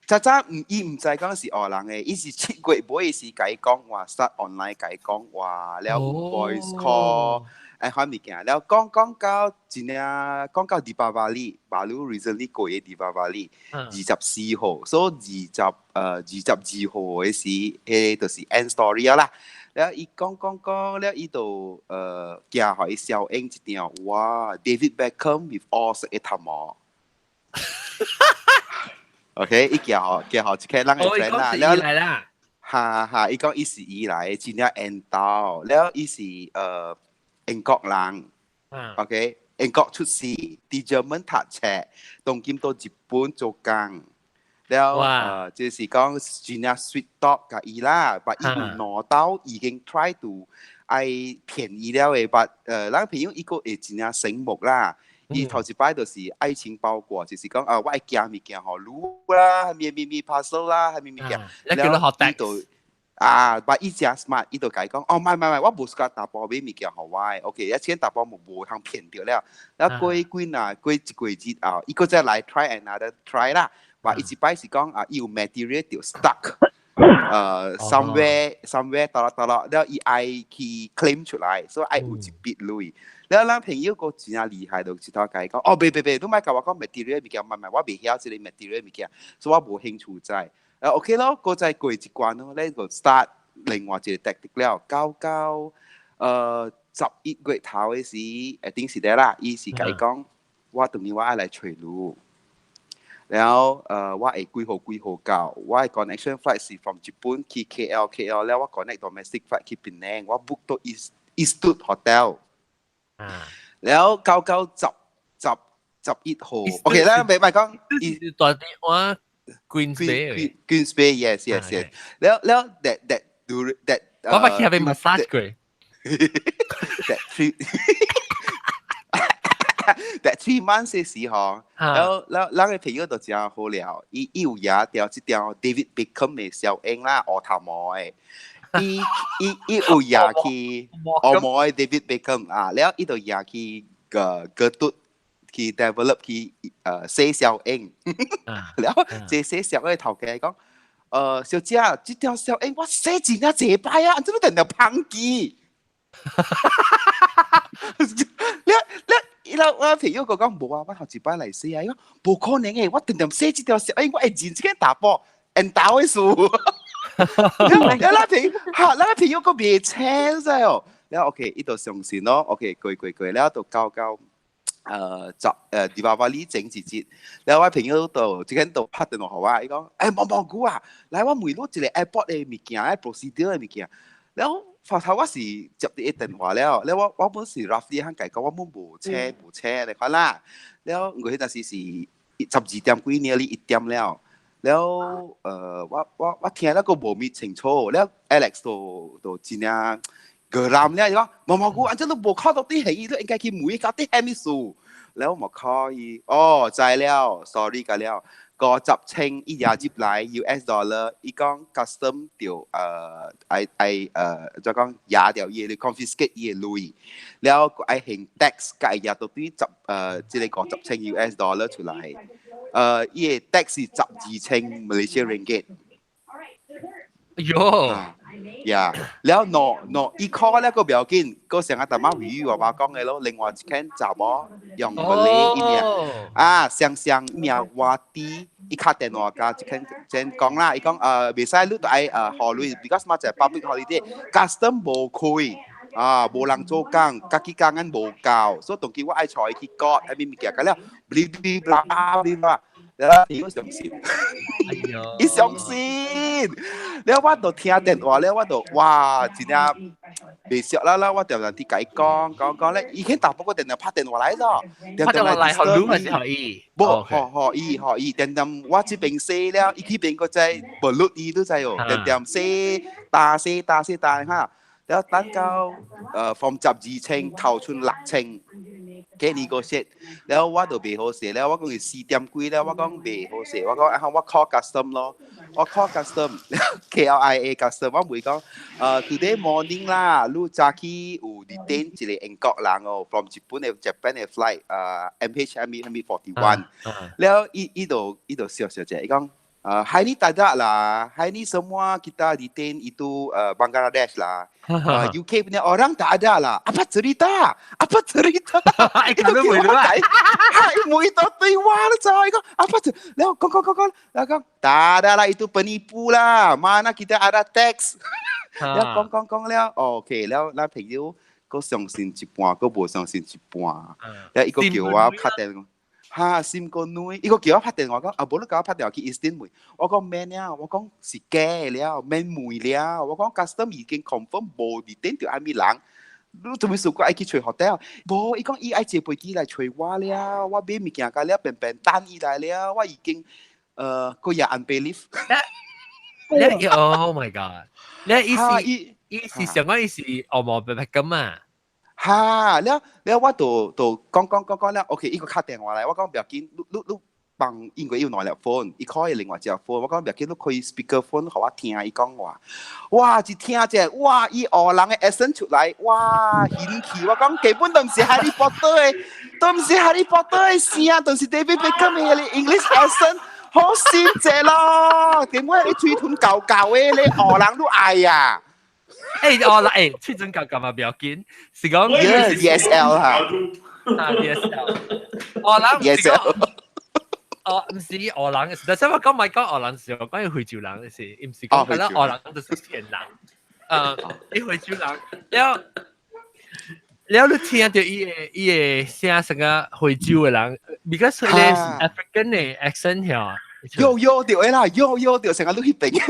E: 早早毋，伊毋知講是烏人的，伊是7月尾時共伊講話，start online 共伊講話，了 voice call，哎，款物件，了講講到真正講到 Deepavali，baru recently 過的 Deepavali，24號，所以22號的時，彼個就是 end story 啦。了伊講講講，了伊就寄予伊小英一張，哇，David Beckham with 烏色的頭毛。OK，伊寄予寄予一個人的 friend 啦，
B: 了來啦，
E: 哈哈，伊講伊是伊來，真正緣投，了伊是英國人，OK，英國出世，佇日本讀冊，當今到日本做工，了就是講真正 sweet talk 共伊啦，but 伊有兩道已經 try to 愛騙伊了的，but 咱朋友伊閣會真正醒目啦。伊頭一擺就是愛情包裹，就是講啊，我愛寄物件予你啦，咩咩咩 parcel 啦，啥物物件，
B: 了
E: 伊就啊，but 伊誠 smart，伊就共伊講，哦，毋毋毋，我無需要查埔買物件予我的，OK，一千查埔無無通騙著了，了過幾若過一個月後，伊閣再來 try another try 啦，but 伊一擺是講啊，伊有 material 就 stuck，somewhere 叨啦叨啦，了伊愛去 claim 出來，所以愛有一筆鐳。了咱朋友閣真正厲害，就一頭共伊講，哦，袂袂袂，你莫共我講 material 物件，毋毋，我袂曉這個 material 物件，所以我無興趣知。啊，OK 咯，閣再過一關咯，咧就 start 另外一個 tactic 了，到到11月頭的時，一定是咧啦，伊是共伊講，我當年我愛來揣你，然後我會幾號幾號到，我的 connection flight 是 from 日本去 KL，KL 了我 connect domestic flight 去檳城，我 book 到 Eastwood Hotel。然後到到11號，OK 啦，袂歹講，
B: 伊大電話 Queens Bay
E: Queens Bay，yes yes yes。了了，that that do that，
B: 我捌去彼 massage 過。
E: That 3 months 的時候，了了，咱的朋友就誠好了，伊伊有贏著這張 David Beckham 的小影啦，烏頭毛的。伊伊伊有贏去烏毛的 David Beckham 啊，了伊就贏去個個嘟去 develop 去洗小影，了這洗小影頭家講，小姐，這條小影我洗真正濟擺啊，怎麼定定芳記？了了，伊老我朋友閣講無啊，我頭一擺來洗啊，伊講無可能的，我定定洗這條小影，我會認這個查埔緣投的事。了了朋友，哈，咱朋友閣袂清知哦。了 OK，伊就相信咯。OK，過過過，了就到到十Deepavali 前一日，了我朋友就這間就拍電話予我，伊講，欸，毛毛菇啊，來我問你一個 airport 的物件，procedure 的物件。了發頭我是接著伊電話了，了我我本是 roughly 肯共講，我本無車無車你看啦。了我彼陣時是12點幾，nearly 1點了。了我我聽了閣無咪清楚，了 Alex 就就真正個男了，伊講毛毛菇，按怎你無考到底係伊，你應該去問伊到底啥物事。了我考伊，哦，知了，sorry 個了，50千伊也入來 US dollar，伊講 custom 就愛愛就講壓掉伊的 confiscate 伊的鐳，了愛還 tax，共伊壓到對十這個50千 US dollar 出來。伊的 tax 是12千 Malaysia ringgit。
B: 喲，
E: 呀，了喏喏，伊 call 了閣不要緊，閣上個淡仔語我爸講的咯，另外一間查某用個咧伊名啊，雙雙名瓦蒂，伊敲電話共一間先講啦，伊講袂使你都愛予鐳，because 嘛就 public holiday，custom 無開。啊，無人做工，家己工人無夠，所以當今我愛帶伊去 court，啥物物件，了，bli bli bla bli bla，你相信？伊相信，了我就聽電話了，我就哇，真正袂熟啦啦，我就人哋共伊講講講咧，伊肯打不過電話拍電話來咗，
B: 拍電話來予你還是予伊？
E: 無，予伊予伊，定定我這邊寫了，伊彼邊閣再無錄伊都知哦，定定寫打寫打寫打哈，了等到from 12千頭剩6千。給你個說，了我就袂好勢了，我講是4點幾了，我講袂好勢，我講啊我 call custom 咯，我 call custom，KLIA custom，我問講，today morning 啦，你早起有 detain 一個英國人哦，from 日本的 Japan 的 flight，MH 41，了伊伊就伊就笑笑者，伊講。Hari ni tak ada lah. Hari ni semua kita detain itu Bangladesh lah. UK punya orang tak ada lah. Apa cerita? Apa cerita?
B: itu叫我
E: 解，係每到對話了就係講apa tu? 了講講講講，了講tak ada lah itu penipu lah. Mana kita ada teks? 了講講講了，OK 了，咱朋友閣相信一半，閣無相信一半。了伊閣叫我敲電話。哈，心個女，伊閣叫我拍電話講，啊，無你共我拍電話去 Eastin 問，我講免了，我講是假了，免問了，我講 custom 已經 confirm 無 detain 著啥物人，你做咩事閣愛去揣 hotel？無，伊講伊愛坐飛機來揣我了，我買物件甲了，便便等伊來了，我已經閣也 unbelief。
B: 你 Oh my god！你意思意思上講伊是烏毛白白咁啊？
E: 哈，了了我就就講講講講了，OK，伊閣敲電話來，我講不要緊，你你你幫因為有兩粒 phone，伊開另外一隻 phone，我講不要緊，你開 speaker phone 予我聽伊講話。哇，一聽者，哇，伊烏人的 accent 出來，哇，興趣，我講基本都毋是 Harry Potter 的，都毋是 Harry Potter 的聲，都是 David Beckham 的 English accent，好心者咯，點解你喙唇厚厚的，你烏人都愛啊？
B: 欸，我啦，欸，喙唇厚厚嘛不要緊，是講
E: DSL 哈，
B: 啊 DSL，烏人
E: DSL，
B: 哦，毋是烏人嘅事，但係我講咪講烏人是我講惠州人嘅事，毋是講緊烏人就是騙人，伊惠州人，了了你聽著伊的伊的聲成個惠州的人，because 佢咧是 African 的 accent 嚇，
E: 有有對啦，有有對，成個你彼邊。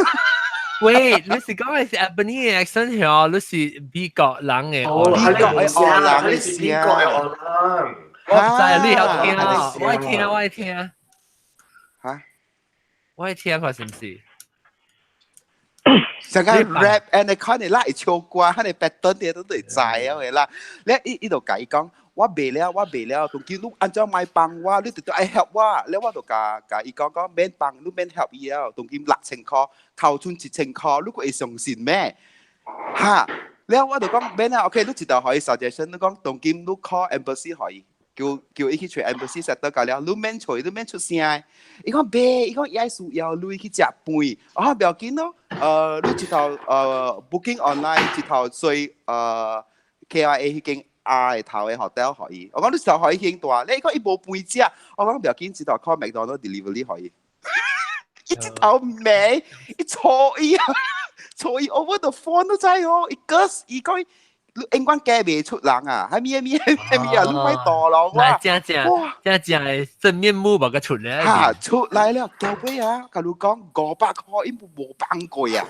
B: 喂，你是講的是 Ebony 的 accent 嚇，你是美國人的？
J: 哦，美國的烏人，你是美國的烏人。
B: 我毋知，你曉聽啊？我愛聽，我愛聽。
E: 嚇？
B: 我愛聽看是毋是？
E: 成個 rap and 你看你啦，會唱歌，佢哋 pattern 啲都會知啊，嘅啦。你伊伊就共伊講，我袂了，我袂了，當叫你按怎莫幫我，你直直愛 help 我，了我就共共伊講講免幫，你免 help 伊了，當今6千箍，頭剩1千箍，你閣會相信咩？哈，了我就講免啊，OK，你一道予伊 suggestion，你講當今你 call embassy 予伊。叫叫伊去揣 embassy settle 夠了，你免揣，你免出聲。伊講袂，伊講伊愛需要鐳去食飯，啊不要緊咯。你一頭booking online，一頭隨KIA 彼間 R 的頭的 hotel 予伊。我講你一頭予伊間大，你講伊無飯食，我講不要緊，一頭 call McDonald delivery 予伊。伊一頭罵，伊吵伊啊，吵伊 over the phone 都知哦，伊個伊講。你永遠嫁袂出人啊！係咪咪係咪啊？你咪墮落
B: 哇！正正正正的真面目無個出來。
E: 哈，出來了，到尾啊，共你講500箍，伊無放過啊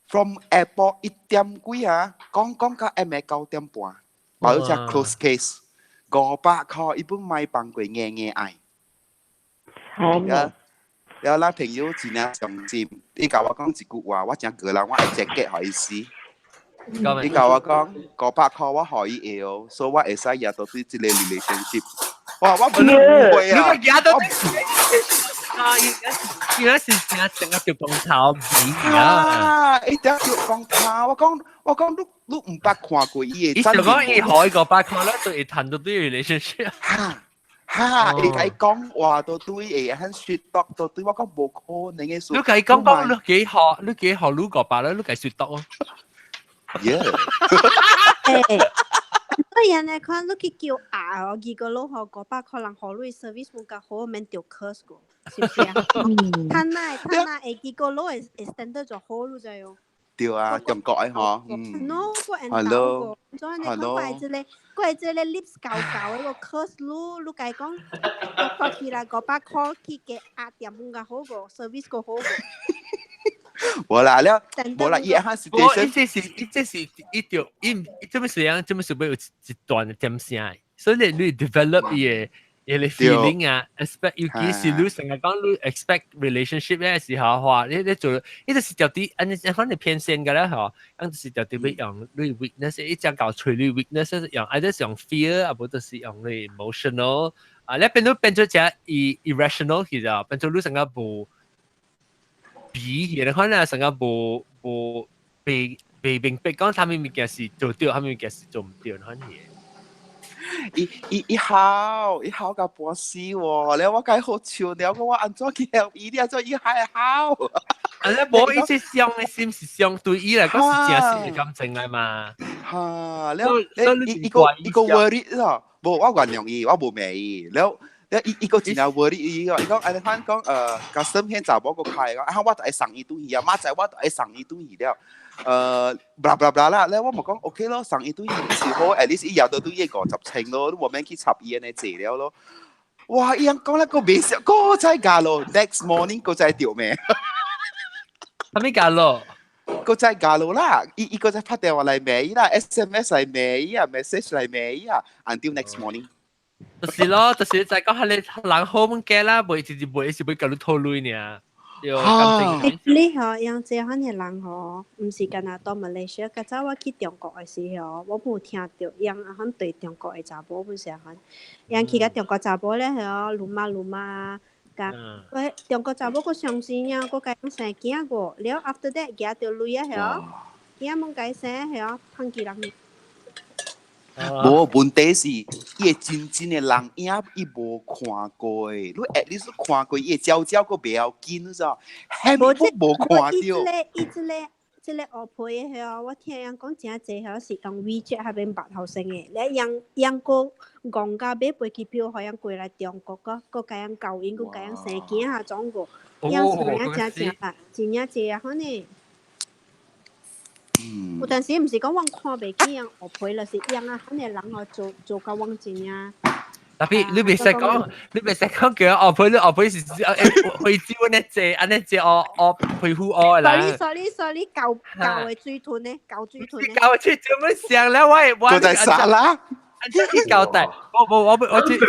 E: ！From airport 1點幾啊，講講到暗暝9點半，包只 close case，500箍，伊本莫放過硬硬愛。啊！了，咱朋友真正上心，伊共我講一句話，我真個人，我會這個予伊死。伊共我講500箍我予伊會，所以我會使贏到對這個 relationship。哇！我唔會啊！
B: 你個到啊！伊伊是真成個著光頭味
E: 啊！伊點著光頭？我講我講你你毋捌看過伊的。
B: 伊想講伊予伊500箍咧，就會談到對 relationship。
E: 哈哈！伊共伊講話都對，會很 sweet talk 都對，我講無可能的事。
B: 你共伊講講你幾好，你幾好，你500咧，你共 sweet talk 哦。
E: Yeah。
C: 對人來看，你去叫啊，哦，結果攞予500箍人予你 service 無較好，免著 curse 過，是不是啊？趁來趁來，會結果攞的 standard 就好，你知哦。
E: 對啊，中國的嗬，嗯。
C: No，個緣投個，所以你看過這個，過這個 lips 厚厚的個 curse 你，你共講，我起來500箍去給壓店較好過，service 較好過。
E: 無啦，了，無啦，伊下是。
B: 我伊這是伊這是伊就伊這麼是樣，這麼是要有一段點聲，所以你 develop 伊個。伊個 feeling 啊，expect 尤其是你成日講你 expect relationship 嘅時候話，你做，伊就是條啲，按呢可能偏線嘅啦嗬，按就是條啲要用你 weakness，伊只搞吹你 weakness，用either 是用 fear，啊無就是用你 emotional，啊你變到變做只 irrational 其實，變做你成日無比，你可能成日無無被被明白講，他們物件是做對，他們物件是做唔對，可能。
E: 伊伊伊好，伊好甲半死喎！你我計好笑，你講我按怎去help 伊，你按怎伊還好？
B: 啊，你無伊這傷的心是相對伊來講是真實的感情來嘛？
E: 哈，了你伊個伊個 worry 咯，無我原諒伊，我無罵伊，了了伊伊個真正 worry 伊個，伊講按呢款講custom 現查某個開講，啊我就愛送伊轉去啊，明仔我就愛送伊轉去了。blah blah blah 啦，咧我咪講 OK 咯，送伊轉去是好，at least 伊也都對伊50千咯，你無免去插伊安呢濟了咯。哇！伊樣講咧個未笑，個再加咯，next morning 個再掉咩？
B: 啥物加咯？
E: 個再加咯啦，伊伊個再拍電話來罵伊啦，SMS 來罵伊啊，message 來罵伊啊，until next morning。
B: 就是咯，就是就講係你人好物件啦，袂直接袂是袂共你討論爾。對，感情。
C: 你吼，用這款的人吼，毋是干焦到馬來西亞，較早我去中國的時候，我無聽著𪜶啊款對中國的查某本是啊款，𪜶去甲中國查某咧吼，魯媽魯媽，甲喂中國查某閣傷心啊，閣共𪜶生囝個，了 after that 舉著鐳啊吼，囝罔共生吼，放棄人。
E: 無問題是，伊會真真的人影，伊無看過的。你 at least 看過，伊會招招閣袂要緊，你知道？無無看著。
C: 伊這個伊這個這個烏皮的吼，我聽人講誠濟吼是用 WeChat 彼邊捌後生的，咧𪜶𪜶閣戇甲買飛機票，予𪜶過來中國，閣閣共𪜶交𪜶，閣共𪜶生囝啊種個，𪜶是真正正啊，真正濟啊款呢。有陣時毋是講我看袂起𪜶烏皮，就是𪜶啊，款的人吼做做甲我真正。
B: 特別你袂使講，你袂使講叫烏皮，你烏皮是非洲按呢濟，按呢濟烏烏皮膚烏的人。
C: Sorry sorry sorry，舊舊的水豚呢？舊水豚呢？
B: 舊的水做乜上咧？我
E: 我在沙拉。
B: 去交代，我無我我這這就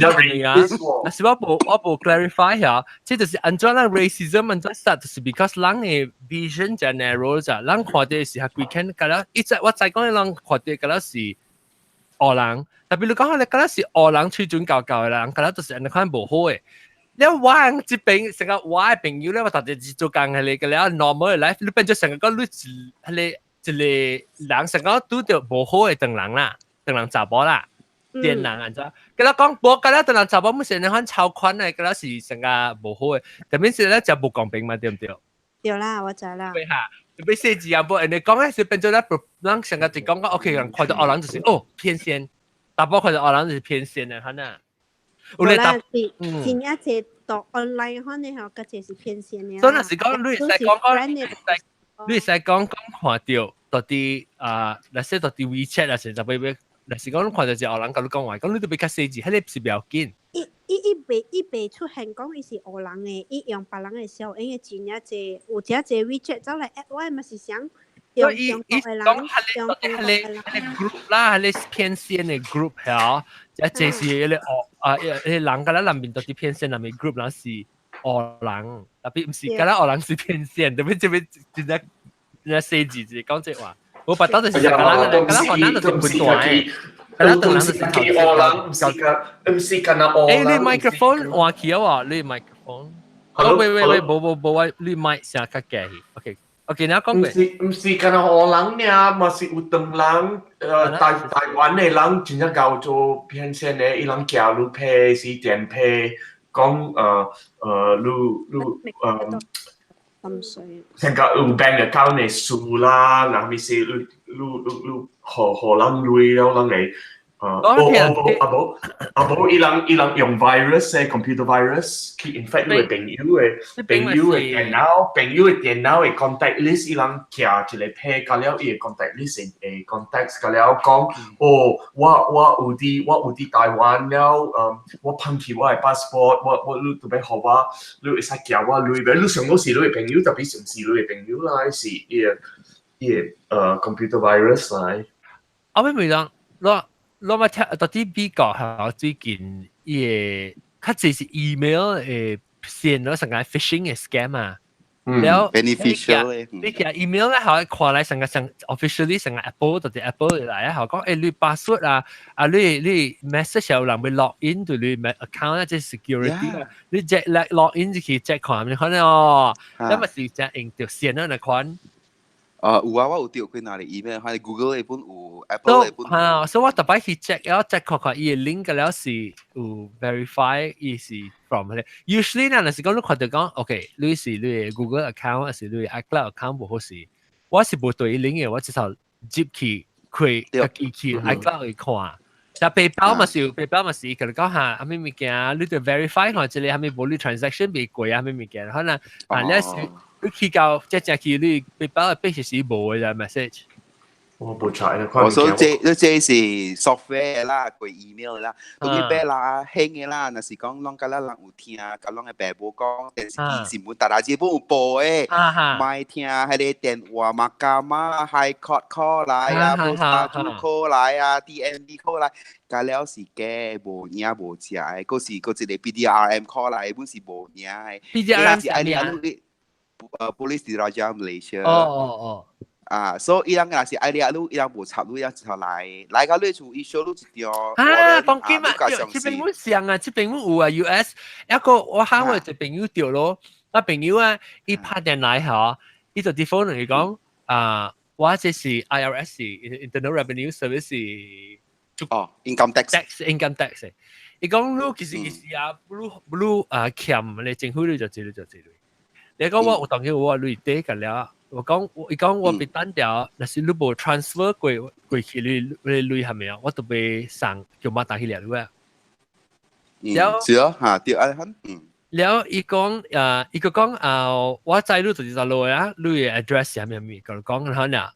B: 要問你啊，但是我無 clarify 下，這就是按怎咱 racism 按怎 start，就是 because 人的 vision 就 narrow 咋，人看到是較規間，敢若一直我知講人看到敢若是烏人，特別你講你敢若是烏人水準高高的人，敢若就是按呢款無好的。了我這邊成個我的朋友咧，我逐日做工係個了 normal life，你變做成個講你一彼個一個人成個拄著無好的唐人啦。唐人查某啦，電人按怎？佮咱講無，佮咱唐人查某，毋是那款超款的，佮咱是成個無好的。特別是咱食無公平嘛，對毋對？
C: 對啦，我知啦。
B: 對哈，特別細字啊，無人哋講咧是變做咱咱成個就講講，OK，人看到烏人就是哦偏線，大部看到烏人就是偏線的，可能。
C: 有咧答，真正濟讀 online 可能吼，較濟是偏線的。
B: 所以若是講你會使講講，你會使講講看著到底啊，若是到底 WeChat 啊，是特別若是講你看到一個烏人共你講話，咁你都比較細緻，彼個是袂要緊。
C: 伊伊伊袂伊袂出現講伊是烏人的，伊用別人的小，因為真正濟有真濟 WeChat 走來 add 我嘛是想
B: 用中國的人，用中國的人。group 啦，彼個偏線的 group 嚇，即這是彼個烏啊，彼個人佮咱南面到底偏線，南面 group 人是烏人，特別毋是敢若烏人是偏線，特別這邊真正真正細緻一講這話。我把當就是敢若敢若河南就是本大的，敢若唐人就是
J: 烏人，毋是敢，毋是敢若烏
B: 人。欸，你 microphone 換去啊？你 microphone？哦，喂喂喂，無無無，我你麥聲較低去。OK。OK，你講
J: 過。毋是敢若烏人爾，嘛是有唐人，台灣的人真正𠢕做騙線的，伊人寄你批是電批，講你你成個有 bank account 的數啦，然後咪是你你你你予予人鐳了，人會啊，哦哦啊無啊無，伊人用 virus 嘅 computer virus 去 infect 你嘅朋友嘅電腦，朋友嘅電腦嘅 contact list，伊人寄一個批甲了伊嘅 contact list 嘅 contacts 甲了講，哦，我有佇台灣了，我放棄我嘅 passport，我你都欲予我，你會使寄我鐳袂？你上好是你嘅朋友，特別上是你嘅朋友啦，是伊個 computer virus 來。
B: 後尾咪講，我我嘛聽到底美國係最近伊個較濟是 email 誒線咯，成個 phishing 嘅 scam 啊。了
E: beneficial
B: 你寄 email 咧，係看來成個成 officially 成個 Apple 就是 Apple 來啊，係講你 password 啊，啊你 message 有人會 log in 到你 account 咧，即係 security 你 check log in 就去 check 看，你看哦，咁咪是只用條線啊嚟看。
E: 啊，有啊，我有著幾若個 email，還是 Google 的本有，Apple 的本。
B: 啊，所以我特擺去 check，了 check 看看伊個 link 個了是有 verify 伊是 from 彼個。Usually 呢，若是講你看到講，OK，你是你的 Google account 還是你的 iCloud account 無好勢，我是無對 link 的，我至少入去開家己去 iCloud 去看。但 PayPal 嘛是 PayPal 嘛是，佢哋講下，啥物物件，你著 verify 看這個啥物無你 transaction 未過啊，啥物物件，可能啊，你是。你去到即只去你 PayPal 嘅 page 是無嘅 message。
J: 我無查
E: 咧，我所以這是 software 啦，過 email 啦，當佢俾啦興嘅啦，若是講攏甲咱人有聽，甲攏嘅爸母講電視機新聞，逐日節本有報的，莫聽彼個電話 Mahkamah High Court call 來啊，Posta call 來啊，TNB call 來，甲了是假，無影無食的，閣是閣一個 PDRM call 來，本是無影的。
B: PDRM
E: 是愛你你Polis Diraja Malaysia。
B: 哦哦哦。
E: 啊，所以伊人若是愛你啊，你伊人無插你，伊人一頭來，來到你厝，伊收你一張。
B: 啊，當今啊，這邊阮上啊，這邊阮有啊，US 一個我喊我一個朋友著咯，我朋友啊，伊拍電來吼，伊就 default 同伊講啊，我這是 IRS Internal Revenue Service。
E: 哦，income tax
B: tax income tax，伊講你其實啊，你啊欠你政府你就這個就這個。你講我有當然我鐳底個了。我講，伊講我被單掉，若是你無 transfer 過去你你鐳係咪啊？我都被送叫馬打去了啊。
E: 了，是啊，嚇對啊，嗯。
B: 了，伊講啊，伊個講啊，我知你就是在路啊，你嘅 address 係咩咩，佢講然後呢，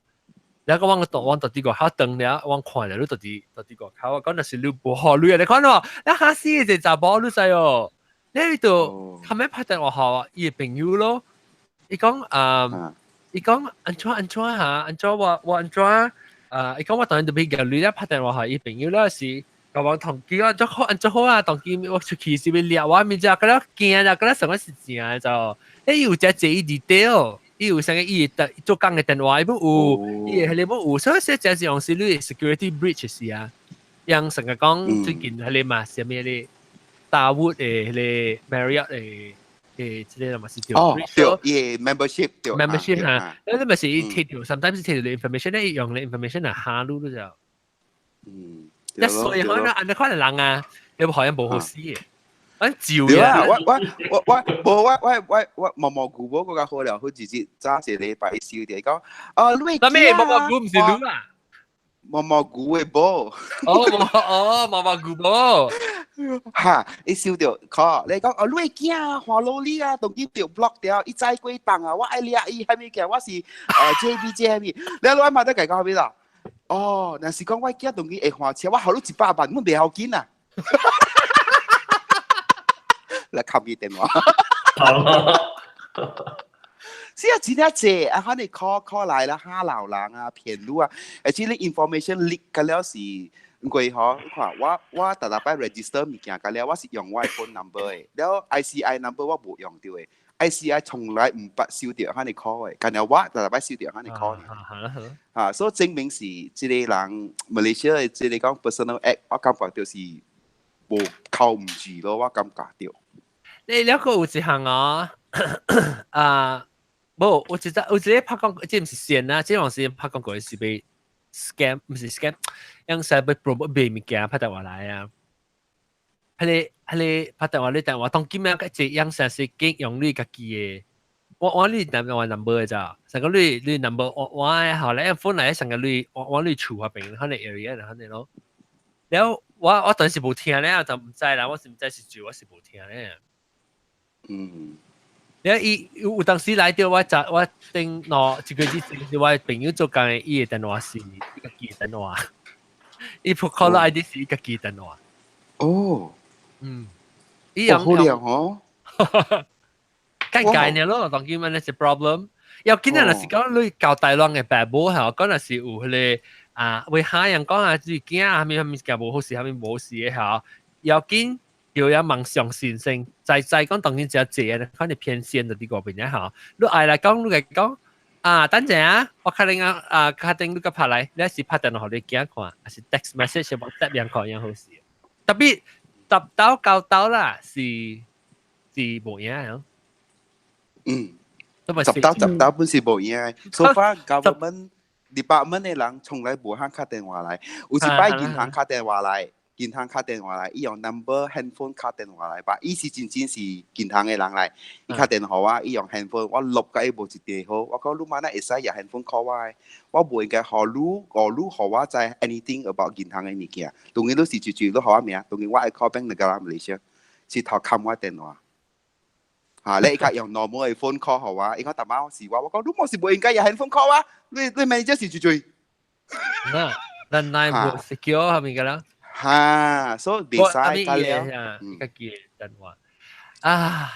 B: 了個我我到底個口等了，我看了你到底個口，我講若是你無好鐳啊，你看咯，你嚇死一個查某你知哦，你就後尾拍電話予伊嘅朋友咯，伊講啊。伊講按怎按怎嚇，按怎我按怎啊？伊講我當然就俾個女咧拍電話予伊朋友咧是，甲我同機按怎好按怎好啊？當機我出去是欲掠我面只，覺得驚啦，覺得什麼是正就，伊有只這 detail，伊有啥個伊做工嘅電話伊有，伊係你有，所以說這是用是你 security breach 是啊，樣成日講最近係你嘛，啥物咧？Starwood 嘅彼個 Marriott 嘅。誒，這個嘛是對。
E: 哦，對，伊 membership 對。
B: membership 嚇，那咪是伊提到，sometimes 提到 information 咧，用 information 嚟嚇你就。一所以可能按你看人啊，你好像無好死嘅，反照
E: 對啊，我無我毛毛菇無更較好了，好直接早一禮拜收著講，哦，你
B: 會咩毛毛菇毋是你啊？
E: 毛毛菇的無。
B: 哦哦，毛毛菇無。
E: 哈！伊收著 call，你講哦，你的囝華勞你啊，當今著 block 掉，伊載幾檔啊，我愛掠伊啥物件，我是JBJ 啥物，你我媽得共講啥物啦？哦，若是講我囝當今會換車，我予你100萬，阮袂要緊啊！來冚伊電話。是啊，真正濟啊，可能 call call 來啦，嚇老人啊，騙你啊，而且你 information leak 個了是。因為吼，你看我逐逐擺 register 物件，甲了我是用我的 phone number 的，了 ICI number 我無用著的，ICI 從來毋捌收著遐爾 call 的，干焦我逐逐擺收著遐爾 call 啊，所以證明是這個人 Malaysia 的這個講 personal act，我感覺就是無靠毋住咯，我感覺著。
B: 你了個有一項哦，啊，無，我記得有一個拍廣告，這毋是線啊，這往時拍廣告是被 scam，毋是 scam，用使欲 promote 賣物件拍電話來啊。彼個拍電話你電話當今仔個這樣成是經用你家己的，我你電話 number 的咋？上個你 number 我後來 phone 來上個你我你厝嗰邊，可能 area 可能咯。了我當時無聽咧，就毋知啦，我是毋知是住，我是無聽咧。了伊有當時來到我就我頂喏，一個月前是我朋友做工的，伊的電話是伊家己的電話，伊鋪 call ID 是伊家己電話。伊用
E: 好靚哦。
B: 尷尬呢咯，當今呢是 problem。又今日若是講你教大亂的爸母嚇，講若是有彼個啊，為下人講啊，自己囝啊，啥物啥物件無好勢，啥物無事的嚇，要緊叫人望相信先，在在講當今真濟啊，可能偏線就佇嗰邊嚇。你愛來講，你來講啊，等陣啊，我確定啊啊，確定你個拍來，你是拍電話予你囝看，還是 text message 或 WhatsApp 樣看樣好勢。特別10刀9刀啦，是無影啊。
E: 10刀10刀本是無影。So far government department 的人從來無肯敲電話來，有一擺銀行敲電話來，銀行敲電話來，伊用 number handphone 敲電話來吧，伊是真正是銀行的人來，伊敲電話我，伊用 handphone，我錄甲伊無一個好，我講你嘛哪會使用 handphone call 我的，我無應該予你，予你予我知 anything about 銀行的物件，當然你是直接你予我名，當然我愛 call Bank Negara Malaysia，是頭冚我電話。嚇！你而家用 normal 的 phone call 予我，伊講逐擺是我，我講你冇是無應該用 handphone call 我，你 manager 是最最。
B: 那咱乃無 secure 係咪個啦？
E: 嚇，所以袂使
B: 得了。家己的電話啊，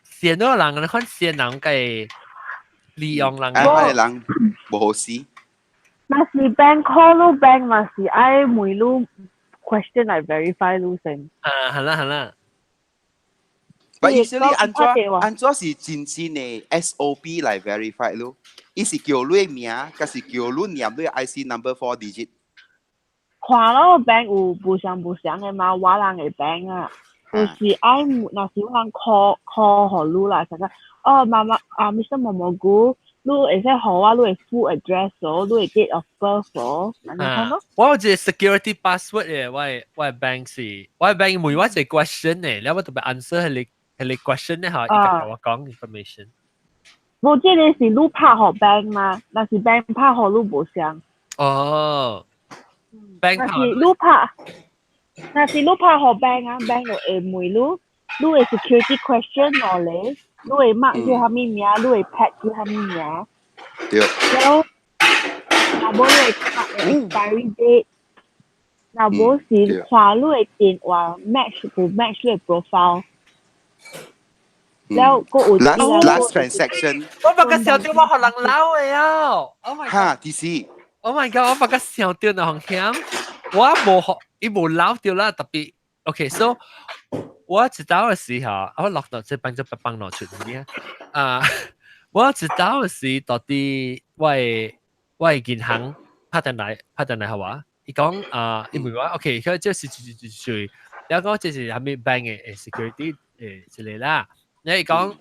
B: 線嗰個人，你看線人計利用人。
E: 啊，個人無好勢。
F: 若是 bank call 你 bank 嘛是愛問你 question 來 verify 你先。
B: 啊，係啦係啦。
E: But usually 按怎按怎是真正的 SOP 來 verify 咯？伊是叫你名，還是叫你念你 IC number four digit？
F: 看咯，bank 有無相無相的嘛，我人的 bank 啊，有時愛若是有人 call call 予你啦，就講哦，媽媽啊，Mr 某某姑，你會使予我你的 full address 哦，你的 date of birth 哦，按呢款咯。
B: 我有一個 security password 嘅，我的 bank 是，我的 bank 問我一個 question 嘅，了我特別 answer 彼個 question 咧嚇，伊共我講 information。
F: 無，這個是你拍予 bank 嘛，若是 bank 拍予你無相。
B: 哦，bank
F: 若是你拍，若是你拍予 bank 啊，bank 就會問你，你的 security question 落嚟，你的媽叫啥物名，你的 pet 叫啥物名。
E: 對。
F: 了，若無你的卡的 expiry date，若無是看你的電話 match 無 match 你的 profile。了，閣有
E: last transaction。
B: 我把個小電話予人撈的啊！Oh my god！
E: 哈，啲是。
B: Oh my god！我把個小電話險，我無學，伊無撈掉啦，特別 OK，so 我知道的時候，我落到這幫就不幫落出嚟啊！我知道的是到底我的銀行拍電來拍電來好啊？伊講啊，伊問我 OK，佢這是是是是，了講這是啥物 bank 的 security 之類啦。你伊講，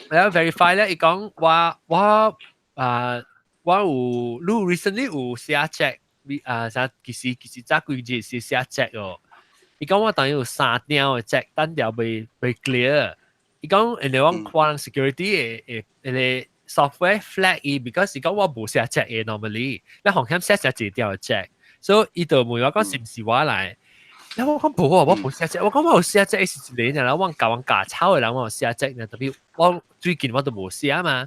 B: 我 verify 咧，伊講我啊，我有你 recently 有寫 check，啊啥其實早幾日是寫 check 哦。伊講我當有三張的 check，單條未 clear。伊講因為我看 security 的的的 software flag 伊，because 伊講我無寫 check 的 normally，你風險寫寫一條的 check，所以伊就問我講是毋是我來。然後我講無啊，我無寫 check，我講我有寫 check 是一個人，我教人教抄的人，我有寫 check 呢，特別我最近我都無寫嘛。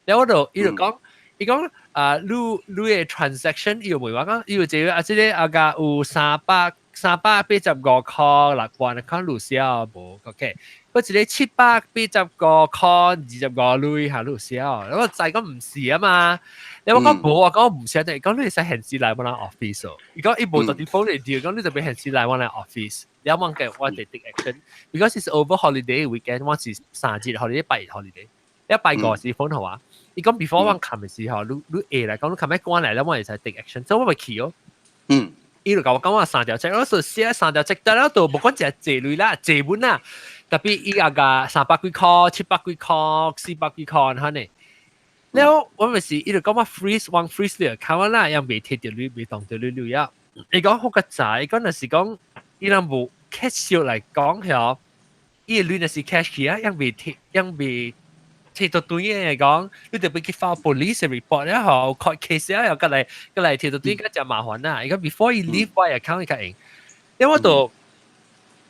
B: 然後我就伊就講，伊講啊，你的 transaction 伊就問我講，伊有一個啊，這個啊個有385塊六萬，看你寫無？OK，嗰一個785塊25鐳下你寫，我知講毋是啊嘛。你我講無啊，講我毋寫，講你會使現時來我咱 office 哦。伊講伊無到啲 phone 嚟掉，講你就欲現時來我咱 office。你我計我哋 take action，because it's over holiday weekend，我是三日 holiday，拜日 holiday，一拜五時 phone 號啊。伊講 before 我冚嘅時候，你會來講你冚咩關來咧，我會使 take action，所以我咪去哦。伊就共我講我三條 check，我說寫三條 check，得了都無管一濟鐳啦，濟本啦。特別伊也個300幾塊、700幾塊、400幾塊，安呢。了我咪是伊就講我 freeze 往 freeze 了，看我啦，樣未提著鐳，未動著鐳鐳啊。伊講好個仔，伊講若是講伊人無 cash 來講曉，伊鐳若是 cash 去啊，樣未提，樣未提到對嘅講，你特別去 file police report 咧，嗬，court case 咧，又過嚟過嚟提到對，較麻煩啦。伊講 before 伊 leave 我 account 伊較用，因為我就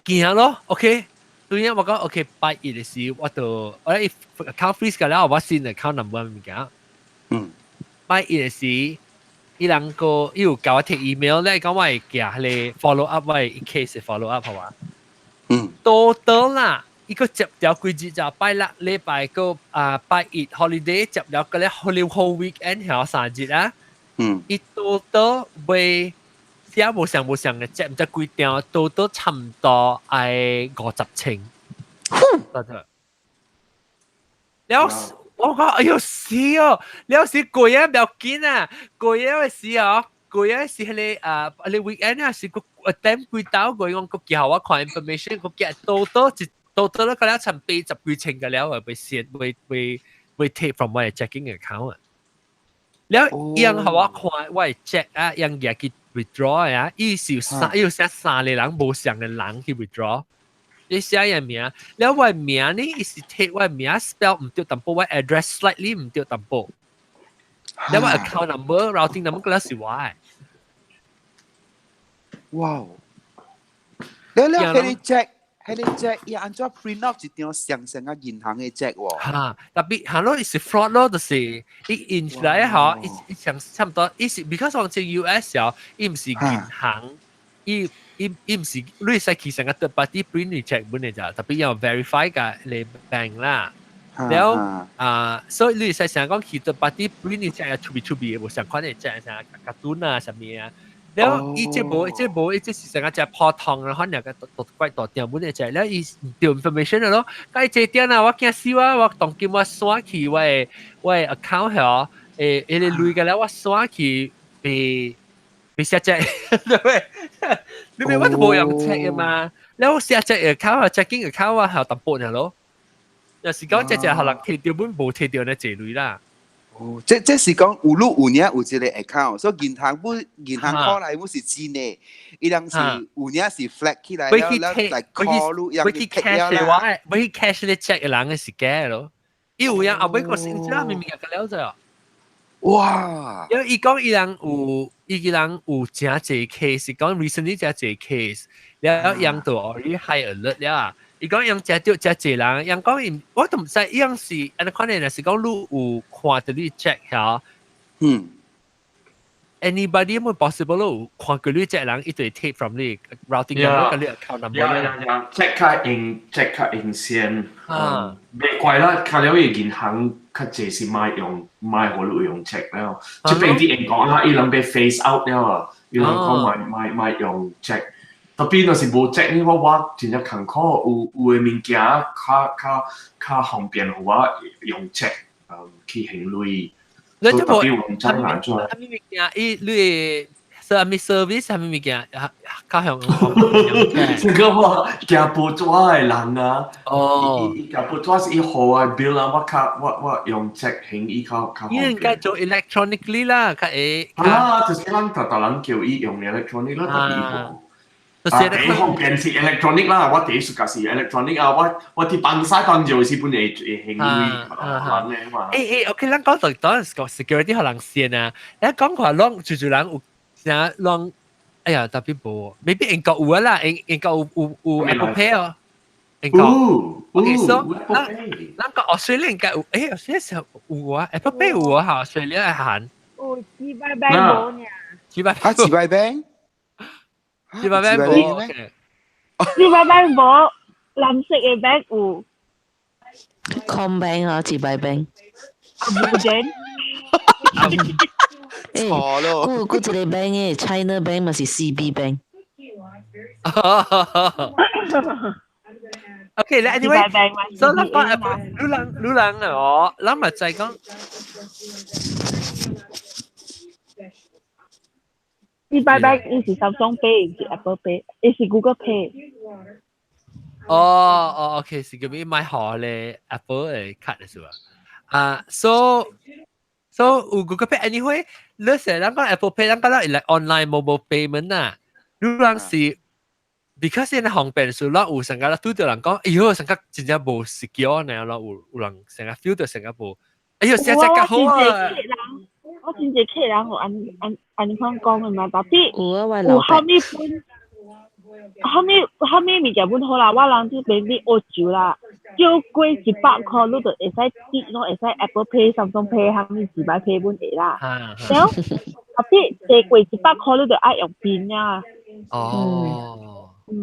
B: 驚咯，OK。對啊，我講 OK，拜一嘅時我就我一 account freeze 個了，我新 account number 物件。拜一嘅時，伊人個伊有交我貼 email 咧，講我會寄迄個 follow up 我的 case follow up 好嘛？多多啦，伊個接掉幾日就拜六禮拜個啊拜一 holiday 接了個咧 whole weekend 曉3日啊。伊多多會寫無相無相嘅接唔知幾張，多多差唔多愛50千。得得。了我講哎喲死哦！了是過夜不要緊啊，過夜嘅時哦，過夜是迄個啊，你 weekend 啊是個點幾兜過，講個叫我看 information，個寄多多一多多咧個了差80幾千個了，被先被被被 take from 我嘅 checking account 啊。了，伊人予我看我嘅 check 啊，伊人去 withdraw 啊，伊是有三，伊有寫三個人無相嘅人去 withdraw。你寫伊名，了我名呢，伊是 take 我名 spell 毋對淡薄，我 address slightly 毋對淡薄。了我 account number、routing number 嗰個是我嘅。
E: 哇！你你係你 check 係你 check，伊按怎 print out 一張相相個銀行嘅 check 喎？
B: 嚇，特別係咯，伊是 fraud 咯，就是伊印出來嗬，伊伊像差唔多，伊是 because 往前 US 哦，伊毋是銀行，伊。伊伊毋是你會使去成個 third party print 你 check 本嚟咋，特別要 verify 個你 bank 啦。了啊，所以你會使成講去 third party print 你 check 出邊出邊，無相款嘅 check 啥卡通啊啥物啊。了伊這無這無，伊這是成個只破糖啊，可能個大怪大店本嘅 check，了伊掉 information 咯。該這點啊，我驚死我，我當今我刷去我的 account 嗬，誒，伊個鐳個了我刷去被。被寫 check，對唔對？你明我都冇用 check 嘅嘛？了我寫 check account 啊，checking account 啊，係淡薄爾咯。若是講這隻可能提到本無提到呢這類啦。
E: 哦，這這是講有你有影有一個 account，所以銀行不銀行 call 來不是真的，伊人是有影是 flag 起來，了了來 call 你，
B: 讓你 cash 嘅話，欲去 cash 你 check 嘅人嘅是假咯。伊有影後尾個先知明明個了咗。
E: 哇！
B: 因為伊講伊人有，伊個人有誠濟 case，講 recently 誠濟 case，了伊就 already high alert 了啊。伊講伊誠著誠濟人，伊講伊我都毋知，伊樣是按呢款的，若是講你有看著你 check 遐，anybody 有 possible 有看過你這人，伊就會 take from 你 routing number 佮你 account number。
J: Yeah，即刻用即刻用線，啊，袂怪啦，較了伊銀行較濟是莫用莫予你用 check 了，這邊佇英國啦，伊人被 phase out 了啊，伊人講莫莫莫用 check，特別若是無 check 呢，我我真正艱苦，有有的物件較較較方便，予我用 check，去還鐳。
B: 你這無啥物物件？伊你啥物 service 啥物物件？較向
J: 這個我寄報紙的人啊，
B: 哦，
J: 伊寄報紙是伊予我 bill 啊，我較我我用 check 還伊較較方便。
B: 應該做 electronically 啦，較會。
J: 啊，就是咱逐逐人叫伊用 electronic 啦，特別伊無。啊，第一方便是 electronic 啦，我第一時間是 electronic 啊，我我佇放屎當就是本會會還鐳人的嘛。
B: 欸欸，OK，咱講到當時 security 予人先啊，你講看攏就就人有啥攏，哎呀，特別無，maybe 英國有啊啦，英英國有有有 Apple Pay 哦，英國。OK，so 咱咱講 Australia 應該有，欸，Australia 有啊，Apple Pay 有啊，嚇，Australia 行。
F: 有幾百百無呢？
B: 幾百
E: 啊，幾百百？
B: 幾百百無？
F: 幾百百無，藍色的 bank 有。
A: CommBank 啊，幾百 bank。
F: 啊，無錢。
A: 欸，有有一個 bank 的 China Bank 嘛是 CB Bank。
B: OK，咧，anyway，所以咱講 Apple，你人你人哦，咱咪就係講。
F: 幾百 bank 伊是 Samsung Pay，毋是 Apple Pay，伊是 Google Pay。
B: 哦哦，OK，是叫咩買好咧 Apple 的卡的是吧？啊，so so 有 Google Pay anyway，你成日咱講 Apple Pay，咱講到 like online mobile payment 啊，你人是 because 現在方便數啦，有成個拄著人講，哎喲，成個真正無 secure 呢咯，有人成個 feel 到成個無，哎喲，寫只較好啊！
F: 我真濟客人有按按按款講的嘛，tapi
A: 有啊，我
F: 有蝦米本，蝦米蝦米物件本好啦，我人這邊佇澳洲啦，少過100箍，你就會使抵咯，會使 Apple Pay、Samsung Pay，蝦米自擺 pay 本會啦。了，tapi 低過100箍，你就愛用 PIN 啊。
B: 哦。
F: 所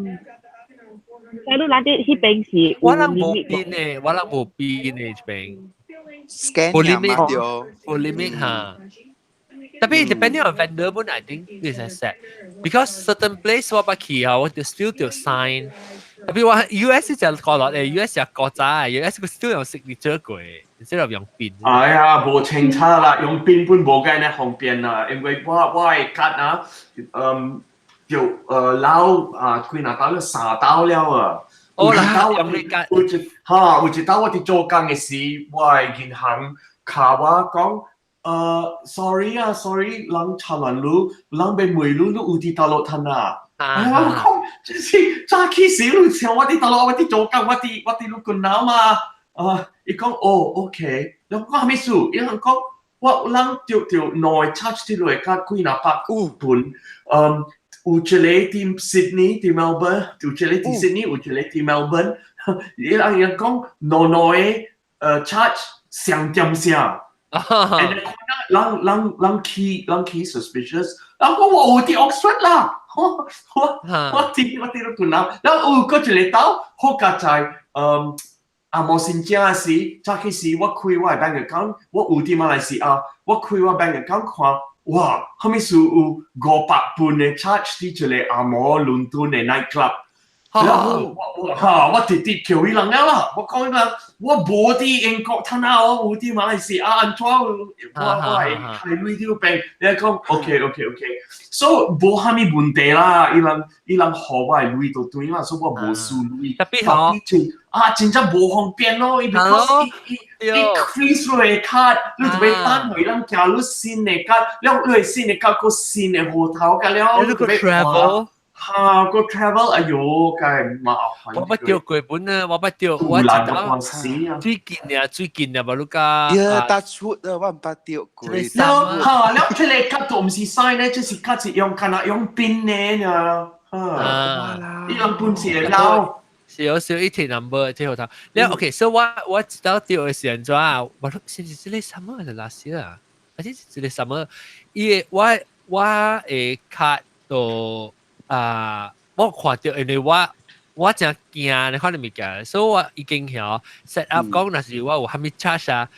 F: 以你咱佇彼邊是
B: 我人無 PIN 的，我人無 PIN 的這邊。
E: scan
B: 無 limit
E: 對，
B: 無 limit 哈。Tapi depending on vendor pun, I think this is set. Because certain place 我捌去啊，我就 still 要 sign。Tapi 我 US 就過落嚟，US 就國際，US 佢 still 用 signature 過，instead of 用 PIN。
J: 哎呀，無清楚啦，用 PIN 本無計呢方便啦，因為我的卡啊，就老啊，幾若兜了三兜了啊。
B: 哦啦，用你卡。
J: 有一哈，有一兜我佇做工的時，我的銀行卡我講。Sorry 啊，sorry，人插亂你，人欲問你，你有佇佗落趁啊？哎呀，我講，就是早起時你像我佇佗落，我佇做工，我佇你軍樓嘛。啊，伊講哦，OK，你講啥物事？伊人講我人著著兩个 charge 佇落卡幾若百本，有一個佇 Sydney，佇 Melbourne，有一個佇 Sydney，有一個佇 Melbourne，伊人伊講兩兩個charge 上點聲。And then 人人人起人起 suspicious，然後我有佇 Oxford 啦，我佇你軍樓，然後有閣一個兜好佳在，啊無新正時，早起時我開我的 bank account，我有佇馬來西亞，我開我 bank account 看，哇，啥物事有500磅的 charge 佇一個紅毛倫敦的 night club。然後我哈，我直直叫伊人了啦，我講伊人，我無佇英國趁啊，我有佇馬來西亞按怎我會開鐳佇邊，你講 OK，so 無啥物問題啦，伊人予我的鐳就對嘛，所以我無輸鐳。
B: Tapi 吼，
J: 啊，真正無方便咯，伊 because 伊 freeze 落的卡，你就欲等予人寄你新的卡，了你新的卡閣新的戶頭，甲了
B: 你閣 travel。
J: 哈，閣 travel，哎喲，梗麻煩。
B: 我捌著過本啊，我捌著，我知道。最近啊，最近啊，無你講。
E: 呀，打出啊，我毋捌著過。
J: 哈，了這個卡都毋是 sign 呢，這是卡是用，敢若用 PIN 呢爾。哈，伊人本是會老。
B: 是有少一條 number 這號頭。了 OK，所以我知道著的是按怎啊？我是是這個什麼還是 last year 啊？還是這個什麼？伊我的卡都。啊！我看著，因為我真驚你看你物件，所以我已經曉 set up 講，若是我有啥物 charge 啊，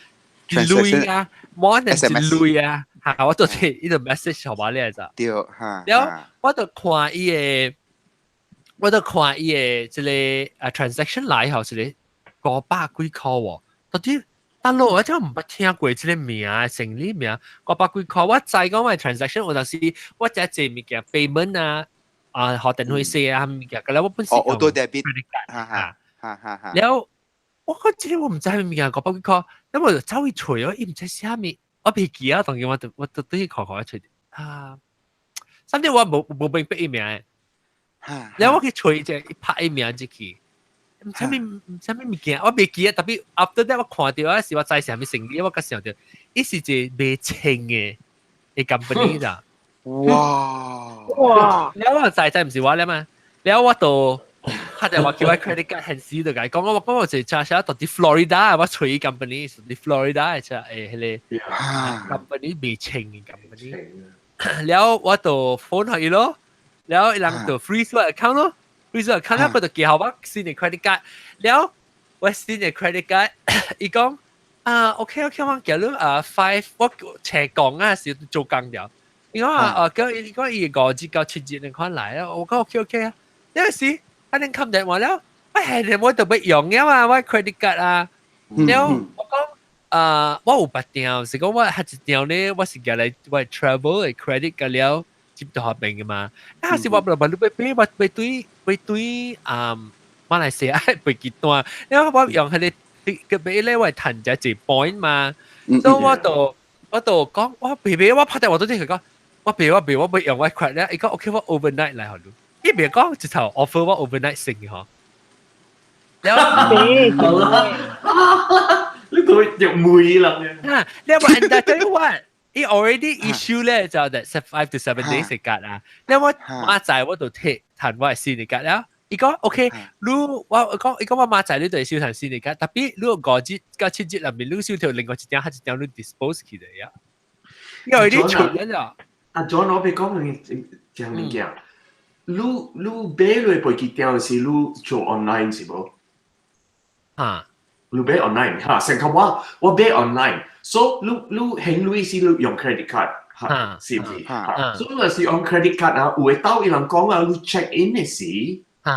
B: 一鐳啊，無可能一鐳啊，嚇！我都是伊個 message 予我咧咋。
E: 對，嚇。
B: 了，我就看伊個，我就看伊個這個啊 transaction 來吼，一個500幾箍喎，到底大佬我真毋捌聽過這個名，生理名五百幾箍，我知講我 transaction 有當時我食濟物件 payment 啊。啊，學電費稅啊，物件，個咧我本身
E: 哦，auto debit，哈哈，哈哈哈。
B: 了，我講這個我毋知啥物件，五百幾箍，咁我就走去揣哦，伊毋知啥物，我袂記啊，當然我就對去看看一揣啊，甚至我無明白伊名的，了我去揣者，伊拍伊名入去，毋知物毋知物物件，我袂記啊，tapi after that 我看著啊時我知啥物生意，我閣想著，伊是一個賣穿的的 company 咋。
E: 哇！
F: 哇！
B: 了我知知毋是我了嘛，了我就他就話叫我 credit card 現時就共伊講，我講我一車車到佇 Florida，我揣 company 是佇 Florida 的車誒，彼個 company 賣穿的 company。了我就 phone 予伊咯，了伊人就 freeze 我 account 咯，freeze 我 account 了佢就寄予我新的 credit card，了我新的 credit card，伊講啊 OK OK，我寄你啊 five，我斜講啊是做工掉。伊講啊，啊，叫伊講伊5日到7日你看來啊，我講 OK OK 啊，因為是啊，你冚電話了，我係你我就欲用啊嘛，我 credit card 啊，了我講啊，我有別張，是講我係一張咧，我是寄來我 travel 的 credit 個了接到學邊嘅嘛，啊是我不不你欲買我欲對欲對啊馬來西亞飛機單，因為我用彼個個買咧我會趁一隻 point 嘛，所以我就講我別別我拍電話都聽佢講。我別我別我欲用我 credit 咧，伊講 OK 我 overnight 來予你。伊別講直頭 offer 我 overnight 先嗬。
J: 好啦，你都入妹啦。
B: 啊，你話 and I tell you what，伊 already issue 咧就係 5 to 7 days 嘅卡啊。你我馬仔我就貼談我係新嘅卡了。伊講 OK，你我講伊講我馬仔你就會收談新嘅卡，tapi 你5日到7日內面你收到另外一張，還一張你 dispose 起來呀。因為你出咗啦。
J: 阿 John，我俾講你講物件，你買落飛機票是你做 online 是無？
B: 啊，
J: 你買 online 哈，成個我買 online，so 你還鐳是你用 credit card 哈，是唔是？哈，所以若是用 credit card 啊，有的兜伊人講啊，你 check in 的時，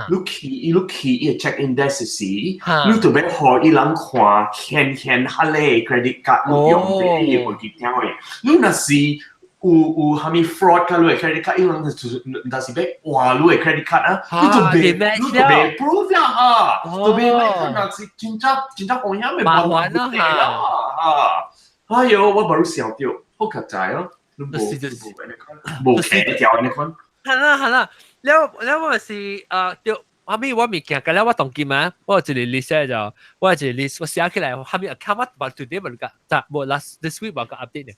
J: 你去伊個 check in desk 時，你就欲予伊人看現現下咧 credit card 你用佇伊個飛機票的，你若是有啥物 fraud 甲你的 credit card，伊人就是若是欲換你的 credit card 啊，你就袂 prove 啦哈，就袂若是真正真正風險的
B: 麻煩咯
J: 哈。哎喲，我無想到，好實在哦，你無無無騎條你看。
B: 係啦係啦，了了我是對，後尾我物件，甲了我當今啊，我有一個 list 就，我有一個 list，我寫起來，後面 account 我無 today 無個，就無 last this week 無個 update 嘅。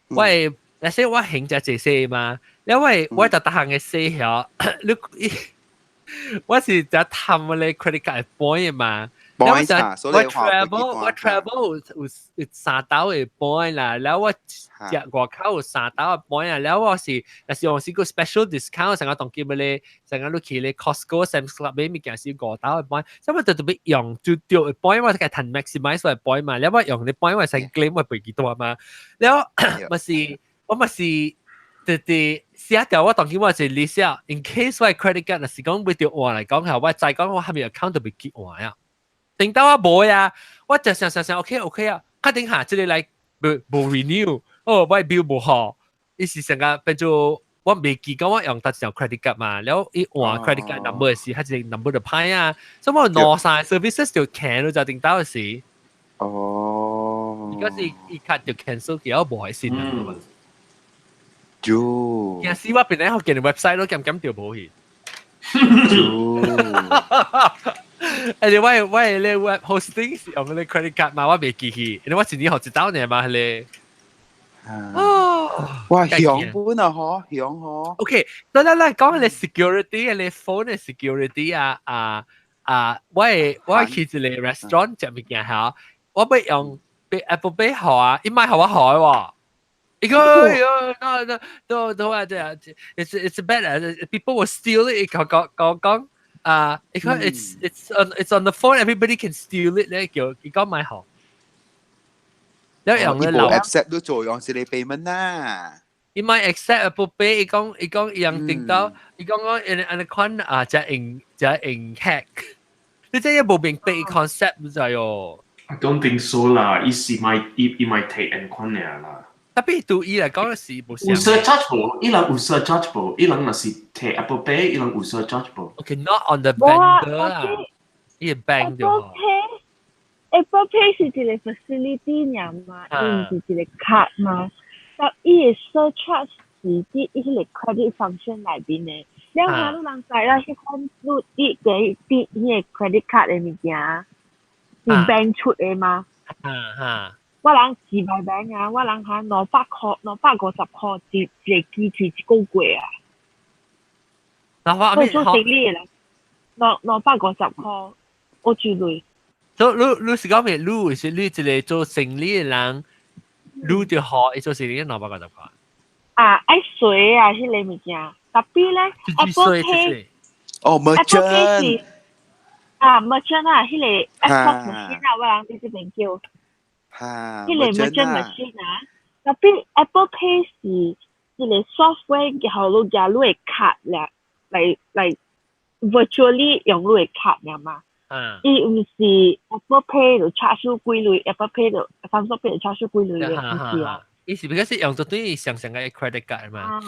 B: 我會，那些我還遮濟細嘛，了我會我逐逐項嘅細曉，你我是只貪我咧 credit card point 嘛。
E: 我
B: travel 我 travel 有三兜的 point 啦，了我食外口有三兜的 point 啊，了我是若是用是個 special discount，成個當今咧，成個你去咧 Costco、Sam's Club 買物件是五兜的 point，所以我就特別用就對的 point，我就趁 maximize 我的 point 嘛，了我用的 point 我先 claim 我飛機單嘛，了嘛是我嘛是直直寫掉我當今我是 list 啊，in case 我 credit card 若是講欲著換來講下，我再講我下面 account 就袂記換啊。頂到我無呀，我就想想想，OK OK 啊，確定下這個來無無 renew，哦，我 bill 無好，伊是成個變做我未記講我用得一張 credit card 嘛，了伊換 credit card number 時，佢一個 number 就歹啊，所以我兩三 services 就 cancel 就頂到時。
E: 哦。
B: 而家是伊卡就 cancel 佢，我無開心啊。
E: 就。
B: 驚死我本來學見 website 都撳撳掉無去。
E: 就。
B: 誒，我咧 web hosting 是用咧 credit card 嘛，我未記去，因為我一年學一道呢嘛咧。
E: 哦，哇，響本啊，嗬，響嗬。
B: OK，來來來，講咧 security，咧 phone 嘅 security 啊啊啊！我去一個 restaurant 食物件嚇，我欲用俾 Apple Pay 予啊，伊莫予我予喎。伊講哎喲，no no no no 啊，這 it's bad people will steal it。講講講講啊，伊講 it's on the phone everybody can steal it 咧，叫伊講莫予。你用咧
E: 留 accept 都做用是你 payment 啦。
B: 伊莫 accept Apple Pay，伊講伊講伊樣定到，伊講講按按款啊，只用只用 hack。你這個無明白 concept 唔知哦。
J: I don't think so 啦，伊是莫伊莫提按款爾啦。
B: tapi 對伊來講是無
J: 有 surcharge 無？伊人有 surcharge 無？伊人若是提 Apple Pay，伊人有 surcharge 無
B: ？Okay，not on the vendor 啦，伊 bank 就好。
F: Apple Pay 是一個 facility 爾嘛，伊毋是一個卡嘛。但伊的 surcharge 是佇伊迄個 credit function 內面的。了下你人知啦，彼款你你給佇彼個 credit card 的物件是 bank 出的嘛？
B: 哈哈。
F: 我人是賣 bank 啊，我人哈200塊，250塊一一個機器一個月啊。
B: 兩百
F: 做生意的人，250塊，澳洲鐳。
B: 所以你你是講咩？你是你一個做生意的人，你就好，伊做生意250塊。
F: 啊，愛稅啊，彼個物件，tapi 咧，Apple Pay，
E: 哦，merchant，
F: 啊，merchant 啊，彼個 Apple machine 啊，我人佇這邊叫。彼個 merchant machine 啊，tapi Apple Pay 是一個 software，予你加你的卡來來來 virtually 用你的卡爾嘛。伊毋是 Apple Pay 就 charge 你幾鐳，Apple Pay 就 Samsung Pay 就 charge 你幾鐳嘅，毋是啊。
B: 伊是 because 用咗對上上個 credit card 嘛。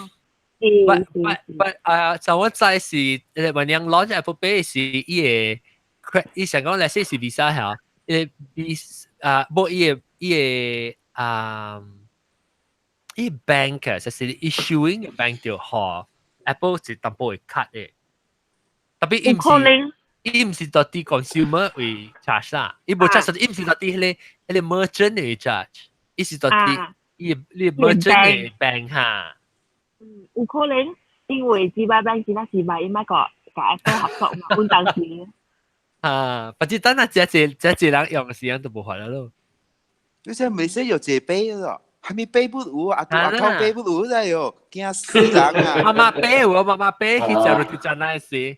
F: But
B: but but 啊，就我知是誒，雲樣攞 Apple Pay 是伊個 credit，伊想講，let's say 是 Visa 嚇，伊個 Visa 啊，無伊個伊個啊，伊 bank 啊，就是 issuing 嘅 bank 就予 Apple 是淡薄會 cut 的。特別伊毋是伊毋是到底 consumer 會 charge 啦，伊無 charge，伊毋是到底彼個 merchant 會 charge，伊是到底伊你 merchant 嘅 bank 哈。
F: 嗯，有可能因為這擺 bank 真係是買伊買個共 Apple 合作嘛，阮當時。
B: 啊，不知等下這這這這人用時間都無法啦咯。
E: 你這未使用這杯咯，還沒杯不有啊？阿靠杯不有在喲，驚死人啊！
B: 媽媽杯有，媽媽杯去食就真乃是。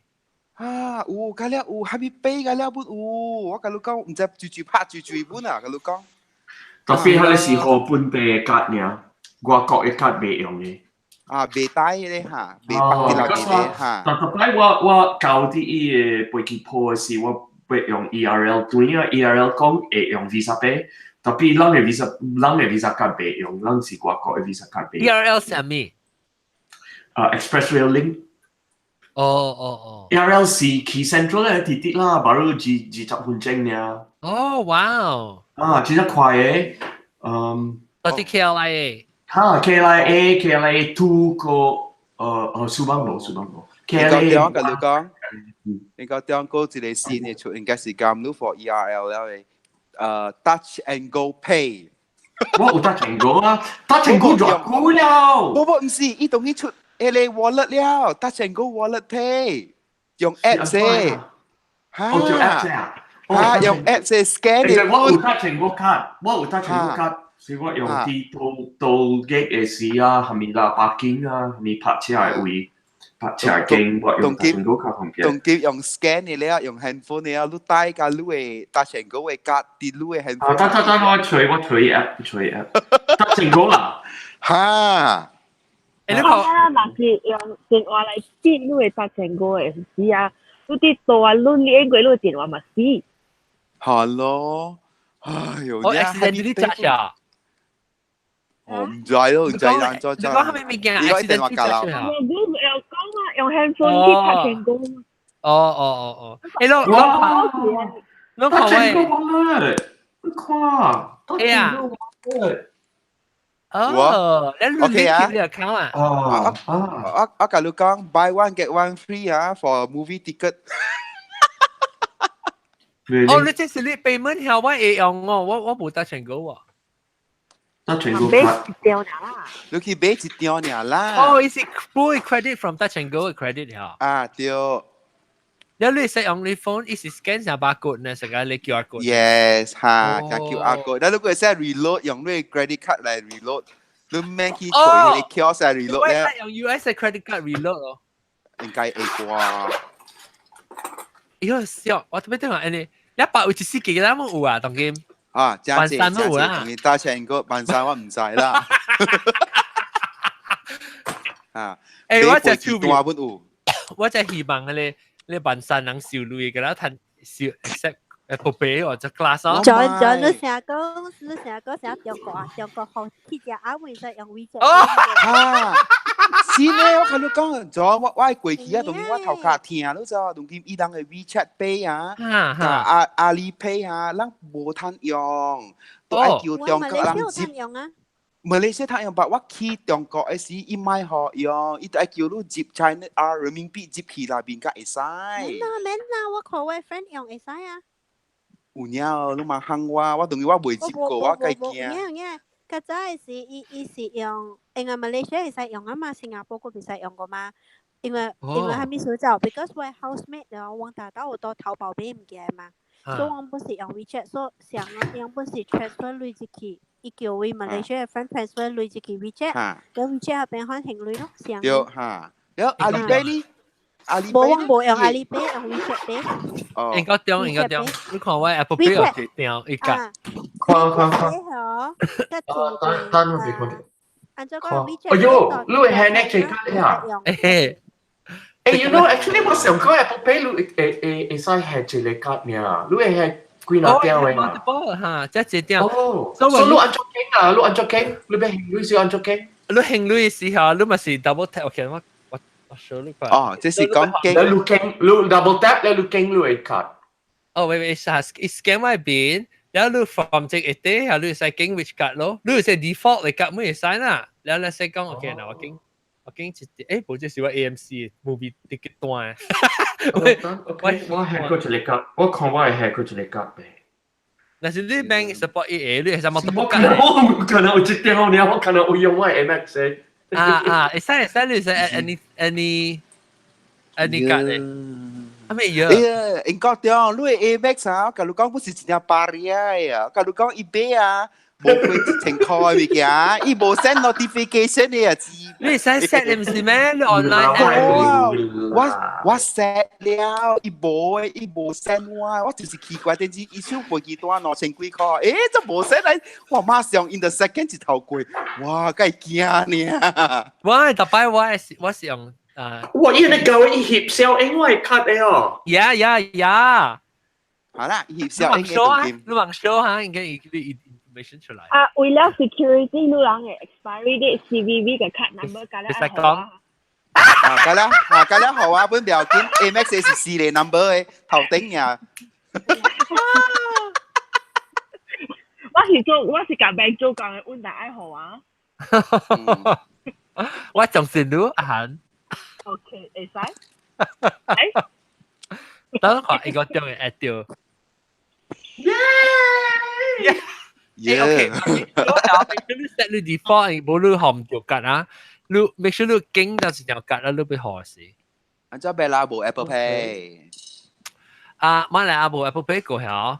E: 啊，有，甲了有，還沒杯甲了不有，我共你講，毋知住住拍住住本啊，共你講。
J: 特別彼個時候本地的卡爾，外國的卡袂用的。
E: 啊，袂帶咧哈，袂綁佇內面咧哈。
J: 但特擺我交佇伊的飛機鋪的時，我欲用 ERL，對啊，ERL 講會用 Visa Pay，特別咱的 Visa，咱的 Visa 卡袂用，咱是外國的 Visa 卡袂。
B: ERL 啥物？
J: 啊，Express Rail Link。
B: 哦哦哦。
J: ERL 是去 Central 的直直啦，baru 20分鐘爾。
B: 哦，哇哦！
J: 啊，真正快的，嗯。
B: 到佇 KLIA。
J: 哈，KLIA KLIA 2 個Subang 無 Subang 無。
E: KLIA 我共你講，你講中國一個新的出，應該是咁，你 for ERL 了的，Touch and Go Pay。
J: 我有 Touch and Go 啊，Touch and Go 偌久了。
E: 無無，毋是，伊當去出彼個 wallet 了，Touch and Go Wallet Pay，用 app 先。
J: 哈，哦，用 app 先啊。
E: 啊，用 app 先 scan
J: 其實我有 Touch and Go 卡，我有 Touch and Go 卡。所以我用佇到 gate 的時啊，係咪啦，parking 啊，係咪泊車的位，泊車的間，我用 Touch and Go 較方便。
E: 當機用 scan 的了，用 handphone 的了，你帶共你的 Touch and Go 的卡佇你的 handphone。
J: 啊，等等等，我揣 app，揣 app。Touch and Go 啦。
E: 哈。
B: 欸，你
F: 看，若是用電話來變，你會 Touch and Go 的是啊，你佇桌啊，你應過你電話嘛死。
E: 係咯，哎呦，
B: 我 accidentally charge 啊！
E: 我唔知咯，唔知人再
B: 你講係咪物件？
E: 你講電話卡啦。
F: 我你有講啊，用 handphone 去 Touch and Go。
B: 哦哦哦哦，欸，你看喂，
J: 你看，
B: 哎呀，哦，你
E: OK 啊？
B: 你 account 啊？
J: 哦，
E: 我共你講，buy one get one free 啊，for movie ticket。
B: 哦，你這是你 payment 曉我會用哦，我無 Touch and Go 喎。
J: Touch and Go
F: 買一張爾啦。
E: 你去買一張爾啦。
B: 哦，伊是 full credit from Touch and Go 的 credit 嚇。
E: 啊，對。
B: 你會使用你 phone，伊是 scan 成 barcode 呢，成個你 QR code。
E: Yes，哈，加 QR code。但如果會使 reload 用你 credit card 來 reload，你免去隨你 kiosk 來 reload
B: 咧。我用 US 的 credit card reload 咯。
E: 應該會啩。
B: 哎笑，我特別聽話，你一百有一四幾個有啊，當今。
E: 啊，真濟真濟，
B: 啊
E: 同你打成個辦山我毋知啦。啊，
B: 欸，我真
E: 手大本有，
B: 我真希望咧，你辦山人收鐳，給他趁收 accept Apple Pay 或者 Glass 哦。
C: 再再，你成日講，你成日講成日中國啊，中國學去食阿妹使用 WeChat。
E: 哦，是呢，我共你講，咗我過去啊，當我頭殼疼，你知道，當今伊人的 WeChat Pay 啊，啊阿里 Pay 啊，咱無通用，都愛叫中國人接。
C: 用啊。
E: 馬來西亞通用，但我去中國的時，伊莫予用，伊都愛叫你入 China 啊人民幣入去內面才會使。
C: 免啦免啦，我看我 friend 用會使啊。
E: 有影哦，你嘛喊我，我當時我未接過，我該驚。
C: 有影有影，較早的時，伊是用，因為馬來西亞會使用啊嘛，新加坡閣袂使用過嘛。因為啥物事就，because 我 housemate 然後我大到有到淘寶買物件嘛，所以我本是用 WeChat，所以上啊，用本是 transfer 鐳入去，伊叫位馬來西亞 friend transfer 鐳入去 WeChat，佮 WeChat 那邊換還鐳咯，上。
E: 對哈，了阿里 Pay 呢？阿里
C: 無我無用阿里 Pay，用 WeChat Pay。
E: 哦，
B: 應該中應該中，你看我 Apple Pay 有一張一格。
J: 看看看。
C: 等
J: 等我別看。
C: 按照講 WeChat。
J: 哎喲，你會係呢這個呀？
B: 誒。
J: 誒，you know actually 我想講 Apple Pay 你會使係一個卡爾，你會係幾若張的嘛？
B: 哈，這一張。
J: 哦，所以你按怎經啊？你按怎經？你欲還鐳是按怎經？
B: 你還鐳時候，你嘛是 double tap，OK 我我 show 你看。
E: 哦，這是講經。
J: 你經，你 double tap，你經你的卡。
B: 哦，喂喂，啥？scan 我邊，然後你 from 這一塊，然後你使經 which card 咯，你使 default 的卡沒會使啦，然後你使講 OK，那我經。我經一誒，無這是我 AMC movie ticket 單。
J: OK，我係佢一個卡，我看我係佢一個卡唄。
B: 但是你 bank support 伊個，你係啥物都
J: 我可能我可能有一點呢，我可能有用我 Amex。
B: 啊啊，會使會使，你使 any 卡的。啊咩嘢？
E: 哎呀，應該對，你 Amex 啊，我甲你講不是真正巴黎啊，我甲你講伊買啊。無過1000塊物件，伊無 send notification 你也知。
B: 你會使 set 你唔是咩？你 online
E: 我 set 了，伊無誒，伊無 send 我，我就是奇怪，點知伊手飛機單2000幾塊，欸，這無 send 來，我馬上 in the second 一頭過，哇，該驚呢。
B: 我特擺我是用啊。
J: 我伊那個伊翕相因為卡的哦。
B: Yeah.
E: 好啦，翕相
B: 應該你往你往 show 哈，應該伊伊 information 出來。
F: 啊，為了 security，你人嘅 expiry date、CVV 嘅 card number，加了
B: 愛講。
E: 啊，加了，啊，加了好啊，本不要緊，Amex 是四個 number 嘅頭頂呀。
F: 我是做，我是共 bank 做工嘅，阮大愛好啊。
B: 我仲是你阿涵。
F: OK，會使。
B: 等看一個鐘會 add 掉。
E: 耶！
B: 耶！OK，我有你 set 你 default，無你學唔到格啊，你 make sure 你經就是條格啦，你被學死。
E: 按照貝拉無 Apple Pay。
B: 啊，馬來亞無 Apple Pay 過曉。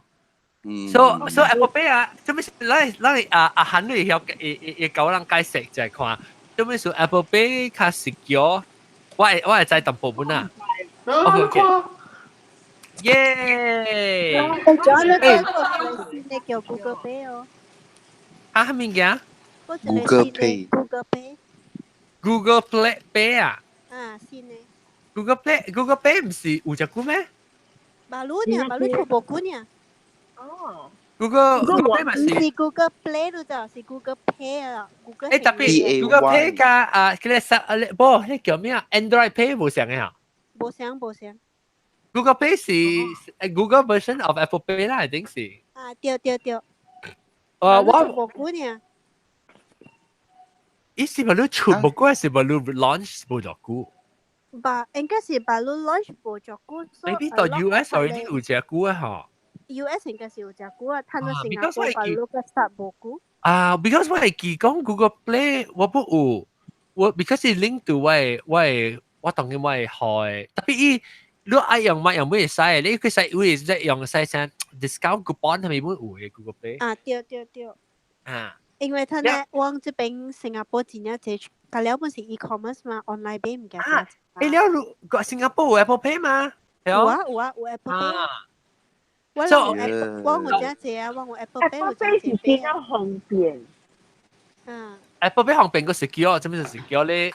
E: 嗯。
B: So Apple Pay 啊，做咩？咱咱啊啊韓你曉會會會教人解釋就係看，做咩說 Apple Pay 較 secure？我會知淡薄本啊。OK OK。耶！
C: 仲有一個新的叫 Google Pay 哦。
B: 啊，啥物件
E: ？Google Pay。
C: Google Pay。
B: Google Play Pay 啊？
C: 啊，新的。
B: Google Play Google Pay 唔是有隻股咩？
C: 馬路呢？馬路出無股呢？
F: 哦。
B: Google Play 嘛是？
C: 是 Google Play 咯，就是 Google Pay 啊。Google
B: 誒，特別 Google Pay 加啊，佢個啥啊？無，迄叫咩啊？Android Pay 無相嘅嚇？
C: 無相無相。
B: Google Pay 是 Google version of Apple Pay 啦，I think 是。
C: 啊，對對對。
B: 我
C: 無股呢？
B: 伊是咪你出無久，還是咪你 launch 無多久？
C: 吧，應該是把你 launch 無多久。
B: Maybe 到 US already 有隻久啊，嗬。
C: US 應該是有隻久啊，睇到新加坡把你個 start 無久。
B: 啊，because 我係記講 Google Play 我不有，我 because 是 link to 我當然我係開，特別伊。你愛用嘛用咩使？你佢使會即用使啥 discount coupon 係咪會有嘅 Google Pay？
C: 啊，對對對。
B: 啊。
C: 因為他呢，往這邊新加坡真正濟，佢了本是 e-commerce 嘛，online 買物件。
B: 啊，誒了，個新加坡有 Apple Pay 嘛？
C: 有啊有啊有 Apple Pay。我有 Apple，我有真濟啊，我有 Apple Pay。
F: Apple Pay 是比較方便。
C: 嗯。
B: Apple Pay 方便個 secure，做咩是 secure 咧？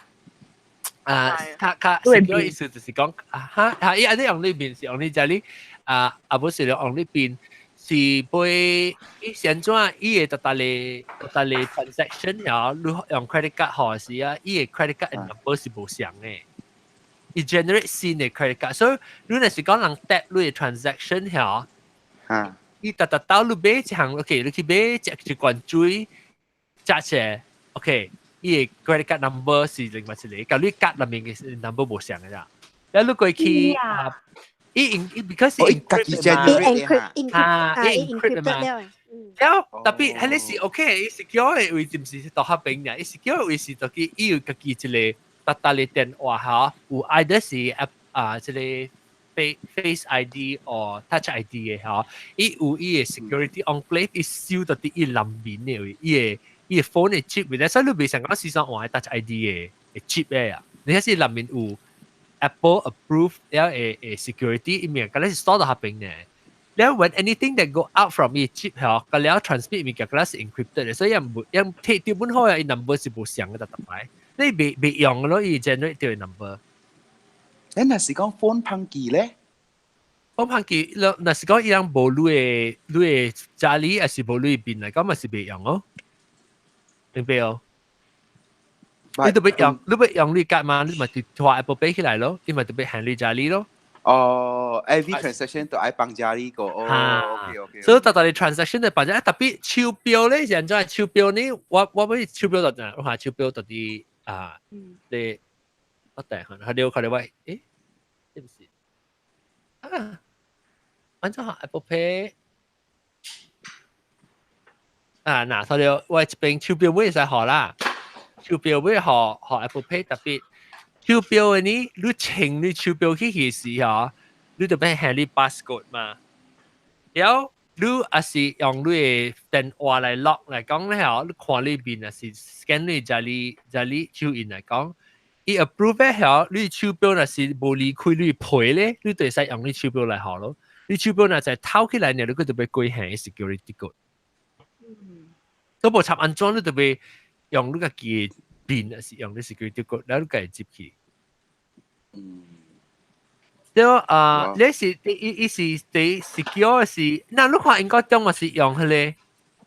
B: 啊，較較 secure 意思就是講啊哈，哈伊按呢用呢邊是用你這裡啊，啊不是用呢邊是背伊先怎伊會特特咧特特咧 transaction 呀，你用 credit card 好時啊，伊個 credit card number 是無相嘅，伊 generate 新的 credit card，所以你若是講人 tap 你的 transaction 呀，伊特特到你買一項，OK，你去買一罐水，食者，OK。伊個 credit card number 是另外一個，佮你卡內面嘅 number 無相嘅咋。然後你過去啊，伊伊 because
E: 伊
C: encrypt
B: 啊，伊 encrypt 嘛。然後特別彼個是 OK，伊 secure 嘅位置毋是到較邊爾，伊 secure 嘅位是就去伊有家己一個特特嘅電話嚇，有 either 是 app 啊，這個 Face ID or Touch ID 嘅嚇，伊有伊嘅 security enclave，伊收到佇伊內面嘅位，伊個。伊個 phone 嘅 chip，所以你袂想講時常換 Touch ID 嘅 chip 嘅啊，你係是內面有 Apple approve 了嘅 security，伊面，佮你是 store 到彼邊呢。了 when anything that go out from 伊 chip 嗬，佮了 transmit 物件，佮了是 encrypted 嘅，所以也無也摕到本好啊，伊 number 是無相嘅，特擺，你袂袂用咯，伊 generate 到 number。
E: 你若是講 phone 碰機咧？
B: phone 碰機，若是講伊人無你的家裡，還是無你邊來講嘛是袂用哦。明白哦？你都欲用，你欲用你卡嘛？你咪就拖 Apple Pay 起來咯，你咪就欲行你家裡咯。
E: 哦，every transaction 都愛放家裡個，哦，OK OK。
B: 所以特特你 transaction 的放只，特別手錶咧，現在手錶呢，我我欲手錶就怎？我看手錶到底啊，你我等下，佢哋佢哋話，誒，是不是？啊，反正 Apple Pay 啊，嗱，所以我這邊手錶會使學啦，手錶會學學 Apple Pay 特別手錶的呢，你穿你手錶去去時吼，你就欲還你 passcode 嘛，然後你也是用你的電話來 lock 來講咧吼，你看你面也是 scan 你遮裡遮裡手印來講，伊 approve 咧吼，你手錶若是無離開你皮咧，你就會使用你手錶來學咯。你手錶若是偷起來呢，你閣就欲過還 security code。都無插安怎，你就欲用你家己的面，還是用你 security code，然後你家己入去。對啊，你是伊伊是第 secure 是，那你看英國中嘛是用彼个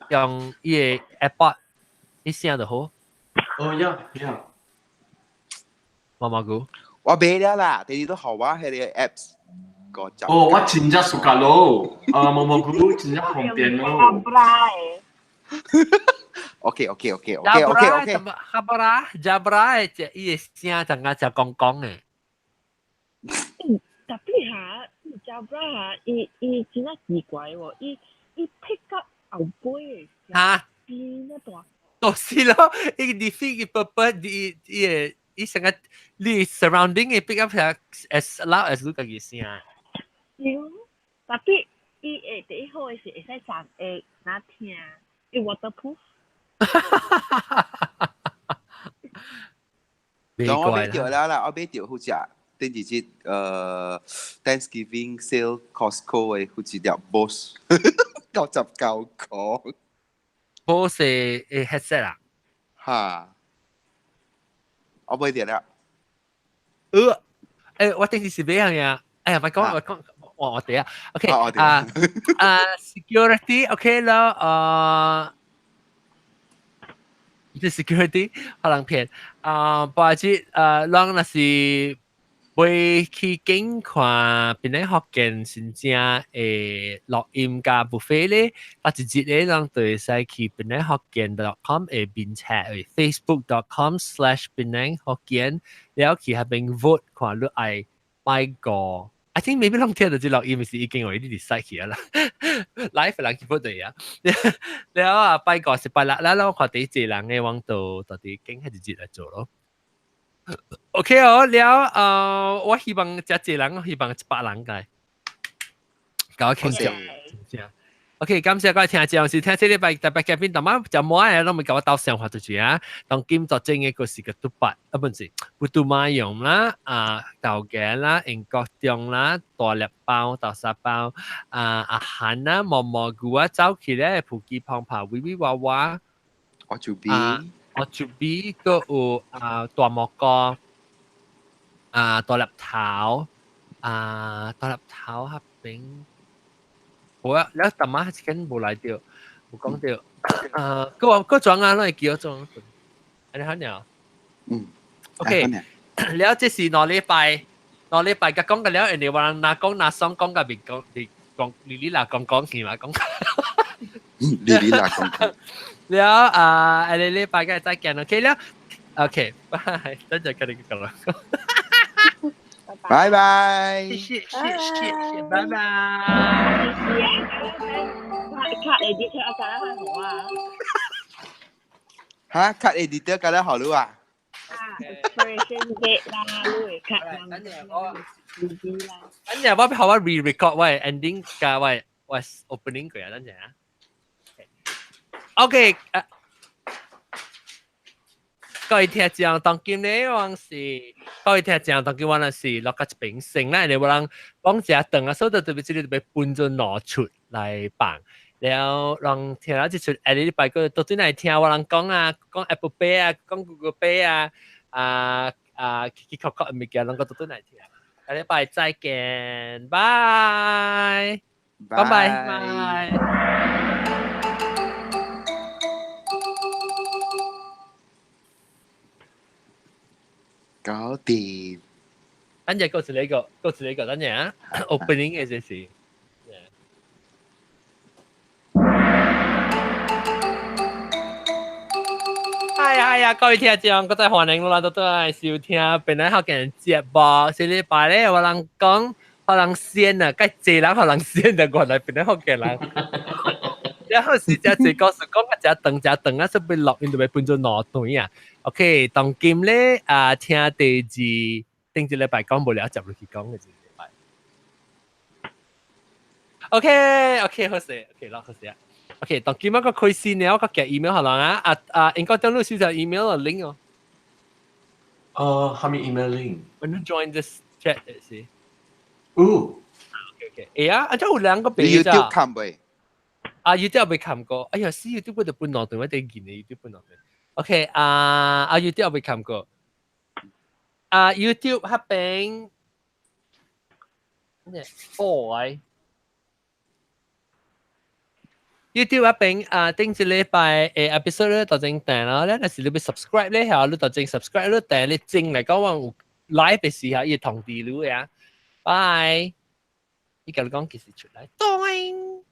B: 用伊个 AirPod，伊聲就好。
J: 哦呀呀。
B: 毛毛菇。
E: 我買了啦，第二都學我彼个 apps 個集。
J: 哦，我真正熟架咯，啊，毛毛菇真正方便咯。
E: OK OK OK OK OK OK。
B: Jabra Jabra 的伊个聲就敢食講講的。
F: 特別嚇，Jabra 嚇，伊伊真正奇怪喎，伊伊 pick up 後尾的
B: 嚇，
F: 變啊大。
B: 就是咯，伊 defeat 個 purpose，伊伊個伊成個你 surrounding 嘅 pick up as loud as 你家己聲。
F: 對，特別伊會第一好的是會使站會若聽，伊 waterproof。
E: 我買著了啦，我買著好食。頂一日Thanksgiving sale Costco 的有一粒 Bose 99塊。
B: Bose 的 headset 啊？
E: 哈，我買著了。
B: 我頂次是買樣呀？哎呀，咪講我講我我哋啊，OK 啊啊，security OK 啦，這 security 可能騙啊，或者咱若是會去景看檳榔福建真正的錄音佮 buffet 咧，啊一日咧，咱就會使去檳榔福建 .com 的面冊，facebook.com/檳榔福建，了去彼邊 vote 看你愛擺個。I think maybe 攏聽著這錄音是已經有你 decide 去啦，live 人去 vote 對啊，了啊拜五是拜六，了我看第一個人的網度到底經彼一日來做咯。OK 哦，了我希望遮濟人，我希望100人來，共我慶祝。OK，感謝各位聽眾，是聽這禮拜特別嘉賓，逐擺食滿的攏會共我鬥想法就是啊，當今作證的閣是個拄八，啊不是，不拄馬用啦，啊豆芽啦，英國中啦，大粒包、豆沙包，啊阿韓啦，毛毛菇啊，走起咧，普吉胖胖、微微娃娃，
E: 我就比，
B: 我就比閣有啊大蘑菇，啊大粒頭，啊大粒頭彼邊。無啊，了淡仔一間無來著，無講著。啊，閣閣裝啊，攏會記得裝。按呢好爾。
E: 嗯。
B: OK，了這是兩禮拜，兩禮拜佮講過了，因為我人若講若爽講甲面講，你講你你若講講去嘛講。
E: 你你若講講。
B: 了啊，下個禮拜佮再見，OK 了。OK，拜，等陣佮你講啦。
E: 拜拜。
B: 謝謝謝謝，拜拜。
F: cut editor 啊，教得好啊。
E: 嚇，cut editor 教得好了啊？
F: 啊，expiration date 啦，你會 cut
B: 等陣我，等陣我好我 re-record 我 ending 加我我 opening 過啊，等陣啊。OK，各位聽眾，當今咧往是，各位聽眾，當今我若是落甲一邊先，咱會無人講誠長啊，所以特別這個特別分做兩出來放，然後人聽了這出，下禮拜閣倒轉來聽我人講啊，講 Apple Pay 啊，講 Google Pay 啊，啊啊，奇奇殼殼的物件，攏閣倒轉來聽。下禮拜再見，拜，拜拜拜。
E: 搞掂。
B: 等陣過一個，過一個，等陣啊，opening 嘅這是。哎呀！呀呀，各位聽眾，閣再歡迎咱都來收聽本來福建節目。這禮拜咧，我人講，予人先啊，該濟人予人先就過來本來福建人。然後是只濟故事講啊，只長只長啊，所以錄音就會分做兩段啊。OK，當今咧啊，聽第二頂一禮拜講無了，接落去講嘅一禮拜。OK，OK，好勢，OK，落好勢啊。OK，當今我個開始呢，我個寄 email 予人啊，啊啊，應該登錄收到 email 嘅 link 哦。
J: 哦，啥物 email link？
B: When you join this chat 是。
J: 哦。
B: OK，會啊，啊，這有兩個
E: 你 YouTube 看未？
B: 啊，YouTube 未看過。哎呀，死 YouTube 我就分兩段，我得見你 YouTube 分兩段。OK，啊啊 YouTube 未看過。啊，YouTube 彼邊咩？哦，YouTube 彼邊啊，頂一禮拜嘅 episode 咧，就正訂啦。咧，若是你欲 subscribe 咧，嚇，你就正 subscribe 你訂你正嚟講，我有 live 嘅時候，伊會通知你啊。拜，伊共你講幾時出來？叮。